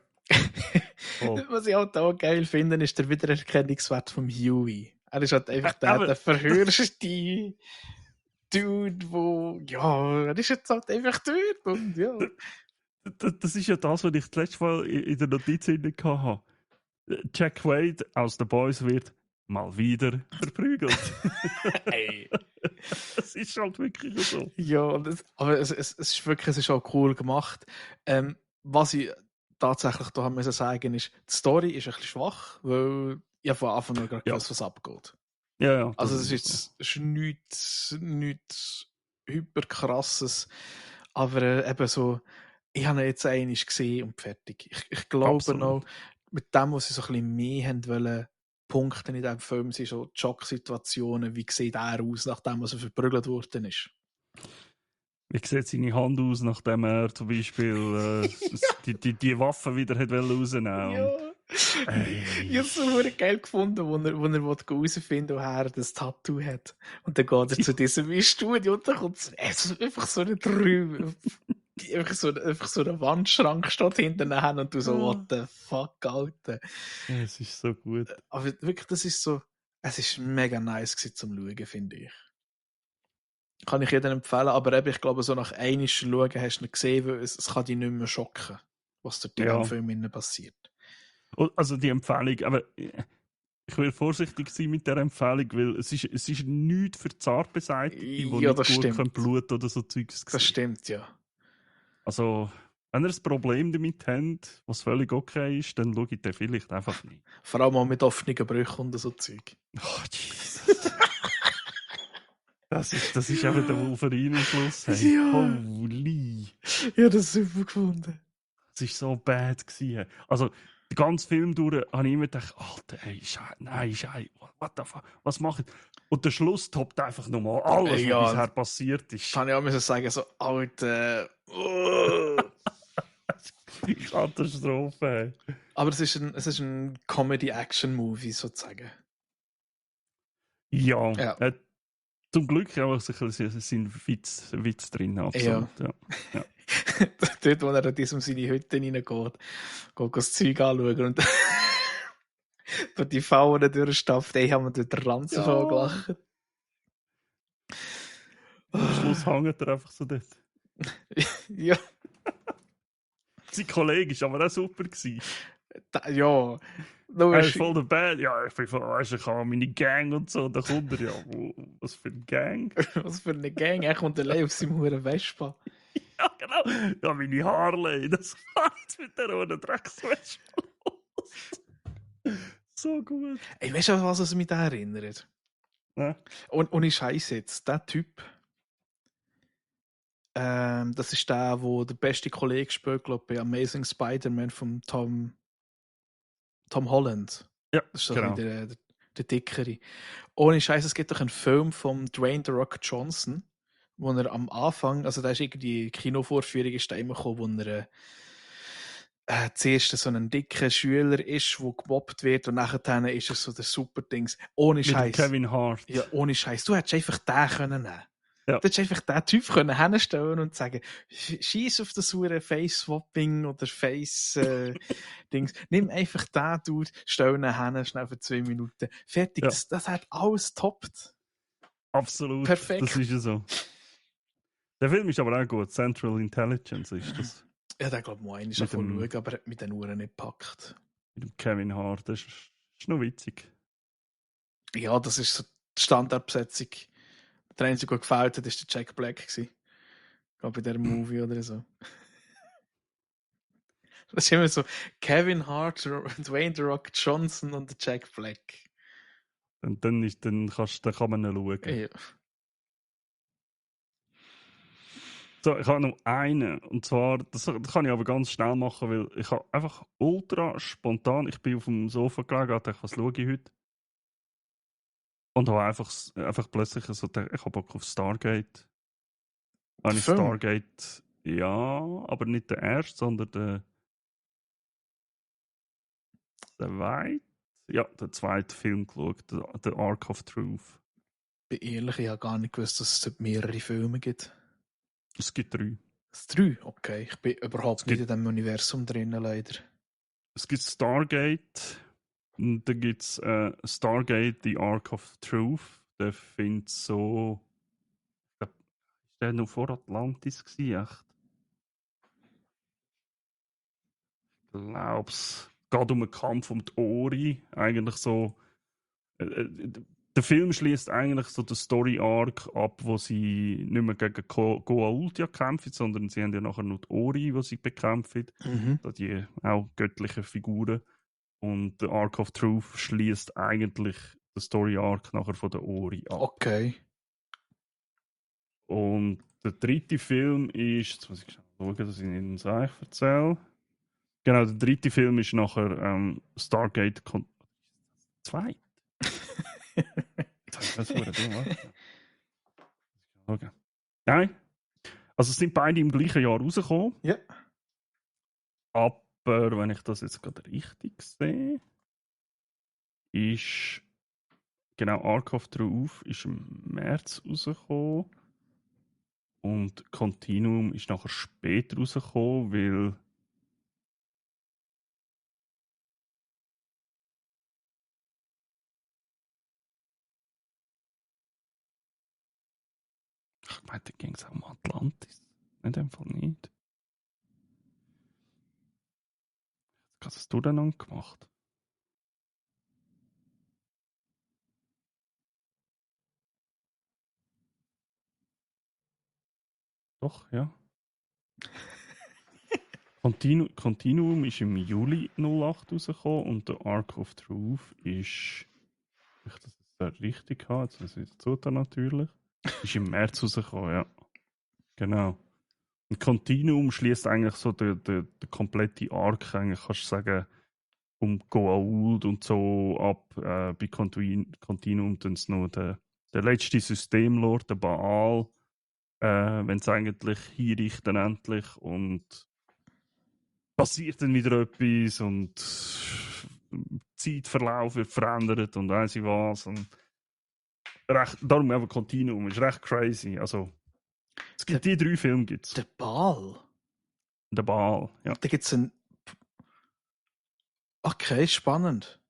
Was ich halt auch geil finde, ist der Wiedererkennungswert von Huey. Er ist halt einfach der verhörste Dude, wo, ja, er ist jetzt halt einfach dort und ja. Das ist ja das, was ich das letzte Mal in der Notiz hatte. Jack Quaid aus The Boys wird mal wieder verprügelt. Ey. Es ist halt wirklich so. Ja, aber es ist auch cool gemacht. Was ich tatsächlich da haben sagen ist, die Story ist ein bisschen schwach, weil ich von Anfang an gerade gewusst, was abgeht. Ja. Also es ist nichts hyper krasses, aber eben so, ich habe ihn jetzt einmal gesehen und fertig. Ich glaube noch, mit dem, was sie so ein bisschen mehr haben wollen, Punkte in diesem Film sind so Schocksituationen, wie sieht er aus, nachdem er verprügelt worden ist. Wie sieht seine Hand aus, nachdem er zum Beispiel die Waffe wieder rausnehmen wollte? Ja. Ich habe es so geil gefunden, wo er herausfinden will, woher er das Tattoo hat. Und dann geht er zu diesem Studio und dann kommt einfach so ein Träum. Einfach so ein Wandschrank steht hinten her und du so, what the fuck, Alter. Es ist so gut. Aber wirklich, das ist so, es ist mega nice gewesen zum Schauen, finde ich. Kann ich jedem empfehlen, aber eben, ich glaube, so nach einmal Schauen hast du nicht gesehen, weil es kann dich nicht mehr schocken, was dort in dem Film passiert. Also die Empfehlung, aber ich will vorsichtig sein mit der Empfehlung, weil es ist nichts für Zartbeseitigte, die nicht gut Blut oder so Zeugs sehen. Das stimmt, ja. Also, wenn ihr ein Problem damit habt, was völlig okay ist, dann schaut ihr vielleicht einfach nicht. Vor allem auch mit offenen Brüchen und so Zeug. Oh, Jesus. Das ist einfach der Wolverine am Schluss. Hey. Ja. Holy. Ja, das super gefunden. Das war so bad gewesen. Also, den ganzen Film durch habe ich immer gedacht, Alter, ey, Scheiße, what the fuck, was macht? Und der Schluss toppt einfach nochmal alles, was bisher passiert ist. Kann ich auch sagen, so, Alter, Katastrophe. Aber es ist ein Comedy-Action-Movie, sozusagen. Ja. Zum Glück auch sind Witz drin, absolut. Ja. Dort, wo er in seine Hütte reingeht, geht das Zeug anschauen und durch die Fauern durchstapft, haben wir dort den Ranzen voll gelacht. Am Schluss hängt er einfach so dort. Ja. Sein Kollege war aber auch super. Ja. Er ist voll der Bad. Ja, ich habe meine Gang und so. Da kommt er ja. Was für eine Gang? Was für eine Gang? Er kommt allein auf seinem Huren Vespa. Ja, genau. Ja, meine Harley. Das war jetzt mit der ohne Drecksvespa los. So gut. Ey, weißt du, was es mich da erinnert? Ja. Und ohne Scheiß jetzt, der Typ, das ist der, wo der beste Kollege spielt, glaube ich, bei Amazing Spider-Man von Tom Holland. Ja, das ist so genau. Der Dickere. Ohne Scheiß, es gibt doch einen Film von Dwayne The Rock Johnson, wo er am Anfang, also da ist irgendwie Kinovorführung ist da immer gekommen, wo er zuerst so ein dicker Schüler ist, der gemobbt wird und nachher ist er so der Super-Dings. Ohne Scheiß. Mit Kevin Hart. Ja, ohne Scheiß. Du hättest einfach den können nehmen. Ja. Du hättest einfach den Typ können hinstellen und sagen, schieß auf das hure Face-Swapping oder Face-Dings. Nimm einfach den Dude, stell ihn hin, schnell für 2 Minuten. Fertig. Ja. Das hat alles toppt. Absolut. Perfekt. Das ist ja so. Der Film ist aber auch gut. Central Intelligence ist das. Ja, der glaube ich mal einmal schauen, aber hat mit den Uhren nicht gepackt. Mit dem Kevin Hart, das ist noch witzig. Ja, das ist so die Standardbesetzung. Der einzige, der gefällt hat, war der Jack Black. Ich glaube, bei dieser Movie oder so. Das ist immer so Kevin Hart, Dwayne The Rock Johnson und der Jack Black. Und dann kann man ihn schauen. Ja. So, ich habe noch einen. Und zwar, das kann ich aber ganz schnell machen, weil ich habe einfach ultra spontan, ich bin auf dem Sofa gelegen, dachte, was schaue ich heute? Und habe einfach plötzlich so, ich habe Bock auf Stargate. Habe ich Stargate, ja, aber nicht der erste, sondern der zweite Film geschaut, The Ark of Truth. Ich bin ehrlich, ich habe gar nicht gewusst, dass es mehrere Filme gibt. Es gibt 3. 3? Okay, ich bin überhaupt nicht in diesem Universum drin, leider. Es gibt Stargate, und dann gibt es Stargate, The Ark of Truth. Der findet so... Ist der noch vor Atlantis gewesen, echt? Ich glaube es. Geht um einen Kampf um die Ori. Eigentlich so... der Film schließt eigentlich so den Story-Arc ab, wo sie nicht mehr gegen Goa'uld kämpfen, sondern sie haben ja nachher noch die Ori, die sie bekämpfen. Die auch göttlichen Figuren. Und der Ark of Truth schließt eigentlich den Story-Arc nachher von der Ori ab. Okay. Und der 3. Film ist, jetzt muss ich schauen, dass ich Ihnen das eigentlich erzähle. Genau, der 3. Film ist nachher Stargate 2. Das wurde dumm, okay. Nein. Also es sind beide im gleichen Jahr rausgekommen. Ja. wenn ich das jetzt gerade richtig sehe, ist genau Ark of Truth ist im März rausgekommen und Continuum ist nachher später rausgekommen, weil ich meine, da ging es auch um Atlantis. In dem Fall nicht. Was hast du denn noch gemacht? Doch, ja. Continuum ist im Juli 08 rausgekommen und der Ark of Truth ist, wenn ich das jetzt richtig habe, jetzt ist es natürlich, ist im März rausgekommen, ja. Genau. Und Continuum schließt eigentlich so der komplette Arc, eigentlich kannst du sagen, um Goa'uld und so ab. Bei Continuum tun sie noch der letzte Systemlord, der Baal, wenn es eigentlich hinrichten endlich und passiert dann wieder etwas und Zeitverlauf wird verändert und weiss ich was. Und darum eben Continuum ist recht crazy. Also, es gibt die 3 Filme. Gibt's. Der Baal? Der Baal, ja. Da gibt es einen. Okay, spannend.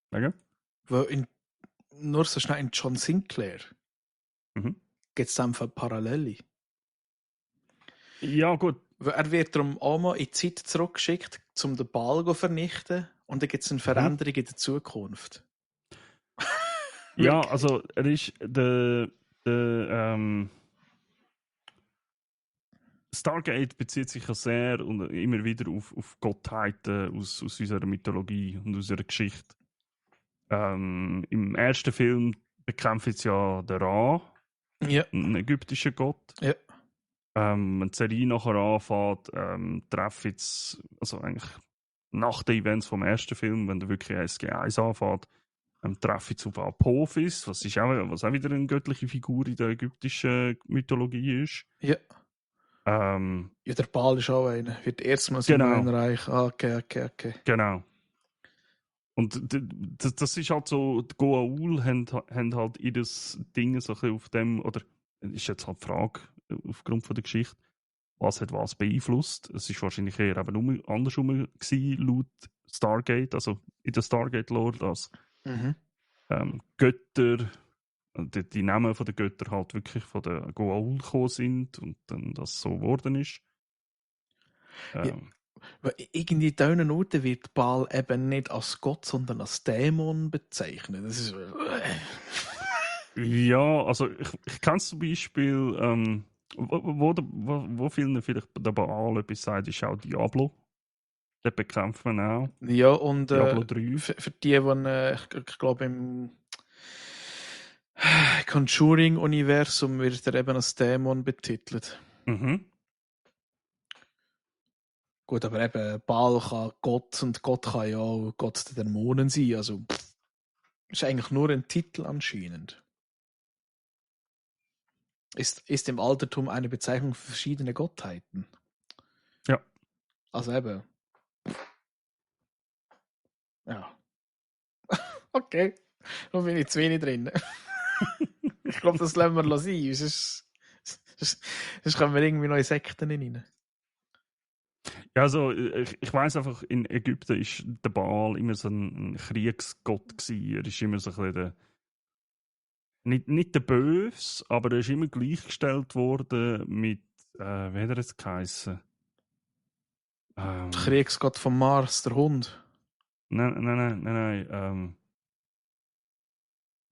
Okay. Weil nur so schnell in John Sinclair gibt es einfach Parallele. Ja, gut. Weil er wird darum auch mal in die Zeit zurückgeschickt, um den Ball zu vernichten. Und dann gibt es eine Veränderung in der Zukunft. Ja, also er ist Stargate bezieht sich ja sehr und immer wieder auf Gottheiten aus unserer Mythologie und unserer Geschichte. Im ersten Film bekämpft jetzt ja der Ra, ein ägyptischer Gott. Ja. Wenn die Serie nachher anfängt, treffen jetzt, also eigentlich nach den Events vom ersten Film, wenn der wirklich SG1 anfängt, treffe ich auf Apophis, was auch wieder eine göttliche Figur in der ägyptischen Mythologie ist. Ja. Ja, der Baal ist auch einer. Wird erstmals im Neuen Reich. Okay. Genau. Und das ist halt so, die Goa'uld haben halt ihr Ding so ein bisschen auf dem, oder ist jetzt halt die Frage, aufgrund von der Geschichte, was hat was beeinflusst. Es ist wahrscheinlich eher eben andersrum gewesen, laut Stargate, also in der Stargate-Lore, dass Götter, die Namen der Götter halt wirklich von der Goa'uld gekommen sind und dann das so geworden ist. Ja, weil irgendwie in diesen Orten wird Baal eben nicht als Gott, sondern als Dämon bezeichnet. Das ist... Ja, also ich kenne zum Beispiel, wo vielen vielleicht der Baal etwas sagt, ist auch Diablo. Den bekämpft man auch. Ja, und Diablo 3. Für die, die ich glaube im Conjuring-Universum wird er eben als Dämon betitelt. Gut, aber eben Baal kann Gott und Gott kann ja auch Gott der Dämonen sein. Also ist eigentlich nur ein Titel anscheinend. Ist im Altertum eine Bezeichnung für verschiedene Gottheiten. Ja. Also eben. Ja. Okay. Da bin ich zu wenig drin. Ich glaube, das lassen wir sein. Sonst kommen wir irgendwie noch in Sekten rein. Ja, also ich weiss einfach, in Ägypten ist der Baal immer so ein Kriegsgott gewesen. Er ist immer so ein bisschen nicht der Böse, aber er ist immer gleichgestellt worden mit, wie hat er es geheissen? Der Kriegsgott vom Mars, der Hund. Nein.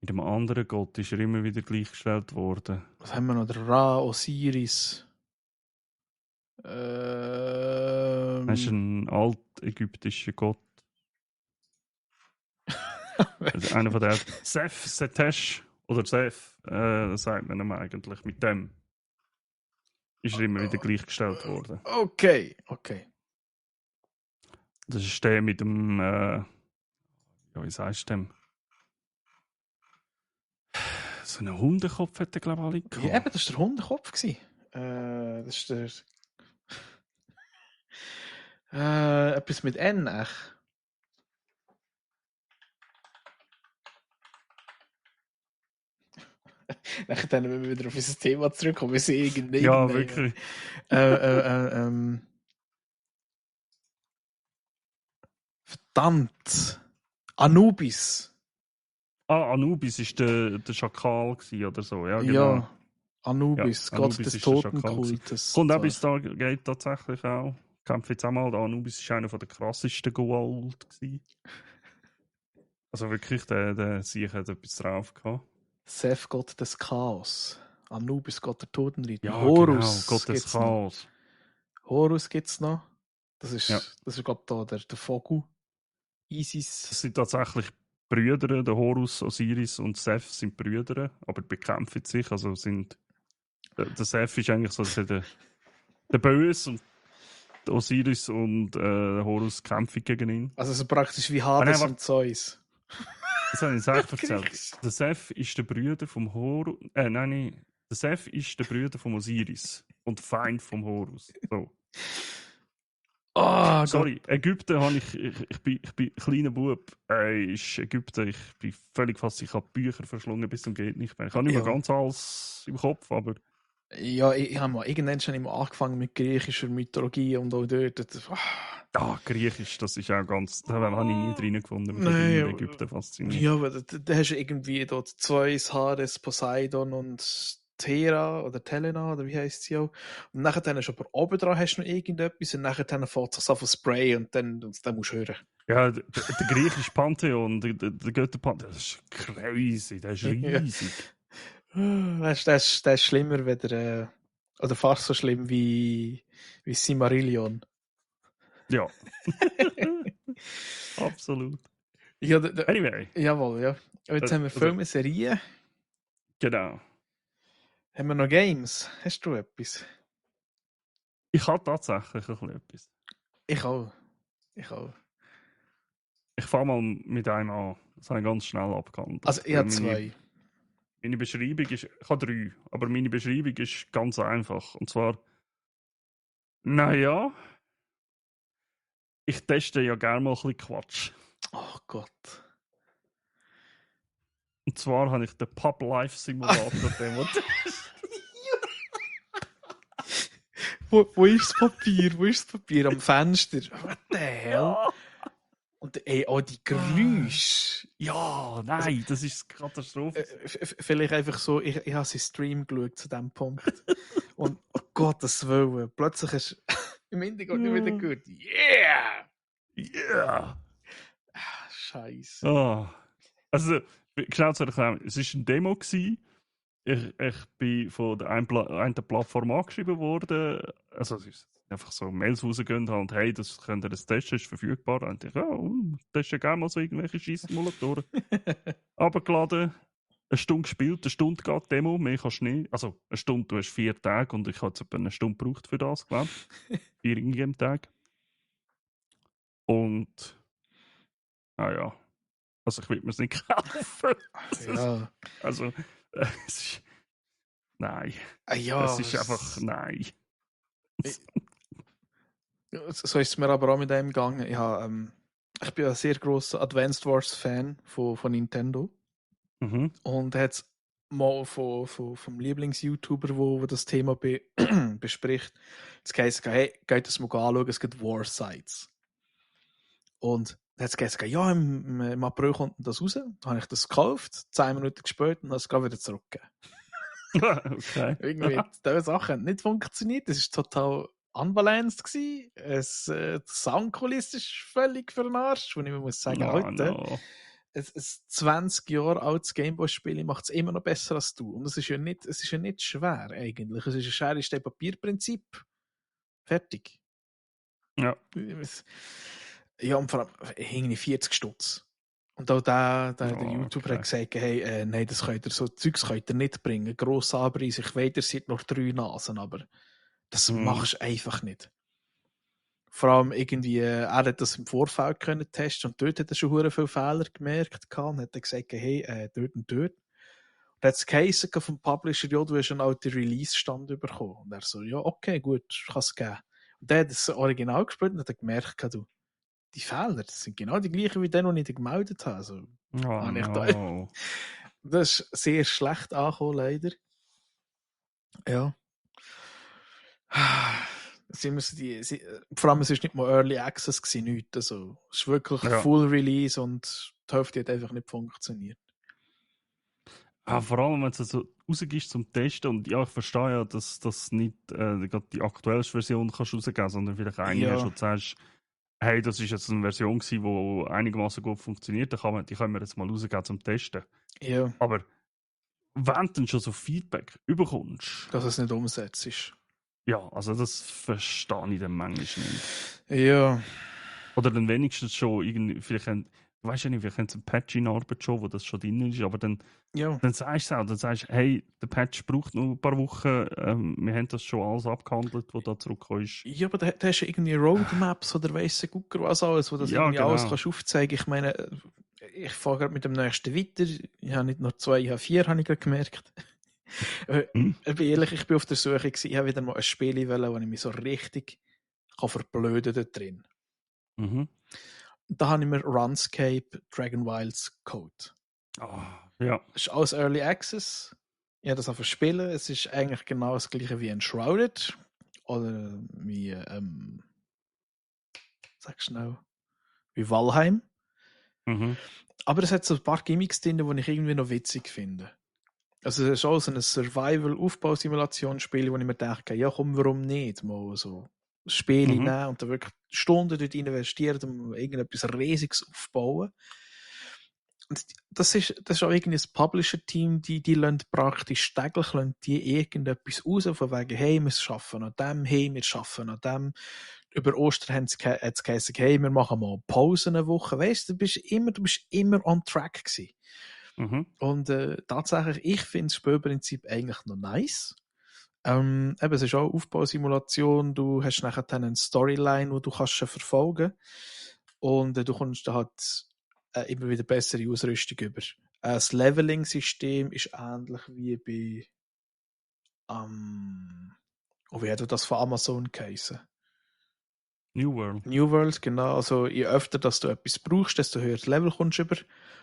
Mit einem anderen Gott ist er immer wieder gleichgestellt worden. Was haben wir noch? Der Ra, Osiris. Das ist ein altägyptischer Gott. Einer von der Seth, Setesh oder Seth, sagt man ihm eigentlich. Mit dem ist er immer wieder gleichgestellt worden. Okay. Das ist der mit dem, wie sagst du dem? So einen Hundekopf hat er, glaube ich, alle gehabt. Ja, eben, das war der Hundekopf. Das ist der... Etwas mit N, echt. Nachher wenn wir wieder auf unser Thema zurückkommen, wir sind irgendwie. Ja, wirklich. Verdammt. Anubis. Anubis war der Schakal oder so, ja, genau. Ja, Anubis, ja, Gott Anubis des Totenkultes. Kommt auch bis da, geht tatsächlich auch. Kämpfe jetzt einmal, Anubis war einer der krassesten Goa'uld gewesen. Also wirklich, der Sieg hat etwas drauf gehabt. Seth, Gott des Chaos. Anubis, Gott der Totenritter. Ja, Horus, genau, Gott des Chaos. Horus gibt es noch. Das ist glaube ich, der Vogel. Isis. Das sind tatsächlich Brüder, der Horus, Osiris und Seth sind Brüder, aber bekämpfen sich. Also der Seth ist eigentlich so der Böse und der Osiris und der Horus kämpfen gegen ihn. Also so praktisch wie Hades und Zeus. Das habe ich jetzt erzählt. Der Seth ist der Bruder vom Horus. Der Seth ist der Bruder vom Osiris und Feind vom Horus. So. Oh, sorry, Gott. Ägypten habe ich bin kleiner Bub. Ist Ägypten, ich bin völlig fast, ich habe Bücher verschlungen bis zum geht nicht mehr. Ich habe nicht mehr ganz alles im Kopf, aber... Ja, ich habe mal irgendwann schon immer angefangen mit griechischer Mythologie und auch dort. Griechisch, das ist auch ganz... Da habe ich nie drin gefunden. Nein, Ägypten fasziniert. Ja, aber da hast du irgendwie dort Zeus, Hades, Poseidon und Thera oder Helena oder wie heisst sie auch. Und nachher dann hast du aber oben dran hast du noch irgendetwas und nachher dann fährt es auf Spray und dann musst du hören. Ja, der griechische Pantheon, der Götterpantheon, das ist crazy, der ist riesig. Weißt du, das ist schlimmer, oder fast so schlimm wie Silmarillion. Ja. Absolut. Ja, anyway. Jawohl, ja. Jetzt haben wir Filme, Serien. Genau. Haben wir noch Games? Hast du etwas? Ich habe tatsächlich etwas. Ich auch. Ich fange mal mit einem an. Das habe ich ganz schnell abgehandelt. Also ich habe 2. Meine Beschreibung ist... Ich habe 3, aber meine Beschreibung ist ganz einfach. Und zwar... Naja... Ich teste ja gerne mal ein bisschen Quatsch. Oh Gott. Und zwar habe ich den Pub Life Simulator Demo. Wo ist das Papier? Wo ist das Papier? Am Fenster? What the hell? Ja. Und auch die Geräusche. Ja, nein, das ist Katastrophe. Vielleicht einfach so, ich habe seinen Stream geschaut zu diesem Punkt. Und oh Gottes Willen, plötzlich ist im Hintergrund nicht wieder gut. Yeah! Yeah! Scheiße. Oh. Also, schnell zu erklären, es war eine Demo. Ich bin von der einen Plattform angeschrieben worden. Also, es ist einfach so Mails rausgehen und hey, das könnt ihr das testen, ist verfügbar. Und ich testen gerne mal so irgendwelche Scheiss-Simulatoren. Abgeladen, eine Stunde gespielt, eine Stunde geht Demo, mehr kannst du nicht. Also, eine Stunde, du hast 4 Tage und ich habe jetzt etwa eine Stunde gebraucht für das, glaube ich. 4 in Tag. Und, ja. Also, ich will mir es nicht kaufen. Ja. Also, es ist... Nein. Ja, es ist einfach... Nein. So ist es mir aber auch mit dem gegangen. Ich bin ein sehr grosser Advanced Wars Fan von Nintendo. Mhm. Und hat mal vom Lieblings-YouTuber, wo das Thema bespricht, das heisst, hey, geht das mal anschauen, es gibt War-Sites. Und dann hat es gesagt, ja, im April kommt das raus. Dann habe ich das gekauft, 10 Minuten gespielt und habe es gerade wieder zurückgegeben. Okay. Irgendwie, diese Sachen haben nicht funktioniert. Es war total unbalanced gewesen. Die Soundkulisse ist völlig für den Arsch, wo ich mir muss sagen, Alter, ein 20 Jahre altes Gameboy-Spiel macht es immer noch besser als du. Und es ist ja nicht schwer eigentlich. Es ist ein Schere-Stein-Papier-Prinzip. Fertig. Ja. Ja, und vor allem irgendwie 40 Stutz. Und auch der YouTuber hat gesagt, hey, nein, so Zeugs könnt ihr nicht bringen. Gross Anpreis, ich weiß, ihr seid noch 3 Nasen, aber das machst du einfach nicht. Vor allem irgendwie, er hat das im Vorfeld können testen und dort hat er schon viele Fehler gemerkt und hat gesagt, hey, dort und dort. Und hat es geheißen vom Publisher, ja, du hast einen alten Release-Stand bekommen. Und er so, ja, okay, gut, kann es geben. Und der hat das Original gespielt und hat gemerkt, du, die Fehler, das sind genau die gleichen wie den, die ich gemeldet habe. Also, no. Das ist sehr schlecht angekommen, leider. Ja. Vor allem, es war nicht mal Early Access gewesen, nichts. Also, es ist wirklich Full Release und die Hälfte hat einfach nicht funktioniert. Vor allem, wenn du so rausgehst zum Testen, und ja, ich verstehe ja, dass das nicht die aktuellste Version kannst rausgeben, sondern vielleicht eine hast, wo du sagst, hey, das ist jetzt eine Version gewesen, die einigermaßen gut funktioniert, die können wir jetzt mal rausgeben zum Testen. Ja. Aber wenn du dann schon so Feedback überkommst, dass es nicht umsetzt ist. Ja, also das verstehe ich dann manchmal nicht. Ja. Oder dann wenigstens schon irgendwie, vielleicht ich weiß ja nicht, vielleicht haben sie ein Patch in Arbeit schon, wo das schon drin ist, aber dann sagst du auch, dann sagst du, hey, der Patch braucht noch ein paar Wochen, wir haben das schon alles abgehandelt, was da zurückkommt. Ja, aber da hast du irgendwie Roadmaps oder weiss der Gucker was alles, wo das irgendwie alles kannst aufzeigen. Ich meine, ich fahre gerade mit dem nächsten weiter, ich habe nicht nur 2, ich habe 4, habe ich gerade gemerkt. Ich bin ehrlich, ich bin auf der Suche gewesen. Ich habe wieder mal ein Spiel wollen, wo ich mich so richtig verblöden da drin. Da habe ich mir RuneScape Dragon Wilds Code. Ja. Das ist alles Early Access. Ich habe das einfach spielen. Es ist eigentlich genau das gleiche wie Enshrouded. Oder wie, sag schnell, wie Valheim. Aber es hat so ein paar Gimmicks drin, die ich irgendwie noch witzig finde. Also es ist auch so ein Survival-Aufbausimulationsspiel, wo ich mir denke, ja komm, warum nicht? Mal so ein Spiel nehmen und da wirklich Stunden dort investieren, um irgendetwas Riesiges aufzubauen. Und das ist auch irgendwie ein Publisher-Team, die lassen praktisch täglich die irgendetwas raus, von wegen, hey, wir arbeiten an dem, hey, wir arbeiten an dem. Über Ostern hat es geheißen, hey, wir machen mal Pause eine Woche. Weißt du, du bist immer on track gewesen. Und tatsächlich, ich finde das Spielprinzip eigentlich noch nice. Es ist auch eine Aufbausimulation, du hast nachher dann eine Storyline, die du kannst verfolgen. Und du kommst da halt immer wieder bessere Ausrüstung über. Das Leveling-System ist ähnlich wie bei wie hat das von Amazon geheißen? New World. New World, genau. Also je öfter dass du etwas brauchst, desto höher das Level kommst du über.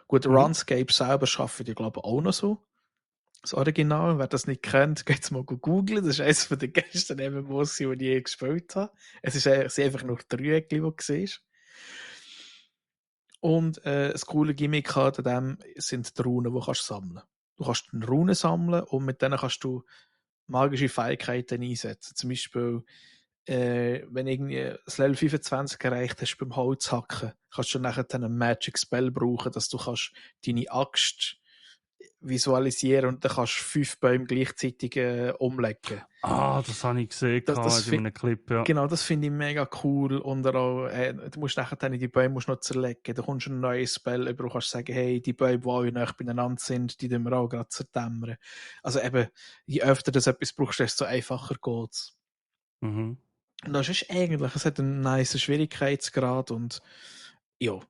Gut, RuneScape selber schaffen die, glaube ich, auch noch so. Das Original, wer das nicht kennt, geht es mal googeln. Das ist eines der geilsten MMOs, die ich je gespielt habe. Es ist einfach nur 3 Eckchen, die du siehst. Und das coole Gimmick an dem sind die Runen, die du sammeln kannst. Du kannst Runen sammeln und mit denen kannst du magische Fähigkeiten einsetzen. Zum Beispiel, wenn irgendwie das Level 25 erreicht hast beim Holzhacken, kannst du nachher einen Magic Spell brauchen, dass du kannst deine Axt visualisieren und dann kannst du 5 Bäume gleichzeitig umlegen. Das habe ich gesehen in einem Clip, ja. Genau, das finde ich mega cool. Und auch, du musst nachher dann die Bäume noch zerlegen. Da kommst du ein neues Spell über, du kannst sagen, hey, die Bäume, die alle nahe beieinander sind, die wir auch gerade zerdämmern. Also eben, je öfter du etwas brauchst, desto einfacher geht es. Und das ist eigentlich, es hat einen nice Schwierigkeitsgrad und ja.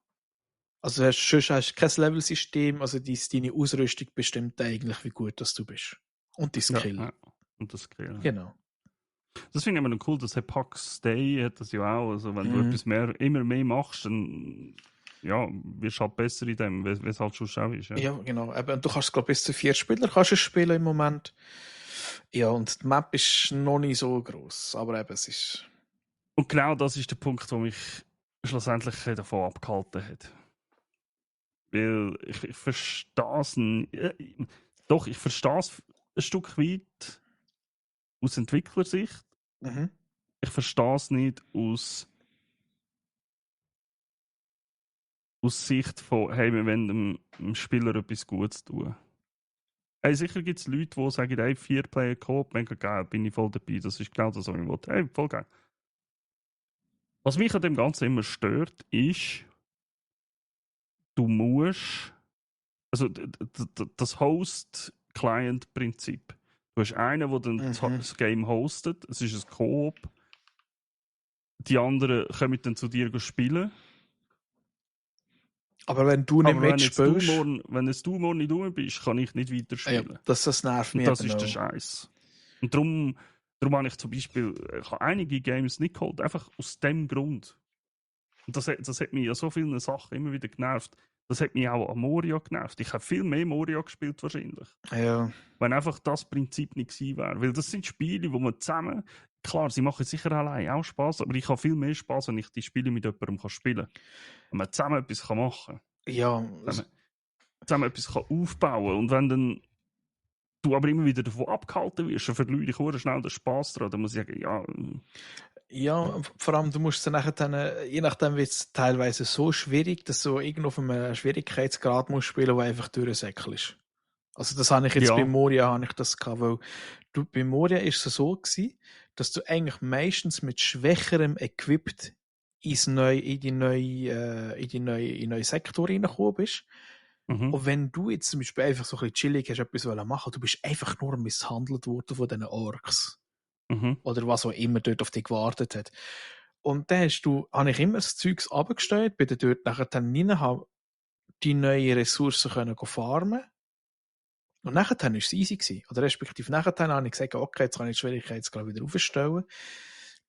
Also sonst hast du kein Level-System, also deine Ausrüstung bestimmt eigentlich, wie gut dass du bist. Und die Skill. Ja, und das Skill. Genau. Das finde ich immer noch cool, dass Epoch Day hat das ja auch. Also wenn du etwas immer mehr machst, dann wirst du halt besser in dem, wie es halt schon auch ist. Ja, genau. Und du kannst, glaube ich, bis zu 4 Spieler kannst du spielen im Moment. Ja, und die Map ist noch nicht so gross, aber eben, es ist... Und genau das ist der Punkt, der mich schlussendlich davon abgehalten hat. Weil ich verstehe es nicht. Doch, ich verstehe es ein Stück weit aus Entwicklersicht. Ich verstehe es nicht aus Sicht von, hey, wir wollen dem Spieler etwas Gutes tun. Hey, sicher gibt es Leute, die sagen, hey, 4-Player-Coop, mega geil, bin ich voll dabei. Das ist genau das, was ich wollte. Hey, voll geil. Was mich an dem Ganzen immer stört, ist, du musst, also das Host-Client-Prinzip. Du hast einen, der dann das Game hostet, es ist ein Coop. Die anderen kommen dann zu dir spielen. Aber wenn du nicht mitspielst... Wenn jetzt du morgen nicht rum bist, kann ich nicht weiterspielen. Ja, das nervt mich. Und das ist der Scheiß. Und darum Darum habe ich zum Beispiel ich habe einige Games nicht geholt, einfach aus dem Grund. Und das hat mich an so vielen Sachen immer wieder genervt. Das hat mich auch an Moria genervt. Ich habe viel mehr Moria gespielt wahrscheinlich. Ja. Wenn einfach das Prinzip nicht gewesen wäre. Weil das sind Spiele, wo man zusammen, klar, sie machen sicher allein auch Spaß, aber ich habe viel mehr Spaß, wenn ich die Spiele mit jemandem spielen kann. Wenn man zusammen etwas machen kann. Ja. Zusammen etwas aufbauen kann. Und wenn dann du aber immer wieder davon abgehalten wirst, dann verliere ich sehr schnell den Spaß daran. Dann muss ich sagen, ja. Ja, vor allem, du musst dann, je nachdem wird es teilweise so schwierig, dass du irgendwo auf einem Schwierigkeitsgrad musst spielen, der einfach durchsäckelst. Also das habe ich jetzt bei Moria habe ich das gehabt, weil bei Moria ist es so gewesen, dass du eigentlich meistens mit schwächerem Equipped in die neue Sektor reingekommen bist. Mhm. Und wenn du jetzt zum Beispiel einfach so ein bisschen chillig hast, etwas machen, du bist einfach nur misshandelt worden von diesen Orks. Mhm. Oder was auch immer dort auf dich gewartet hat. Und dann habe ich immer das Zeugs runtergestellt, bin dann dort nachher dann rein, habe die neuen Ressourcen können farmen. Und nachher war es easy gewesen. Oder respektive nachher habe ich gesagt, okay, jetzt kann ich die Schwierigkeitsgrad wieder aufstellen.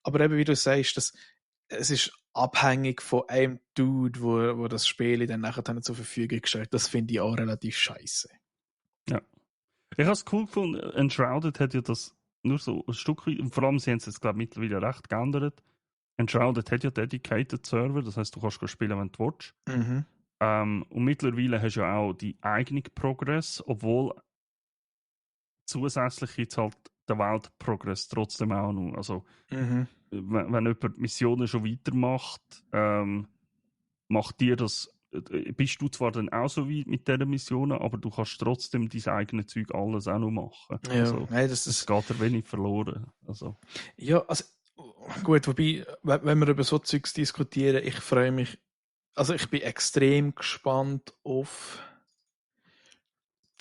Aber eben, wie du sagst, es ist abhängig von einem Dude, wo das Spiel dann nachher dann zur Verfügung gestellt. Das finde ich auch relativ scheiße. Ja. Ich habe es cool gefunden. Enshrouded hat ja das nur so ein Stück weit, und vor allem sie haben es jetzt, glaube ich, mittlerweile recht geändert. Enshrouded hat ja Dedicated Server, das heisst, du kannst spielen, wenn du willst. Mhm. Und mittlerweile hast du ja auch die eigene Progress, obwohl zusätzlich jetzt halt der Weltprogress trotzdem auch noch. Also, wenn jemand Missionen schon weitermacht, macht dir das, bist du zwar dann auch so weit mit diesen Missionen, aber du kannst trotzdem dein eigenes Zeug alles auch noch machen. Ja, also, nein, es geht dir wenig verloren. Also. Ja, also gut, wobei, wenn wir über so Zeugs diskutieren, ich freue mich, also ich bin extrem gespannt auf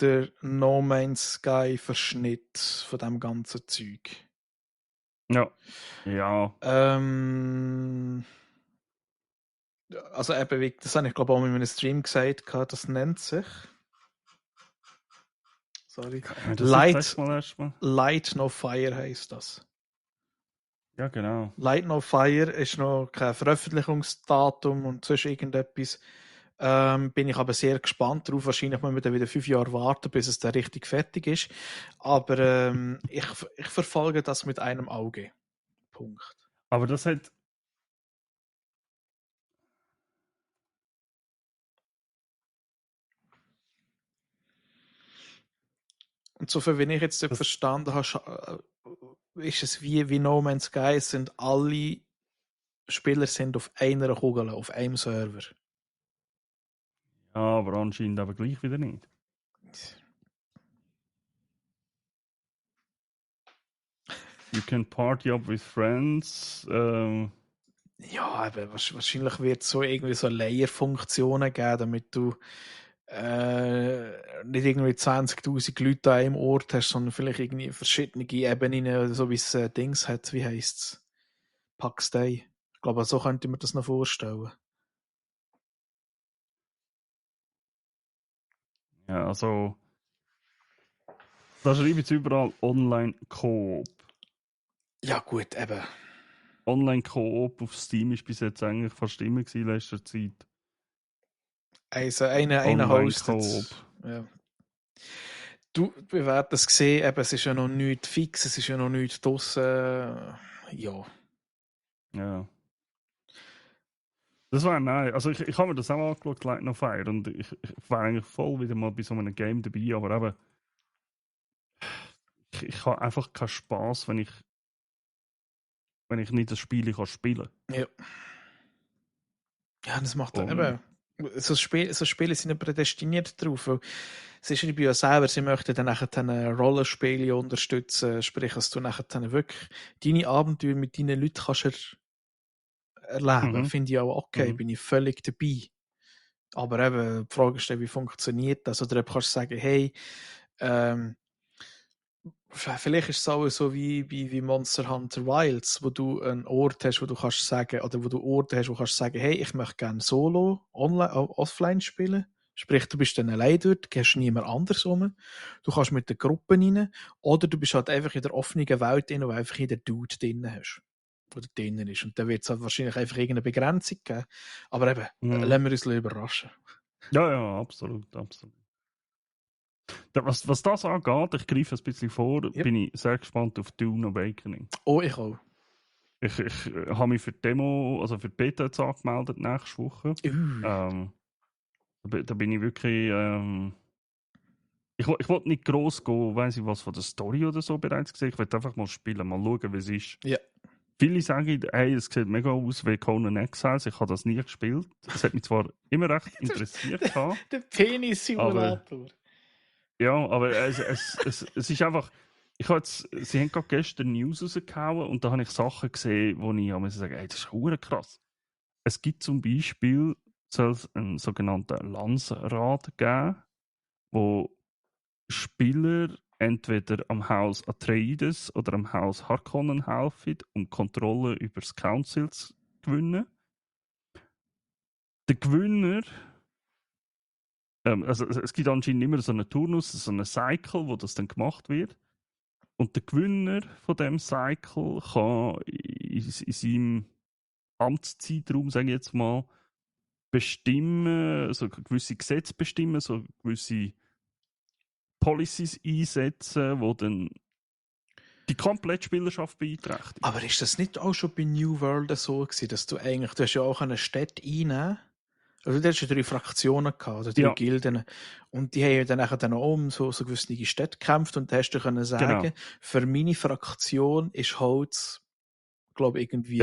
den No Man's Sky Verschnitt von dem ganzen Zeug. Ja. Ja. Also eben, das habe ich glaube auch in einem Stream gesagt, das nennt sich Light No Fire heisst das. Ja, genau. Light No Fire ist noch kein Veröffentlichungsdatum und sonst irgendetwas. Bin ich aber sehr gespannt darauf. Wahrscheinlich müssen wir dann wieder 5 Jahre warten, bis es dann richtig fertig ist. Aber ich verfolge das mit einem Auge. Punkt. Aber das hat. Und so viel, wie ich jetzt verstanden habe, ist es wie No Man's Sky, sind alle Spieler sind auf einer Kugel, auf einem Server. Ja, aber anscheinend aber gleich wieder nicht. You can party up with friends. Ja, aber wahrscheinlich wird es so irgendwie so Layer-Funktionen geben, damit du nicht irgendwie 20.000 Leute an einem Ort hast, sondern vielleicht irgendwie verschiedene Ebenen, so wie es Dings hat, wie heisst es? Pax Day. Ich glaube, so könnte man das noch vorstellen. Ja, also da schreibe ich überall Online-Koop. Ja gut, eben. Online-Koop auf Steam ist bis jetzt eigentlich fast immer gewesen in letzter Zeit. Also einer hostet. Ja. Wir werden es sehen, eben, es ist ja noch nichts fix, es ist ja noch nichts draussen. Ja. Ja. Das war nein. Also ich habe mir das auch angeschaut, Light No Fire, und ich war eigentlich voll wieder mal bei so einem Game dabei, aber eben ich habe einfach keinen Spaß, wenn ich nicht das Spiel spielen kann. Ja. Ja, das macht eben. So Spiele sind ja prädestiniert drauf. Weil es ist bei uns selber, sie möchten dann nachher Rollenspiele unterstützen, sprich, dass du nachher dann wirklich deine Abenteuer mit deinen Leuten kannst erleben. Finde ich auch okay, bin ich völlig dabei. Aber eben, die Frage ist, wie funktioniert das? Oder kannst du sagen, hey, vielleicht ist es auch so wie Monster Hunter Wilds, wo du einen Ort hast, wo du kannst sagen, oder wo du Orte hast, wo du kannst sagen, hey, ich möchte gerne solo, online, offline spielen. Sprich, du bist dann allein dort, gehst niemand anders rum. Du kannst mit den Gruppen rein. Oder du bist halt einfach in der offenen Welt drin, wo einfach jeder Dude drin hast. Oder drinnen ist. Und dann wird es halt wahrscheinlich einfach irgendeine Begrenzung geben. Aber eben, lassen wir uns überraschen. Ja, absolut. Was das angeht, ich greife ein bisschen vor, bin ich sehr gespannt auf Dune Awakening. Oh, ich auch. Ich habe mich für die Demo, also für die Beta jetzt angemeldet nächste Woche. Da bin ich wirklich. Ich wollte nicht gross gehen, weiss ich was von der Story oder so bereits gesehen. Ich wollte einfach mal spielen, mal schauen, wie es ist. Ja. Viele sagen, hey, es sieht mega aus wie Conan Exiles. Ich habe das nie gespielt. Es hat mich zwar immer recht interessiert. Der Penis-Simulator. Ja, aber es ist einfach. Sie haben gerade gestern News rausgehauen und da habe ich Sachen gesehen, wo ich muss sagen, hey, das ist verdammt krass. Es gibt zum Beispiel soll es einen sogenannten Landsrat geben, wo Spieler entweder am Haus Atreides oder am Haus Harkonnen helfen, um Kontrolle über das Council zu gewinnen. Der Gewinner, also es gibt anscheinend immer so einen Turnus, so einen Cycle, wo das dann gemacht wird. Und der Gewinner von dem Cycle kann in seinem Amtszeitraum, sage ich jetzt mal, bestimmen, so gewisse Gesetze bestimmen, so gewisse Policies einsetzen, die dann die komplette Spielerschaft beeinträchtigen. Aber ist das nicht auch schon bei New World so gewesen, dass du hast ja auch eine Stadt einnehmen? Also du hast ja 3 Fraktionen gehabt, oder 3 Gilden. Und die haben ja dann auch um so gewisse Städte gekämpft und da hast du können sagen, für meine Fraktion ist Holz, glaube ich, irgendwie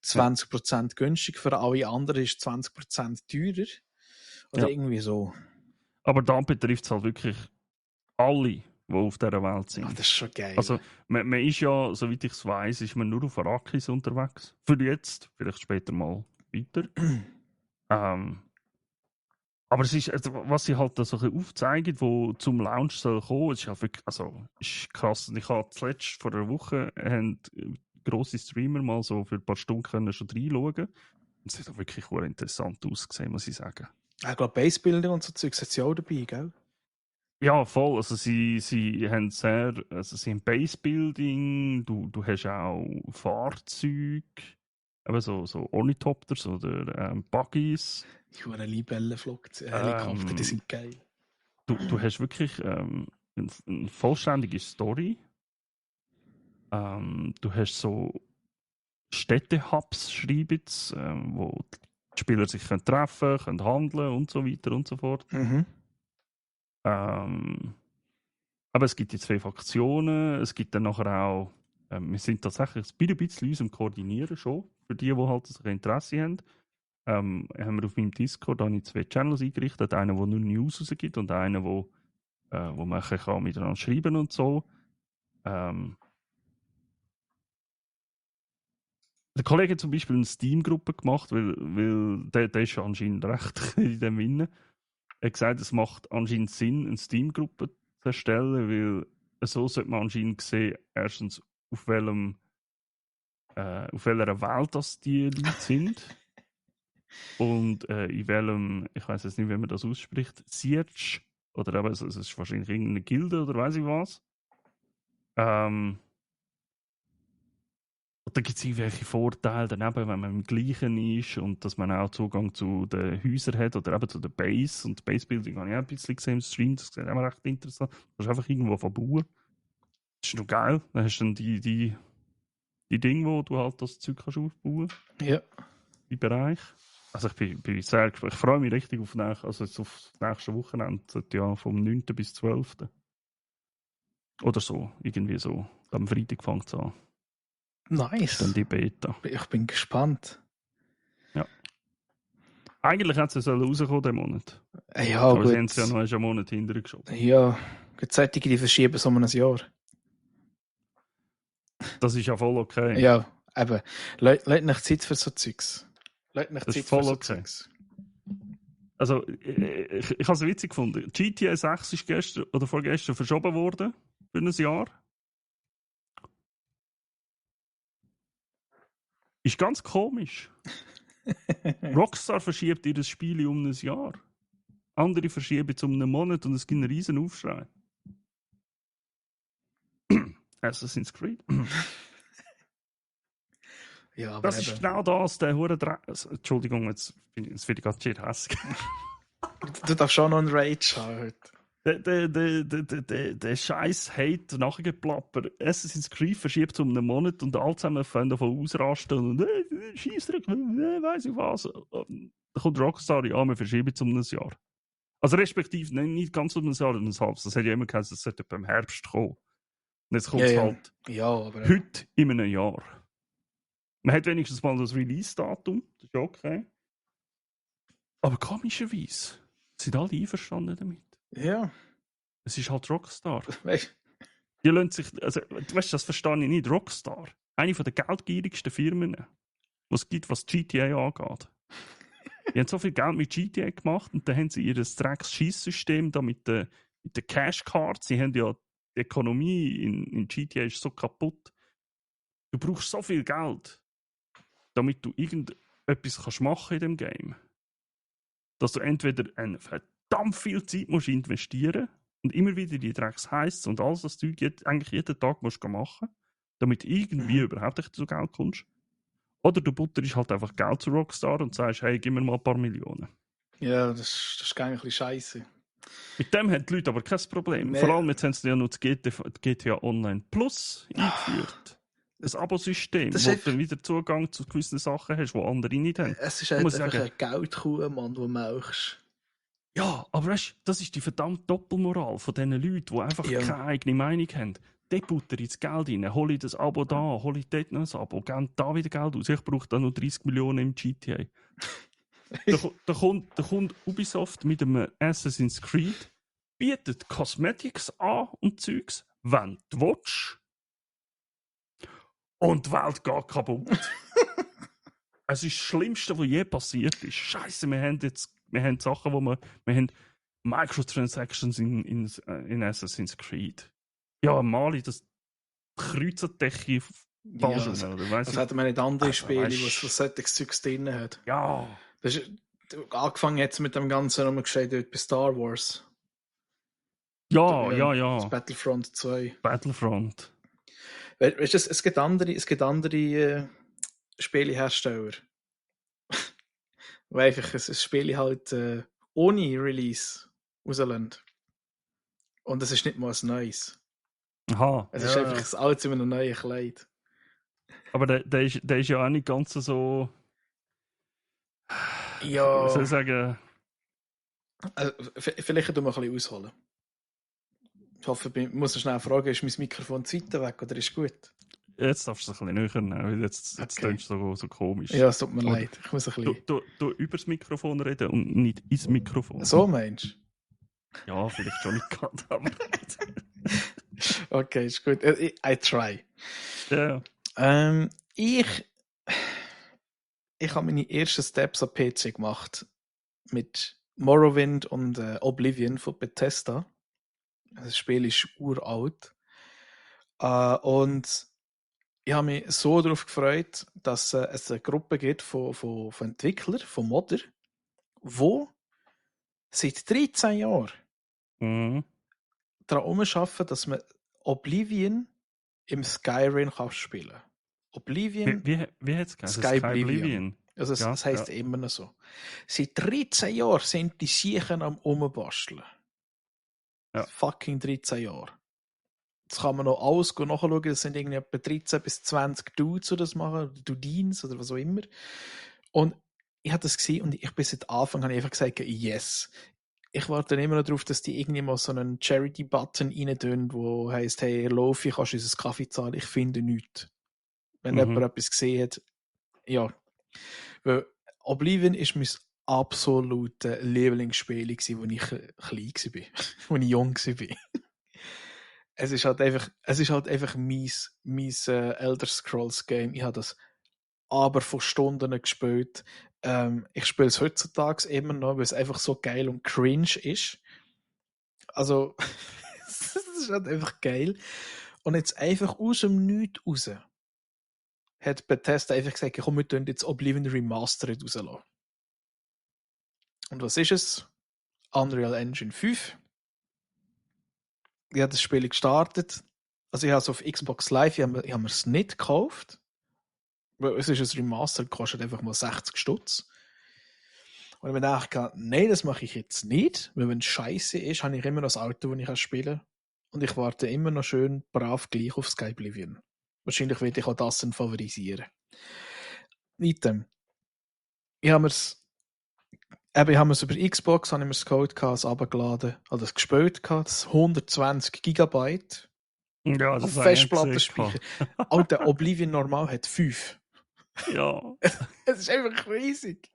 20% günstig, für alle anderen ist 20% teurer. Oder irgendwie so. Aber da betrifft es halt wirklich alle, die auf dieser Welt sind. Ach, das ist schon geil. Also, man ist ja, soweit ich es weiss, ist man nur auf Arrakis unterwegs. Für jetzt, vielleicht später mal weiter. Aber es ist, also, was sie halt da so aufzeigen, wo zum Launch soll kommen, ist ja wirklich, also, ist krass. Und ich habe zuletzt vor einer Woche grosse Streamer mal so für ein paar Stunden können schon reinschauen. Und es hat auch wirklich interessant ausgesehen, muss ich sagen. Ich glaube, Basebuilding und so Zeugs hat sie auch dabei, gell? Ja, voll. Also sie haben sie haben Basebuilding, du hast auch Fahrzeuge, eben so Ornithopters oder Buggies. Ich habe Libellenflugzeuge, die sind geil. Du hast wirklich eine vollständige Story. Du hast so Städte-Hubs, schreibt's, wo die Spieler sich treffen können, handeln und so weiter und so fort. Aber es gibt die 2 Faktionen, es gibt dann nachher auch, wir sind tatsächlich ein bisschen uns am Koordinieren schon, für die halt das Interesse haben. Haben wir auf meinem Discord habe ich 2 Channels eingerichtet, einen, der nur News rausgibt und einen, wo man kann miteinander schreiben und so. Der Kollege hat zum Beispiel eine Steam-Gruppe gemacht, weil der ist ja anscheinend recht in dem Innen. Er hat gesagt, es macht anscheinend Sinn, eine Steam-Gruppe zu erstellen, weil so sollte man anscheinend sehen, erstens, auf welcher Welt das die Leute sind und in welchem, ich weiß jetzt nicht, wie man das ausspricht, Siege, oder eben, es ist wahrscheinlich irgendeine Gilde oder weiß ich was. Da gibt es irgendwelche Vorteile daneben, wenn man im Gleichen ist und dass man auch Zugang zu den Häusern hat oder eben zu der Base. Und Base-Building habe ich auch ein bisschen gesehen im Stream, das sieht auch recht interessant. Du kannst einfach irgendwo verbauen. Das ist noch geil. Dann hast du dann die Dinge, wo du halt das Zeug kannst aufbauen kannst. Ja. Die Bereich. Also ich bin sehr gespannt. Ich freue mich richtig auf das nächste Wochenende. Ja, vom 9. bis 12. Oder so, irgendwie so. Am Freitag fängt es an. Nice. Dann die Beta. Ich bin gespannt. Ja. Eigentlich hätte es rauskommen diesen Monat. Ja, aber gut. sie haben es ja noch einen Monat hinterher geschoben. Ja, gleichzeitig die verschieben so um ein Jahr. Das ist ja voll okay. Ja, eben. Leute nicht Zeit für so Zeugs. Leute nicht Das Zeit ist voll für so okay. Zeugs. Also, ich habe es witzig gefunden. GTA 6 ist gestern oder vorgestern verschoben worden für ein Jahr. Ist ganz komisch. Rockstar verschiebt ihr Spiel um ein Jahr. Andere verschieben es um einen Monat und es gibt einen riesen Aufschrei. Assassin's Creed. Ja, aber das ist genau das, der hure Entschuldigung, jetzt werde ich gerade schier hässlich. Du darfst schon noch einen Rage haben heute. Der scheiß Hate nachgeplappert. Assassin's Creed verschiebt um einen Monat und alle zusammen fangen davon ausrasten und Scheissdreck, weiss ich was. Da kommt Rockstar, ja, wir verschieben es um ein Jahr. Also respektive, nicht ganz um ein Jahr, um ein halbes. Das hätte ja immer geheißen, es sollte beim Herbst kommen. Und jetzt kommt es halt aber heute in einem Jahr. Man hat wenigstens mal das Release-Datum, das ist okay. Aber komischerweise sind alle einverstanden damit. Ja. Es ist halt Rockstar. Weißt Die lassen sich, also, weißt, das verstehe ich nicht. Rockstar, eine der geldgierigsten Firmen, die es gibt, was GTA angeht. Die haben so viel Geld mit GTA gemacht und dann haben sie ihr Drecks-Schießsystem da mit den Cash-Cards. Sie haben ja, die Ökonomie in GTA ist so kaputt. Du brauchst so viel Geld, damit du irgendetwas kannst machen in dem Game. Dass du entweder verdammt viel Zeit musst investieren und immer wieder die Drecks heisst und alles das Zeug eigentlich jeden Tag musst machen, damit irgendwie überhaupt zu Geld kommst. Oder du butterst halt einfach Geld zu Rockstar und sagst, hey, gib mir mal ein paar Millionen. Ja, das ist eigentlich ein bisschen scheiße. Mit dem haben die Leute aber kein Problem. Vor allem jetzt haben sie ja noch das GTA Online Plus eingeführt. Das Abosystem, wo du dann wieder Zugang zu gewissen Sachen hast, die andere nicht haben. Es ist halt einfach eine Geldkuh, Mann, die melkst. Ja, aber weißt du, das ist die verdammte Doppelmoral von diesen Leuten, die einfach keine eigene Meinung haben. Dort butter ich das Geld rein, hole ich das Abo da, hole ich dort noch ein Abo, gebe da wieder Geld aus. Ich brauche da noch 30 Millionen im GTA. da kommt Ubisoft mit einem Assassin's Creed, bietet Cosmetics an und Zeugs, wenn du willst. Und die Welt geht kaputt. Es ist das Schlimmste, was je passiert ist. Scheiße, wir haben Sachen, wir haben Microtransactions in Assassin's Creed. Ja, Mali, das Kreuzerdecke falsch rum, oder? Das hat man nicht andere Spiele, was solches Zeugs drin hat. Ja. Das ist, angefangen jetzt mit dem Ganzen, was man gesagt hat, bei Star Wars. Ja. Das Battlefront 2. Battlefront. Weißt du, es gibt andere Spielehersteller, weil einfach ein Spiel halt ohne Release rauslassen. Und es ist nicht mal ein neues. Aha. Es ist einfach ein altes in einem neuen Kleid. Aber der ist ja auch nicht ganz so. Ja. Wie soll ich sagen? Vielleicht tun wir ein bisschen ausholen. Ich hoffe, ich muss schnell fragen, ist mein Mikrofon die Seite weg oder ist gut? Jetzt darfst du es ein bisschen näher nehmen, weil jetzt klingt es so komisch. Ja, es tut mir leid. Ich muss ein bisschen... Du über das Mikrofon reden und nicht ins Mikrofon. So meinst du? Ja, vielleicht schon nicht gerade, aber... Okay, ist gut. I try. Ja. Ich habe meine ersten Steps am PC gemacht mit Morrowind und Oblivion von Bethesda. Das Spiel ist uralt. Und ich habe mich so darauf gefreut, dass es eine Gruppe gibt von Entwicklern, von Modder, die seit 13 Jahren daran arbeiten, dass man Oblivion im Skyrim spielen kann. Oblivion. Wie hat es geheißen? Skyblivion. Also es heisst immer noch so. Seit 13 Jahren sind die Siechen am Umbasteln. Ja. Fucking 13 Jahre. Jetzt kann man noch alles nachschauen. Das sind irgendwie etwa 13 bis 20 Dudes, die das machen. Oder Dudins oder was auch immer. Und ich habe das gesehen und ich bis seit Anfang habe ich einfach gesagt, yes. Ich warte dann immer noch darauf, dass die irgendwie mal so einen Charity-Button rein tun, wo heisst, hey, Lofi, kannst du uns einen Kaffee zahlen? Ich finde nichts. Wenn jemand etwas gesehen hat, ja. Weil Oblivion ist mein absolutes Lieblingsspiel, als ich klein war, als ich jung war. Es ist halt einfach mein Elder Scrolls Game. Ich habe das aber von Stunden gespielt. Ich spiele es heutzutage immer noch, weil es einfach so geil und cringe ist. Also, es ist halt einfach geil. Und jetzt einfach aus dem Nichts raus hat Bethesda einfach gesagt, komm, wir tun jetzt Oblivion Remastered rauslassen. Und was ist es? Unreal Engine 5. Ich habe das Spiel gestartet. Also ich habe es auf Xbox Live, ich habe mir es nicht gekauft. Es ist ein Remaster, kostet einfach mal 60 Stutz. Und ich mir dachte, nein, das mache ich jetzt nicht, weil wenn es scheiße ist, habe ich immer noch das Auto, das ich spielen kann. Und ich warte immer noch schön brav gleich auf Sky Oblivion. Wahrscheinlich werde ich auch das dann favorisieren. Item. Ich habe mir es über Xbox habe ich mir das Code runtergeladen, also das gespielt, das 120 Gigabyte. Ja, das auf habe Festplattenspeicher. Alter, Oblivion normal hat 5. Ja. Es ist einfach riesig.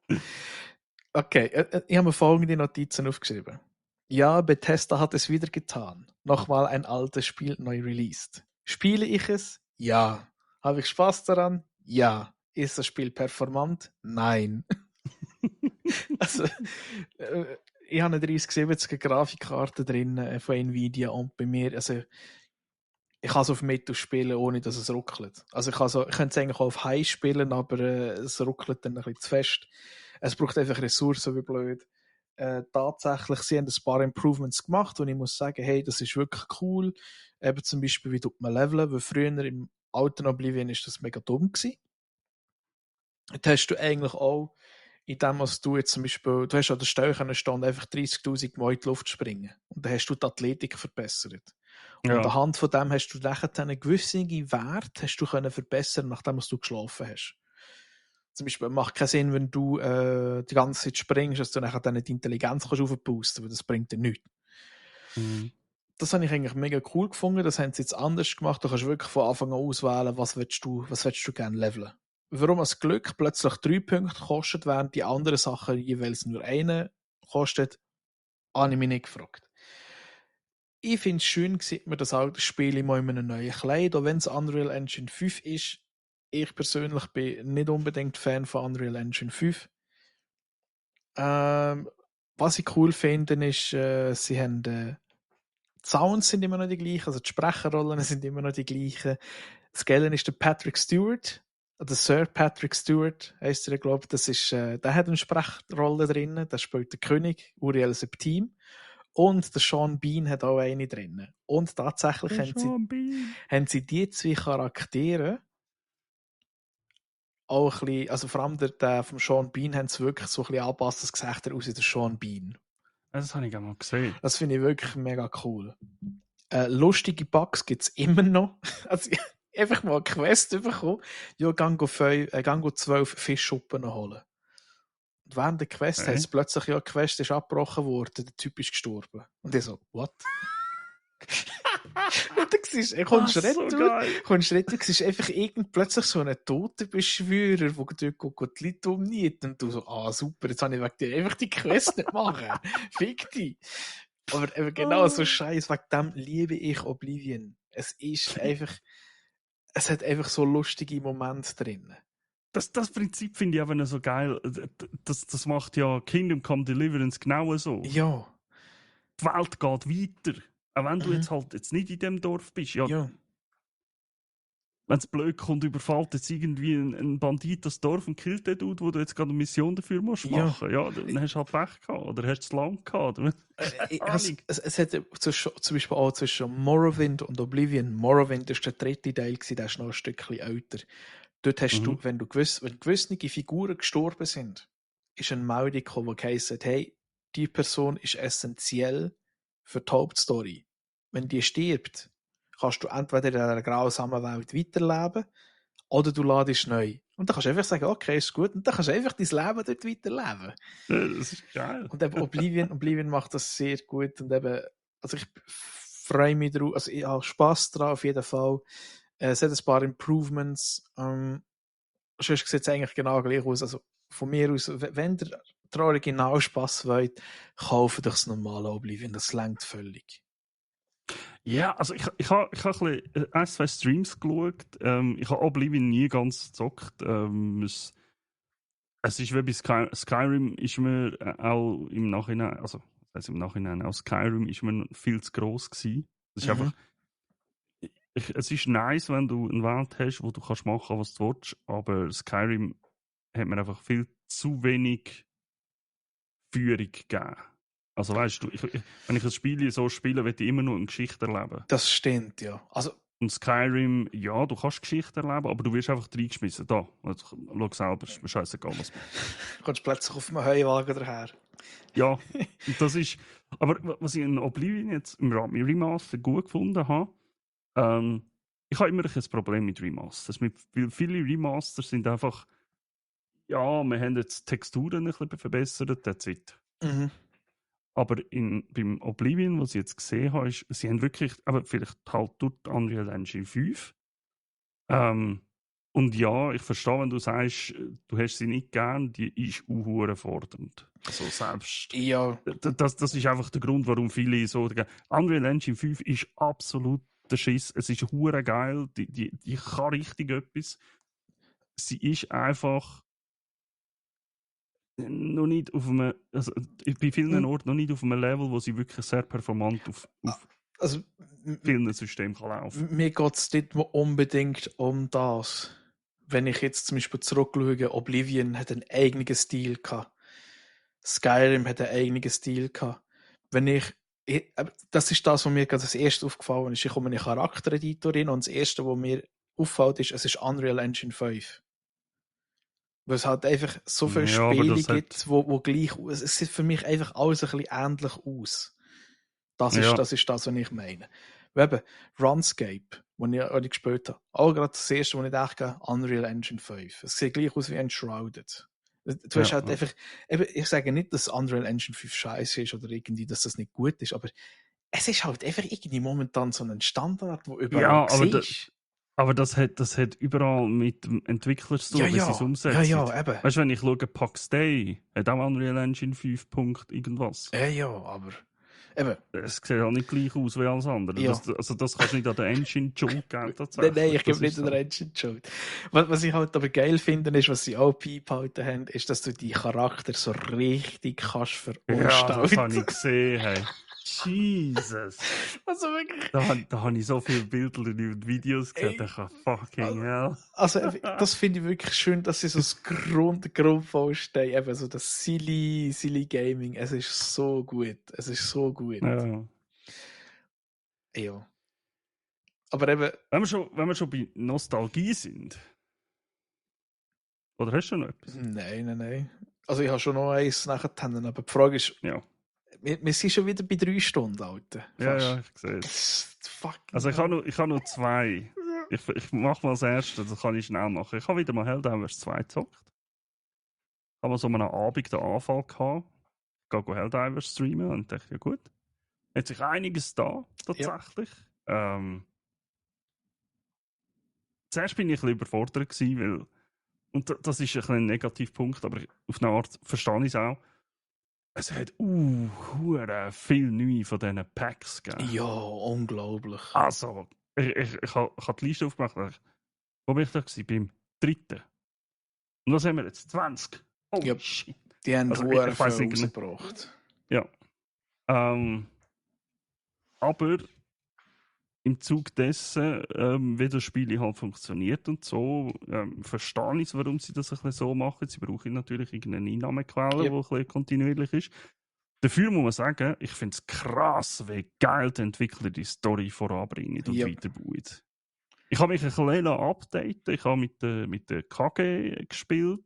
Okay, ich habe mir folgende Notizen aufgeschrieben. Ja, Bethesda hat es wieder getan. Nochmal ein altes Spiel neu released. Spiele ich es? Ja. Habe ich Spaß daran? Ja. Ist das Spiel performant? Nein. Also, ich habe eine 3070er Grafikkarte drin von Nvidia und bei mir, also ich kann es auf Mittel spielen, ohne dass es ruckelt. Also ich könnte es eigentlich auch auf High spielen, aber es ruckelt dann ein bisschen zu fest. Es braucht einfach Ressourcen wie blöd. Tatsächlich, sie haben ein paar Improvements gemacht und ich muss sagen, hey, das ist wirklich cool. Eben zum Beispiel, wie tut man leveln, weil früher im alten Oblivion ist das mega dumm gewesen. Jetzt hast du eigentlich auch, in dem, was du jetzt zum Beispiel, du hast an der Stelle stehen, einfach 30.000 Mal in die Luft springen. Und dann hast du die Athletik verbessert. Ja. Und anhand von dem hast du nachher einen gewissen Wert hast du können verbessern, nachdem du geschlafen hast. Zum Beispiel macht keinen Sinn, wenn du die ganze Zeit springst, dass du nachher dann die Intelligenz kannst aufboosten, weil das bringt dir nichts. Mhm. Das habe ich eigentlich mega cool gefunden. Das haben sie jetzt anders gemacht. Du kannst wirklich von Anfang an auswählen, was willst du gerne leveln. Warum das Glück plötzlich 3 Punkte kostet, während die anderen Sachen jeweils nur einen kostet, habe ich mich nicht gefragt. Ich finde es schön, sieht man das alte Spiel immer in einem neuen Kleid, auch wenn es Unreal Engine 5 ist. Ich persönlich bin nicht unbedingt Fan von Unreal Engine 5. Was ich cool finde, ist, sie haben die Sounds sind immer noch die gleichen, also die Sprecherrollen sind immer noch die gleichen. Das Geile ist der Patrick Stewart, der Sir Patrick Stewart heisst er, glaube ich. Das ist, der hat eine Sprechrolle drin, der spielt den König, Uriel Septim. Und der Sean Bean hat auch eine drin. Und tatsächlich haben sie die zwei Charaktere auch ein bisschen, also vor allem der vom Sean Bean haben sie wirklich so ein bisschen angepasst, das Gesicht aus wie der Sean Bean. Das habe ich auch mal gesehen. Das finde ich wirklich mega cool. Lustige Bugs gibt es immer noch. Also einfach mal eine Quest bekommen. Ja, gang 12 Fischschuppen holen. Und während der Quest heißt es plötzlich, ja, die Quest ist abgebrochen worden, der Typ ist gestorben. Und ich so, what? Und dann siehst du, kommst du siehst einfach plötzlich so einen Totenbeschwörer, der dort die Leute umniet. Und du so, super, jetzt habe ich wegen dir einfach die Quest nicht machen. Fick dich. Aber genau so Scheiß, wegen dem liebe ich Oblivion. Es ist einfach, es hat einfach so lustige Momente drin. Das Prinzip finde ich aber so geil. Das macht ja Kingdom Come Deliverance genau so. Ja. Die Welt geht weiter. Auch wenn du jetzt nicht in dem Dorf bist. Ja. Wenn es blöd kommt, überfällt jetzt irgendwie ein Bandit das Dorf und killt den Dude, wo du jetzt gerade eine Mission dafür musst machen. Ja, dann hast du halt Pech gehabt. Oder hast du es lang gehabt. Es hat zum Beispiel auch zwischen Morrowind und Oblivion. Morrowind war der dritte Teil, der ist noch ein Stückchen älter. Dort hast du, wenn gewisse Figuren gestorben sind, ist eine Meldung gekommen, die heisst, hey, die Person ist essentiell für die Hauptstory. Wenn die stirbt, kannst du entweder in einer grausamen Welt weiterleben oder du ladest neu. Und dann kannst du einfach sagen, okay, ist gut. Und dann kannst du einfach dein Leben dort weiterleben. Das ist geil. Und eben Oblivion macht das sehr gut. Und eben, also ich freue mich drauf. Also ich habe Spass daran auf jeden Fall. Es hat ein paar Improvements. Sonst sieht es eigentlich genau gleich aus. Also von mir aus, wenn der Original Spass wollt, kauft euch das normale Oblivion. Das reicht völlig. Ja, also ich habe ein, zwei Streams geschaut. Ich habe Oblivion nie ganz gezockt. Es ist wie bei Skyrim ist mir auch im Nachhinein, auch Skyrim ist mir viel zu gross gewesen. Es ist einfach, es ist nice, wenn du eine Welt hast, wo du kannst machen, was du willst, aber Skyrim hat mir einfach viel zu wenig Führung gegeben. Also weißt du, wenn ich ein Spiel so spiele, will ich immer nur eine Geschichte erleben. Das stimmt, ja. Also, und Skyrim, ja, du kannst Geschichte erleben, aber du wirst einfach reingeschmissen. Da, schau selber, ist mir scheißegal, was du machst. Du kommst plötzlich auf einem Heuwagen daher. Ja, und das ist... Aber was ich in Oblivion jetzt im Remaster gut gefunden habe, ich habe immer ein Problem mit Remasters. Weil viele Remasters sind einfach... Ja, wir haben jetzt die Texturen ein bisschen verbessert, that's it. Mhm. Aber beim Oblivion, was ich jetzt gesehen habe, ist, sie haben wirklich, aber vielleicht halt durch Unreal Engine 5. Und ja, ich verstehe, wenn du sagst, du hast sie nicht gern, die ist fordernd. Also selbst. Ja. Das ist einfach der Grund, warum viele so. Unreal Engine 5 ist absolut der Schiss. Es ist hure geil, die kann richtig etwas. Sie ist einfach noch nicht auf einem, also bei vielen Orten noch nicht auf einem Level, wo sie wirklich sehr performant auf also, vielen Systemen kann laufen. Mir geht es nicht unbedingt um das. Wenn ich jetzt zum Beispiel zurückschaue, Oblivion hat einen eigenen Stil gehabt. Skyrim hat einen eigenen Stil gehabt. Das ist das, was mir gerade das erste aufgefallen ist. Ich komme in einen Charaktereditor rein und das erste, was mir auffällt, ist, es ist Unreal Engine 5. Weil es halt einfach so viele Spiele gibt, wo gleich, es sieht für mich einfach alles ein bisschen ähnlich aus. Das ist das, was ich meine. Eben, RuneScape, das ich gespielt habe, auch gerade das erste, was ich dachte, Unreal Engine 5. Es sieht gleich aus wie Enshrouded. Du hast halt einfach, eben, ich sage nicht, dass Unreal Engine 5 scheiße ist oder irgendwie, dass das nicht gut ist, aber es ist halt einfach irgendwie momentan so ein Standard, wo überall siehst. Aber das hat überall mit dem Entwickler zu tun, wie sie es umsetzen. Ja, eben. Weißt du, wenn ich schaue, Pax Day hat auch Unreal Engine 5 Punkt irgendwas. Ja, aber eben. Es sieht auch nicht gleich aus wie alles andere. Ja. Das kannst du nicht an der Engine Schuld geben, tatsächlich. Nein, ich gebe nicht an der Engine Schuld. Was ich halt aber geil finde, ist, was sie auch beibehalten haben, ist, dass du die Charakter so richtig kannst verunstalten. Ja, das habe ich gesehen, hey. Jesus. Also wirklich. Da habe ich so viele Bilder und Videos gesehen, ich dachte, fucking hell. Also das finde ich wirklich schön, dass sie so das Grundbaustein, eben so das silly Gaming, es ist so gut. Es ist so gut. Ja. Aber eben... Wenn wir schon bei Nostalgie sind. Oder hast du noch etwas? Nein. Also ich habe schon noch eins nachher, aber die Frage ist... Ja. Wir sind schon wieder bei 3 Stunden, Alter. Ja, ich sehe es. Also ich habe noch 2. Ich mache mal das erste, das kann ich schnell machen. Ich habe wieder mal Helldivers 2 gezockt. Ich habe mal so einen Abend den Anfall gehabt. Ich gehe Helldivers streamen und dachte, ja gut. Hat sich einiges da, tatsächlich. Ja. Zuerst bin ich ein bisschen überfordert gewesen, weil, und das ist ein Negativpunkt, aber auf eine Art verstehe ich es auch. Es hat viel neu von diesen Packs gegeben. Ja, unglaublich. Also, ich habe die Liste aufgemacht. Wo bin ich da gewesen? Beim 3. Und was haben wir jetzt? 20. Oh, shit. Die haben also, ich weiß nicht rausgebracht. Ja. Aber im Zug dessen, wie das Spiel halt funktioniert und so, verstehe ich, warum sie das ein bisschen so machen. Sie brauchen natürlich irgendeine Einnahmequelle, die ein bisschen kontinuierlich ist. Dafür muss man sagen, ich finde es krass, wie geil die Entwickler die Story voranbringen und weiterbauen. Ich habe mich ein bisschen updaten. Ich habe mit der KG gespielt.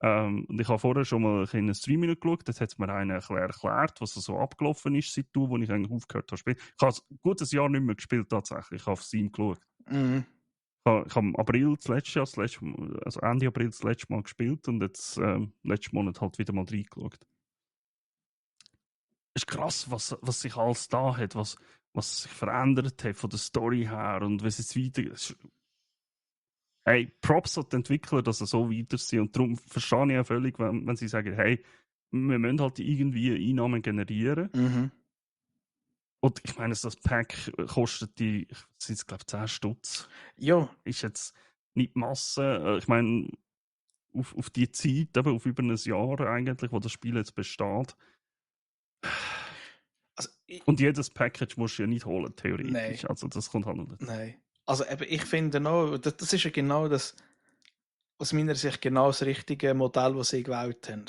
Und ich habe vorher schon mal in einen Stream geschaut. Dort hat mir einer erklärt, was so abgelaufen ist, seit wo ich eigentlich aufgehört habe zu spielen. Ich habe ein gutes Jahr nicht mehr gespielt, tatsächlich. Ich habe auf Steam geschaut. Mhm. Ich habe im April also Ende April das letzte Mal gespielt und jetzt letzten Monat halt wieder mal reingeschaut. Es ist krass, was sich alles da hat, was sich verändert hat von der Story her und wie es jetzt weitergeht. Hey, Props an die Entwickler, dass sie so weiter sind. Und darum verstehe ich auch völlig, wenn sie sagen, hey, wir müssen halt irgendwie Einnahmen generieren. Mhm. Und ich meine, das Pack kostet die, sind es glaube ich 10 Stutz. Ja. Ist jetzt nicht die Masse. Ich meine, auf die Zeit, eben auf über ein Jahr eigentlich, wo das Spiel jetzt besteht. Also, und jedes Package musst du ja nicht holen, theoretisch. Nein. Also das kommt halt nicht. Nein. Also eben, ich finde noch, das ist ja genau das, aus meiner Sicht genau das richtige Modell, das sie gewählt haben.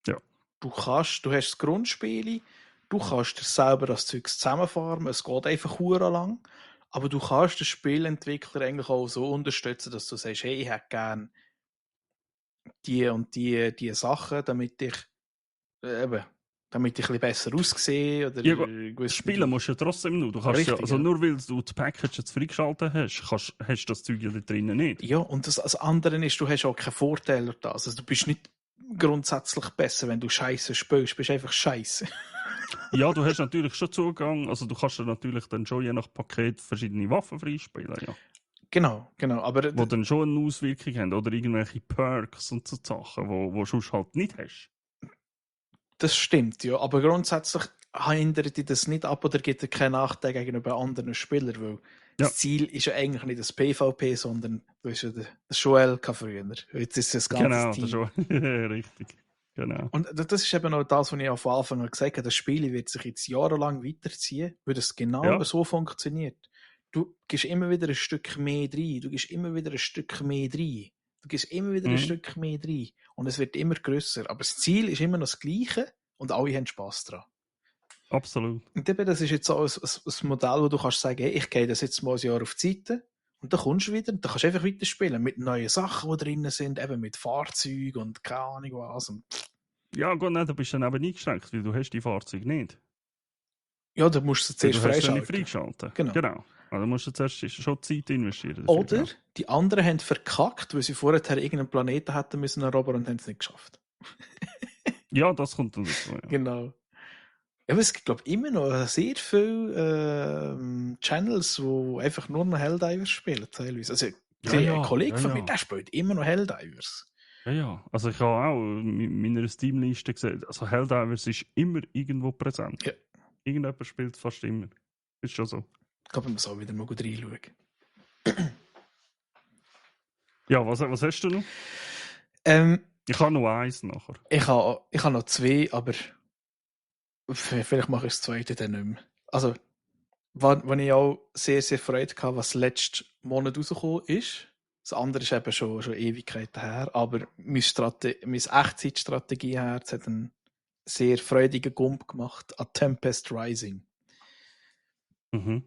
Ja. Du hast das Grundspiel, Du kannst dir selber das Zeug zusammenfarmen, es geht einfach hure lang, aber du kannst den Spielentwickler eigentlich auch so unterstützen, dass du sagst, hey, ich hätte gerne die und die Sachen, damit ich eben, damit ich ein bisschen besser aussehe oder Ja, spielen musst du ja trotzdem nur. Du kannst richtig, ja, also nur weil du die Package jetzt freigeschaltet hast, hast du das Zeug ja da drinnen nicht. Ja, und das andere ist, du hast auch keinen Vorteil durch das. Also du bist nicht grundsätzlich besser, wenn du Scheiße spielst, bist einfach Scheiße. Ja, du hast natürlich schon Zugang, also du kannst ja natürlich dann schon je nach Paket verschiedene Waffen freispielen, ja. Genau, aber... Wo dann schon eine Auswirkung haben oder irgendwelche Perks und so Sachen, wo du sonst halt nicht hast. Das stimmt, ja. Aber grundsätzlich hindert dich das nicht ab oder gibt dir keinen Nachteil gegenüber anderen Spielern, weil das Ziel ist ja eigentlich nicht das PvP, sondern du hast ja das Joel früher. Jetzt ist es das ganze Team. Genau, das schon. Richtig. Genau. Und das ist eben auch das, was ich auch von Anfang an gesagt habe, das Spiel wird sich jetzt jahrelang weiterziehen, weil das genau so funktioniert. Du gehst immer wieder ein Stück mehr rein, du gehst immer wieder ein Stück mehr rein, du gehst immer wieder ein Stück mehr rein und es wird immer grösser. Aber das Ziel ist immer noch das Gleiche und alle haben Spass dran. Absolut. Und eben, das ist jetzt auch ein Modell, wo du kannst sagen, hey, ich gehe das jetzt mal ein Jahr auf die Seite und dann kommst du wieder und dann kannst du einfach weiterspielen mit neuen Sachen, die drin sind, eben mit Fahrzeugen und keine Ahnung was. Und ja, gut, nein, da bist du dann eben eingeschränkt, weil du hast die Fahrzeuge nicht. Ja, du musst sie zuerst freischalten. Du hast sie nicht freigeschalten. Genau. Also musst du zuerst schon Zeit investieren. Dafür, oder die anderen haben verkackt, weil sie vorher irgendeinen Planeten hätten müssen erobern und haben es nicht geschafft. Ja, das kommt dann dazu. Ja. Genau. Ja, aber es gibt, glaube ich, immer noch sehr viele Channels, die einfach nur noch Helldivers spielen, teilweise. Also, ein Kollege von mir, der spielt immer noch Helldivers. Ja. Also ich habe auch in meiner Steam-Liste gesehen, also Helldivers ist immer irgendwo präsent. Ja. Irgendjemand spielt fast immer. Ist schon so. Ich glaube, wir müssen auch wieder mal gut reinschauen. Ja, was hast du noch? Ich habe noch eins nachher. Ich habe noch zwei, aber vielleicht mache ich das zweite dann nicht mehr. Also, wenn ich auch sehr, sehr Freude hatte, was letzten Monat rausgekommen ist. Das andere ist eben schon Ewigkeiten her, aber meine Echtzeitstrategie-Herz hat einen sehr freudigen Gump gemacht an Tempest Rising. Mhm.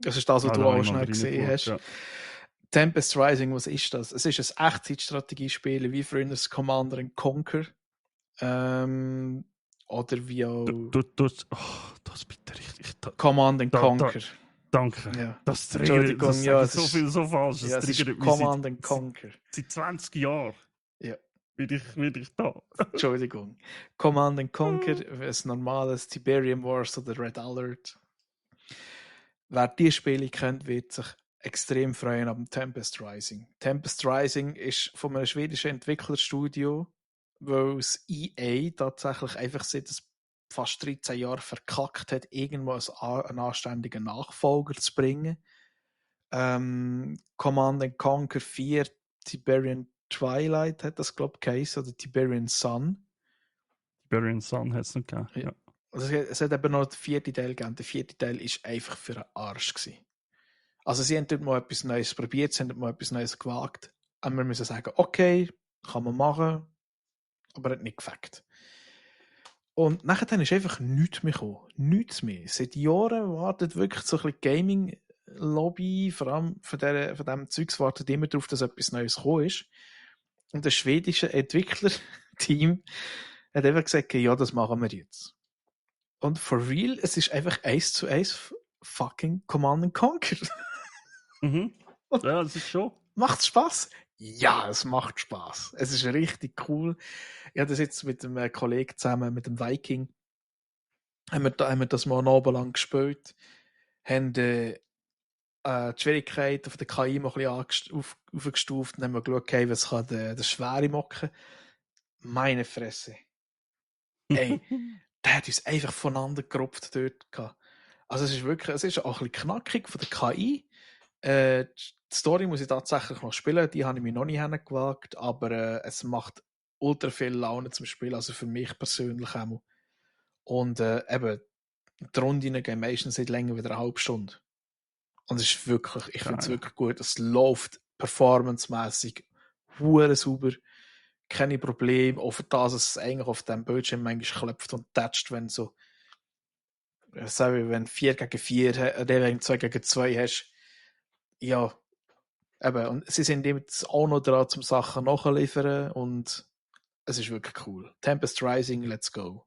Das ist das, was du auch schnell gesehen hast. Ja. Tempest Rising, was ist das? Es ist ein Echtzeitstrategiespiel, wie früher das Commander & Conquer. Oder wie auch... das bitte richtig. Command & Conquer. Danke. Ja. Das triggert, das ja, so viel so falsch. Das triggert mich Command & Conquer. Seit 20 Jahren. Ja. Bin ich da. Entschuldigung. Command & Conquer, ein normales Tiberium Wars oder Red Alert. Wer diese Spiele kennt, wird sich extrem freuen ab dem Tempest Rising. Tempest Rising ist von einem schwedischen Entwicklerstudio, weil das EA tatsächlich einfach seit fast 13 Jahren verkackt hat, irgendwo einen anständigen Nachfolger zu bringen. Command & Conquer 4, Tiberian Twilight hat das, glaube ich, geheißen, oder Tiberian Sun. Tiberian Sun hat es noch gegeben, ja. Also es hat eben noch den 4. Teil gegeben. Der 4. Teil war einfach für einen Arsch gewesen. Also sie haben dort mal etwas Neues probiert, sie haben dort mal etwas Neues gewagt. Aber wir müssen sagen, okay, kann man machen, aber hat nicht gefällt. Und nachher ist einfach nichts mehr gekommen. Nichts mehr. Seit Jahren wartet wirklich so ein bisschen Gaming-Lobby, vor allem von diesem Zeugs, wartet immer darauf, dass etwas Neues gekommen ist. Und das schwedische Entwicklerteam hat einfach gesagt, ja, das machen wir jetzt. Und for real, es ist einfach 1:1 fucking Command & Conquer. Mhm. Ja, das ist schon. Macht's Spaß? Ja, es macht Spaß. Es ist richtig cool. Ich habe das jetzt mit einem Kollegen zusammen, mit dem Viking, haben wir das mal einen Abend lang gespielt, haben die Schwierigkeit auf der KI mal ein bisschen aufgestuft und haben wir geschaut, okay, was kann der schwere Mocken. Meine Fresse. Ey, der hat uns einfach voneinander gerupft dort gehabt. Also es ist auch ein bisschen knackig von der KI. Die Story muss ich tatsächlich noch spielen, die habe ich mir noch nicht hingewagt, aber es macht ultra viel Laune zum Spielen, also für mich persönlich auch. Und eben, die Runden gehen meistens nicht länger wie eine halbe Stunde. Und es ist wirklich, ich finde es wirklich gut. Es läuft performancemäßig hure sauber, keine Probleme, auch für das, dass es eigentlich auf dem Bildschirm manchmal klopft und tätscht, wenn so So wie wenn du 4 gegen 4, oder wenn du 2 gegen 2 hast. Ja, eben. Und sie sind jetzt auch noch dran, zum Sachen nachzuliefern und es ist wirklich cool. Tempest Rising, let's go.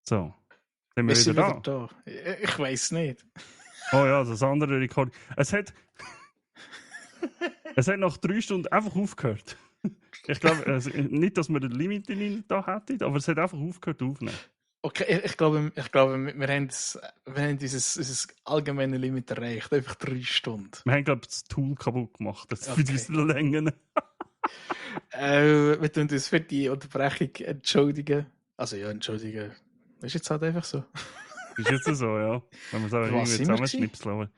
So, sind wir Ist sie wieder wieder da? da? Ich weiß nicht. Oh ja, das andere Rekord. Es hat nach 3 Stunden einfach aufgehört. Ich glaube, also, nicht, dass wir den Limit da hätten, aber es hat einfach aufgehört aufzunehmen. Okay, ich glaube, wir haben dieses allgemeine Limit erreicht. Einfach 3 Stunden. Wir haben, glaube ich, das Tool kaputt gemacht, das für Okay. diese Längen. Wir tun uns für die Unterbrechung entschuldigen. Also ja, entschuldigen. Das ist jetzt halt einfach so. Ist jetzt so, ja. Wenn wir es auch irgendwie sind wir zusammenschnipseln.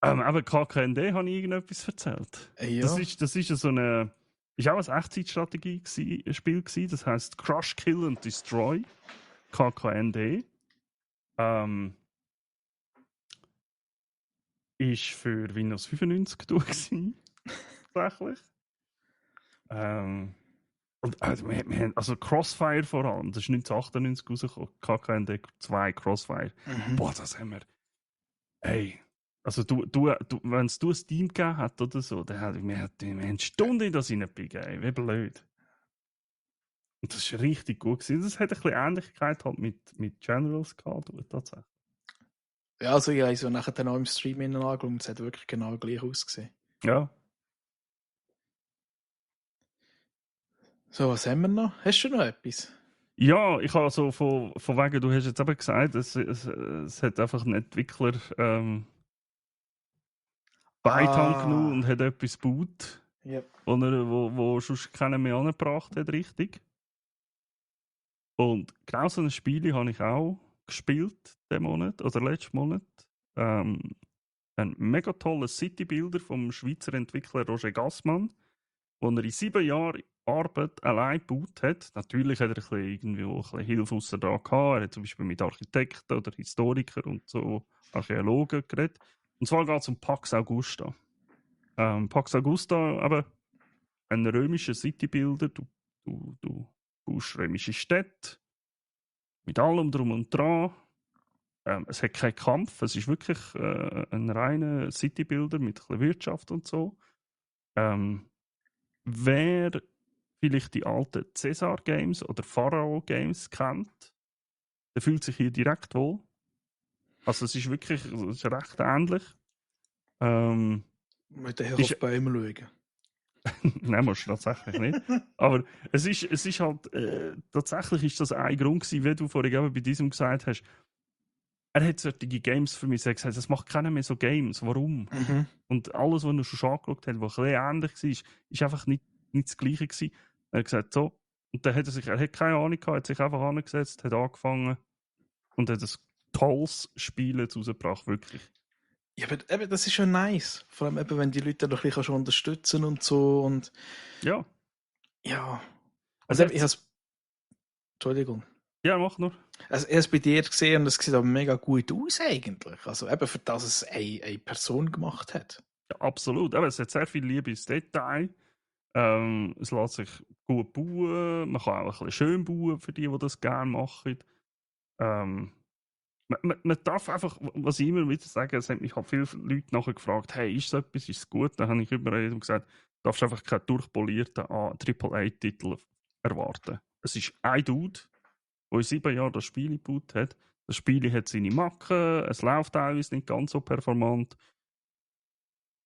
Aber KKND habe ich irgendetwas erzählt. Ja. Das ist so eine. Ist auch ein Echtzeitstrategie-Spiel gewesen. Das heißt Crush, Kill and Destroy. KKND. Ist für Windows 95 da gewesen. Tatsächlich. Und wir haben, also Crossfire vor allem, das ist 1998 rausgekommen. KKND 2 Crossfire. Mhm. Boah, das haben wir. Hey. Also wenn es ein Team gegeben hat oder so, dann hat wir eine Stunde in das hineingegeben. Wie blöd. Und das war richtig gut gewesen. Das hat ein bisschen Ähnlichkeit halt mit Generals gehabt, tatsächlich. Ja, also ich habe so nachher dann auch im Stream angeschaut und es hat wirklich genau gleich ausgesehen. Ja. So, was haben wir noch? Hast du noch etwas? Ja, ich habe so von wegen, du hast jetzt eben gesagt, es hat einfach ein Entwickler Beithand genommen und hat etwas gebaut, Yep. wo sonst keiner mehr angebracht hat, richtig. Und genau so ein Spiel habe ich auch gespielt, diesen Monat, oder letzten Monat. Ein mega toller City-Builder vom Schweizer Entwickler Roger Gassmann, den er in 7 Jahren Arbeit allein gebaut hat. Natürlich hat er ein bisschen Hilfe ausser da gehabt. Er hat zum Beispiel mit Architekten oder Historikern und so Archäologen geredet. Und zwar geht es um Pax Augusta. Pax Augusta, aber ein römischer City-Builder. Du baust römische Städte mit allem drum und dran. Es hat keinen Kampf. Es ist wirklich ein reiner City-Builder mit ein bisschen Wirtschaft und so. Wer vielleicht die alten Caesar-Games oder Pharao-Games kennt, der fühlt sich hier direkt wohl. Also es ist wirklich recht ähnlich. Mit den Bäumen schauen. Nein, musst du tatsächlich nicht. Aber es ist halt, tatsächlich ist das ein Grund gewesen, wie du vorhin eben bei diesem gesagt hast. Er hat solche Games für mich gesagt, es macht keiner mehr so Games. Warum? Mhm. Und alles, was er schon angeschaut hat, was ein bisschen ähnlich war, ist einfach nicht das Gleiche gewesen. Er hat gesagt, so. Und dann hat er hat keine Ahnung gehabt, hat sich einfach angesetzt, hat angefangen und hat ein tolles Spiel rausgebracht, wirklich. Ja, aber eben, das ist schon nice. Vor allem eben, wenn die Leute noch ein bisschen unterstützen und so. Und ja. Ja. Also ich has... Entschuldigung. Ja, mach nur. Also, ich habe es bei dir gesehen und es sieht aber mega gut aus eigentlich. Also eben für das es eine Person gemacht hat. Ja, absolut. Aber es hat sehr viel Liebe ins Detail. Es lässt sich gut bauen. Man kann auch ein bisschen schön bauen für die das gerne machen. Man darf einfach, was ich immer wieder sage, es haben mich halt viele Leute nachher gefragt, hey, ist so etwas, ist es gut? Dann habe ich immer jedem gesagt, du darfst einfach keinen durchpolierten AAA-Titel erwarten. Es ist ein Dude, der in 7 Jahren das Spiel gebaut hat. Das Spiel hat seine Macken, es läuft teilweise nicht ganz so performant.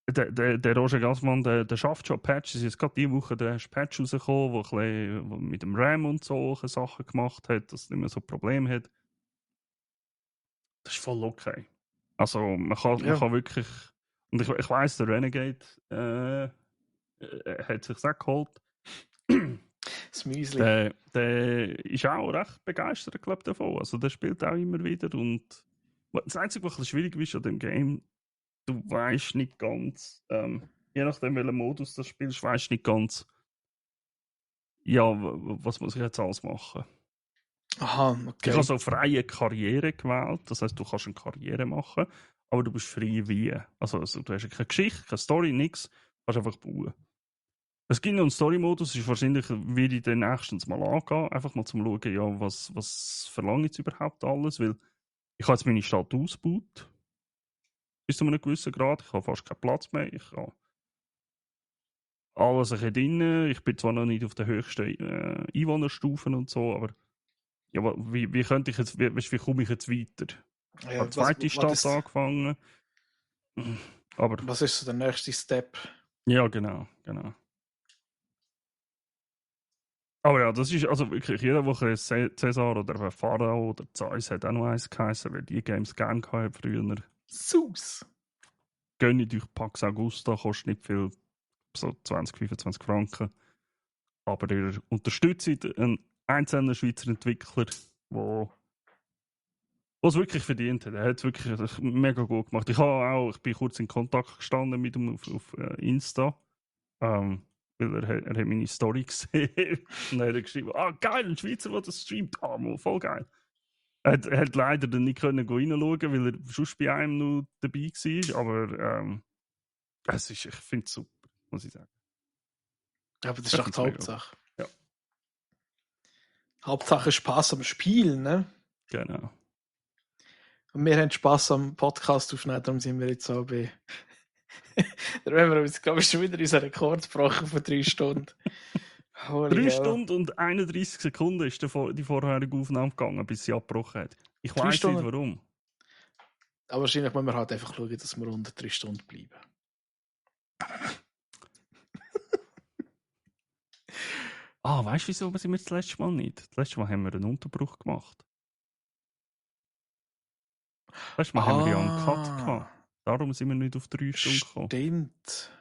Der Roger Gassmann, der schafft schon Patches. Jetzt gerade diese Woche der Patch rausgekommen, wo mit dem RAM und so Sachen gemacht hat, dass es nicht mehr so Probleme hat. Das ist voll okay. Also man kann wirklich. Und ich weiss, der Renegade hat sich auch geholt. Das Müsli. Der ist auch recht begeistert, glaube ich, davon. Also der spielt auch immer wieder. Und das Einzige, was ein bisschen schwierig ist an dem Game, du weißt nicht ganz, je nachdem, welchen Modus du spielst, weißt du nicht ganz, ja, was muss ich jetzt alles machen. Aha, okay. Ich habe so freie Karriere gewählt, das heisst, du kannst eine Karriere machen, aber du bist frei wie. Also du hast keine Geschichte, keine Story, nichts, du kannst einfach bauen. Es gibt noch einen Story-Modus, ist wahrscheinlich, würde ich dann nächstens mal angehen, einfach mal zum schauen, ja, was verlange ich jetzt überhaupt alles, weil ich habe jetzt meine Stadt ausgebaut, bis zu einem gewissen Grad, ich habe fast keinen Platz mehr, ich habe alles ein bisschen drin, ich bin zwar noch nicht auf der höchsten Einwohnerstufen und so, aber ja, wie könnte ich jetzt, wie komme ich jetzt weiter? Ich habe die zweite Stadt angefangen. Aber, was ist so der nächste Step? Ja, genau. Aber ja, das ist also wirklich jede Woche Cäsar oder Pharao oder Zeus hat auch noch eins geheißen, weil die Games gerne gehabt früher. Sus! Gönnt euch Pax Augusta, kostet nicht viel, so 20, 25 Franken. Aber ihr unterstützt einen einzelnen Schweizer Entwickler, der es wirklich verdient hat. Er hat es wirklich mega gut gemacht. Ich bin kurz in Kontakt gestanden mit ihm auf Insta. Weil er hat meine Story gesehen. Und dann hat er geschrieben, geil, ein Schweizer, der das streamt. Voll geil. Er hat leider dann nicht reinschauen können, weil er sonst bei einem noch dabei war. Aber ich finde es super, muss ich sagen. Aber das ist doch die Hauptsache. Ja. Hauptsache Spaß am Spielen, ne? Genau. Und wir haben Spass am Podcast aufnehmen, darum sind wir jetzt so bei... Da haben wir uns, glaube ich, schon wieder unseren Rekord gebrochen von 3 Stunden. 3 Stunden und 31 Sekunden ist die vorherige Aufnahme gegangen, bis sie abgebrochen hat. Ich weiß nicht warum. Aber wahrscheinlich müssen wir halt einfach schauen, dass wir unter 3 Stunden bleiben. Weißt du, wieso sind wir das letzte Mal nicht? Das letzte Mal haben wir einen Unterbruch gemacht. Das letzte Mal haben wir ja einen Cut gemacht. Darum sind wir nicht auf 3 Stunden gekommen. Stimmt.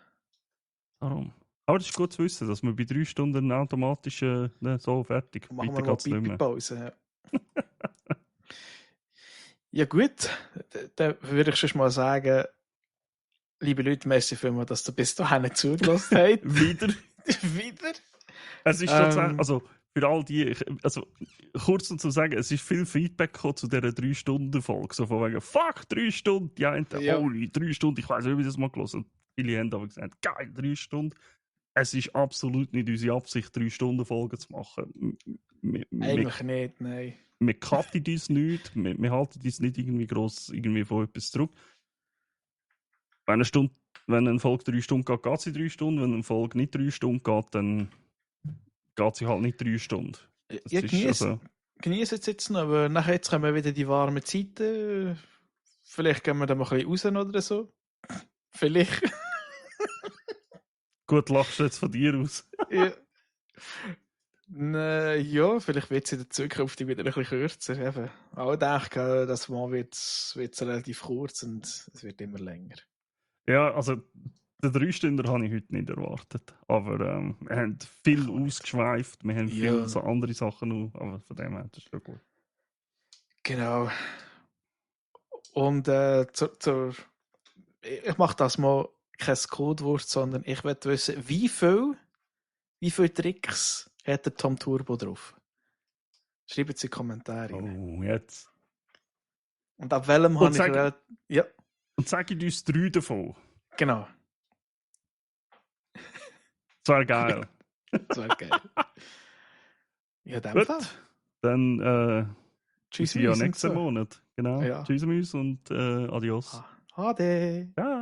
Darum. Aber das ist gut zu wissen, dass wir bei 3 Stunden automatisch so fertig. Machen wir mal Pipi-Pause. Ja gut, dann würde ich schon mal sagen, liebe Leute, merci vielmals, dass ihr bis dahin zugelassen habt. Wieder. Es ist tatsächlich, also für all die, also kurz um zu sagen, es ist viel Feedback gekommen zu dieser 3-Stunden-Folge. So von wegen, fuck, 3 Stunden, ja, holy, 3 Stunden, ich weiß nicht, wie ich das mal gelesen habe. Viele haben aber gesagt, geil, 3 Stunden. Es ist absolut nicht unsere Absicht, 3-Stunden-Folgen zu machen. Eigentlich nicht, nein. Wir cutten uns nicht, wir halten uns nicht irgendwie gross irgendwie von etwas zurück. Wenn eine Folge 3 Stunden geht, geht sie 3 Stunden. Wenn eine Folge nicht 3 Stunden geht, dann geht sie halt nicht 3 Stunden. Ja, genieße jetzt noch, aber nachher jetzt kommen wieder die warmen Zeiten. Vielleicht gehen wir da mal ein bisschen raus oder so. Vielleicht. Gut, lachst du jetzt von dir aus? Ja. Ja, vielleicht wird es in der Zukunft wieder ein bisschen kürzer. Eben. Auch denke, das Mal wird es relativ kurz und es wird immer länger. Ja, also den 3-Stünder habe ich heute nicht erwartet. Aber wir haben viel ausgeschweift, wir haben viel so andere Sachen auch, aber von dem her ist es schon gut. Genau. Und ich mache das mal kein Codewort, sondern ich möchte wissen, wie viele Tricks hat der Tom Turbo drauf? Schreibt es in die Kommentare. Oh, jetzt. Und ab welchem habe ich... Ja. Und sag uns 3 davon. Genau. Das wäre geil. Das wäre geil. Ja, dann Fall. Dann tschüss ja nächsten Monat. Genau. Ja. Tschüss und adios. Ade. Ja.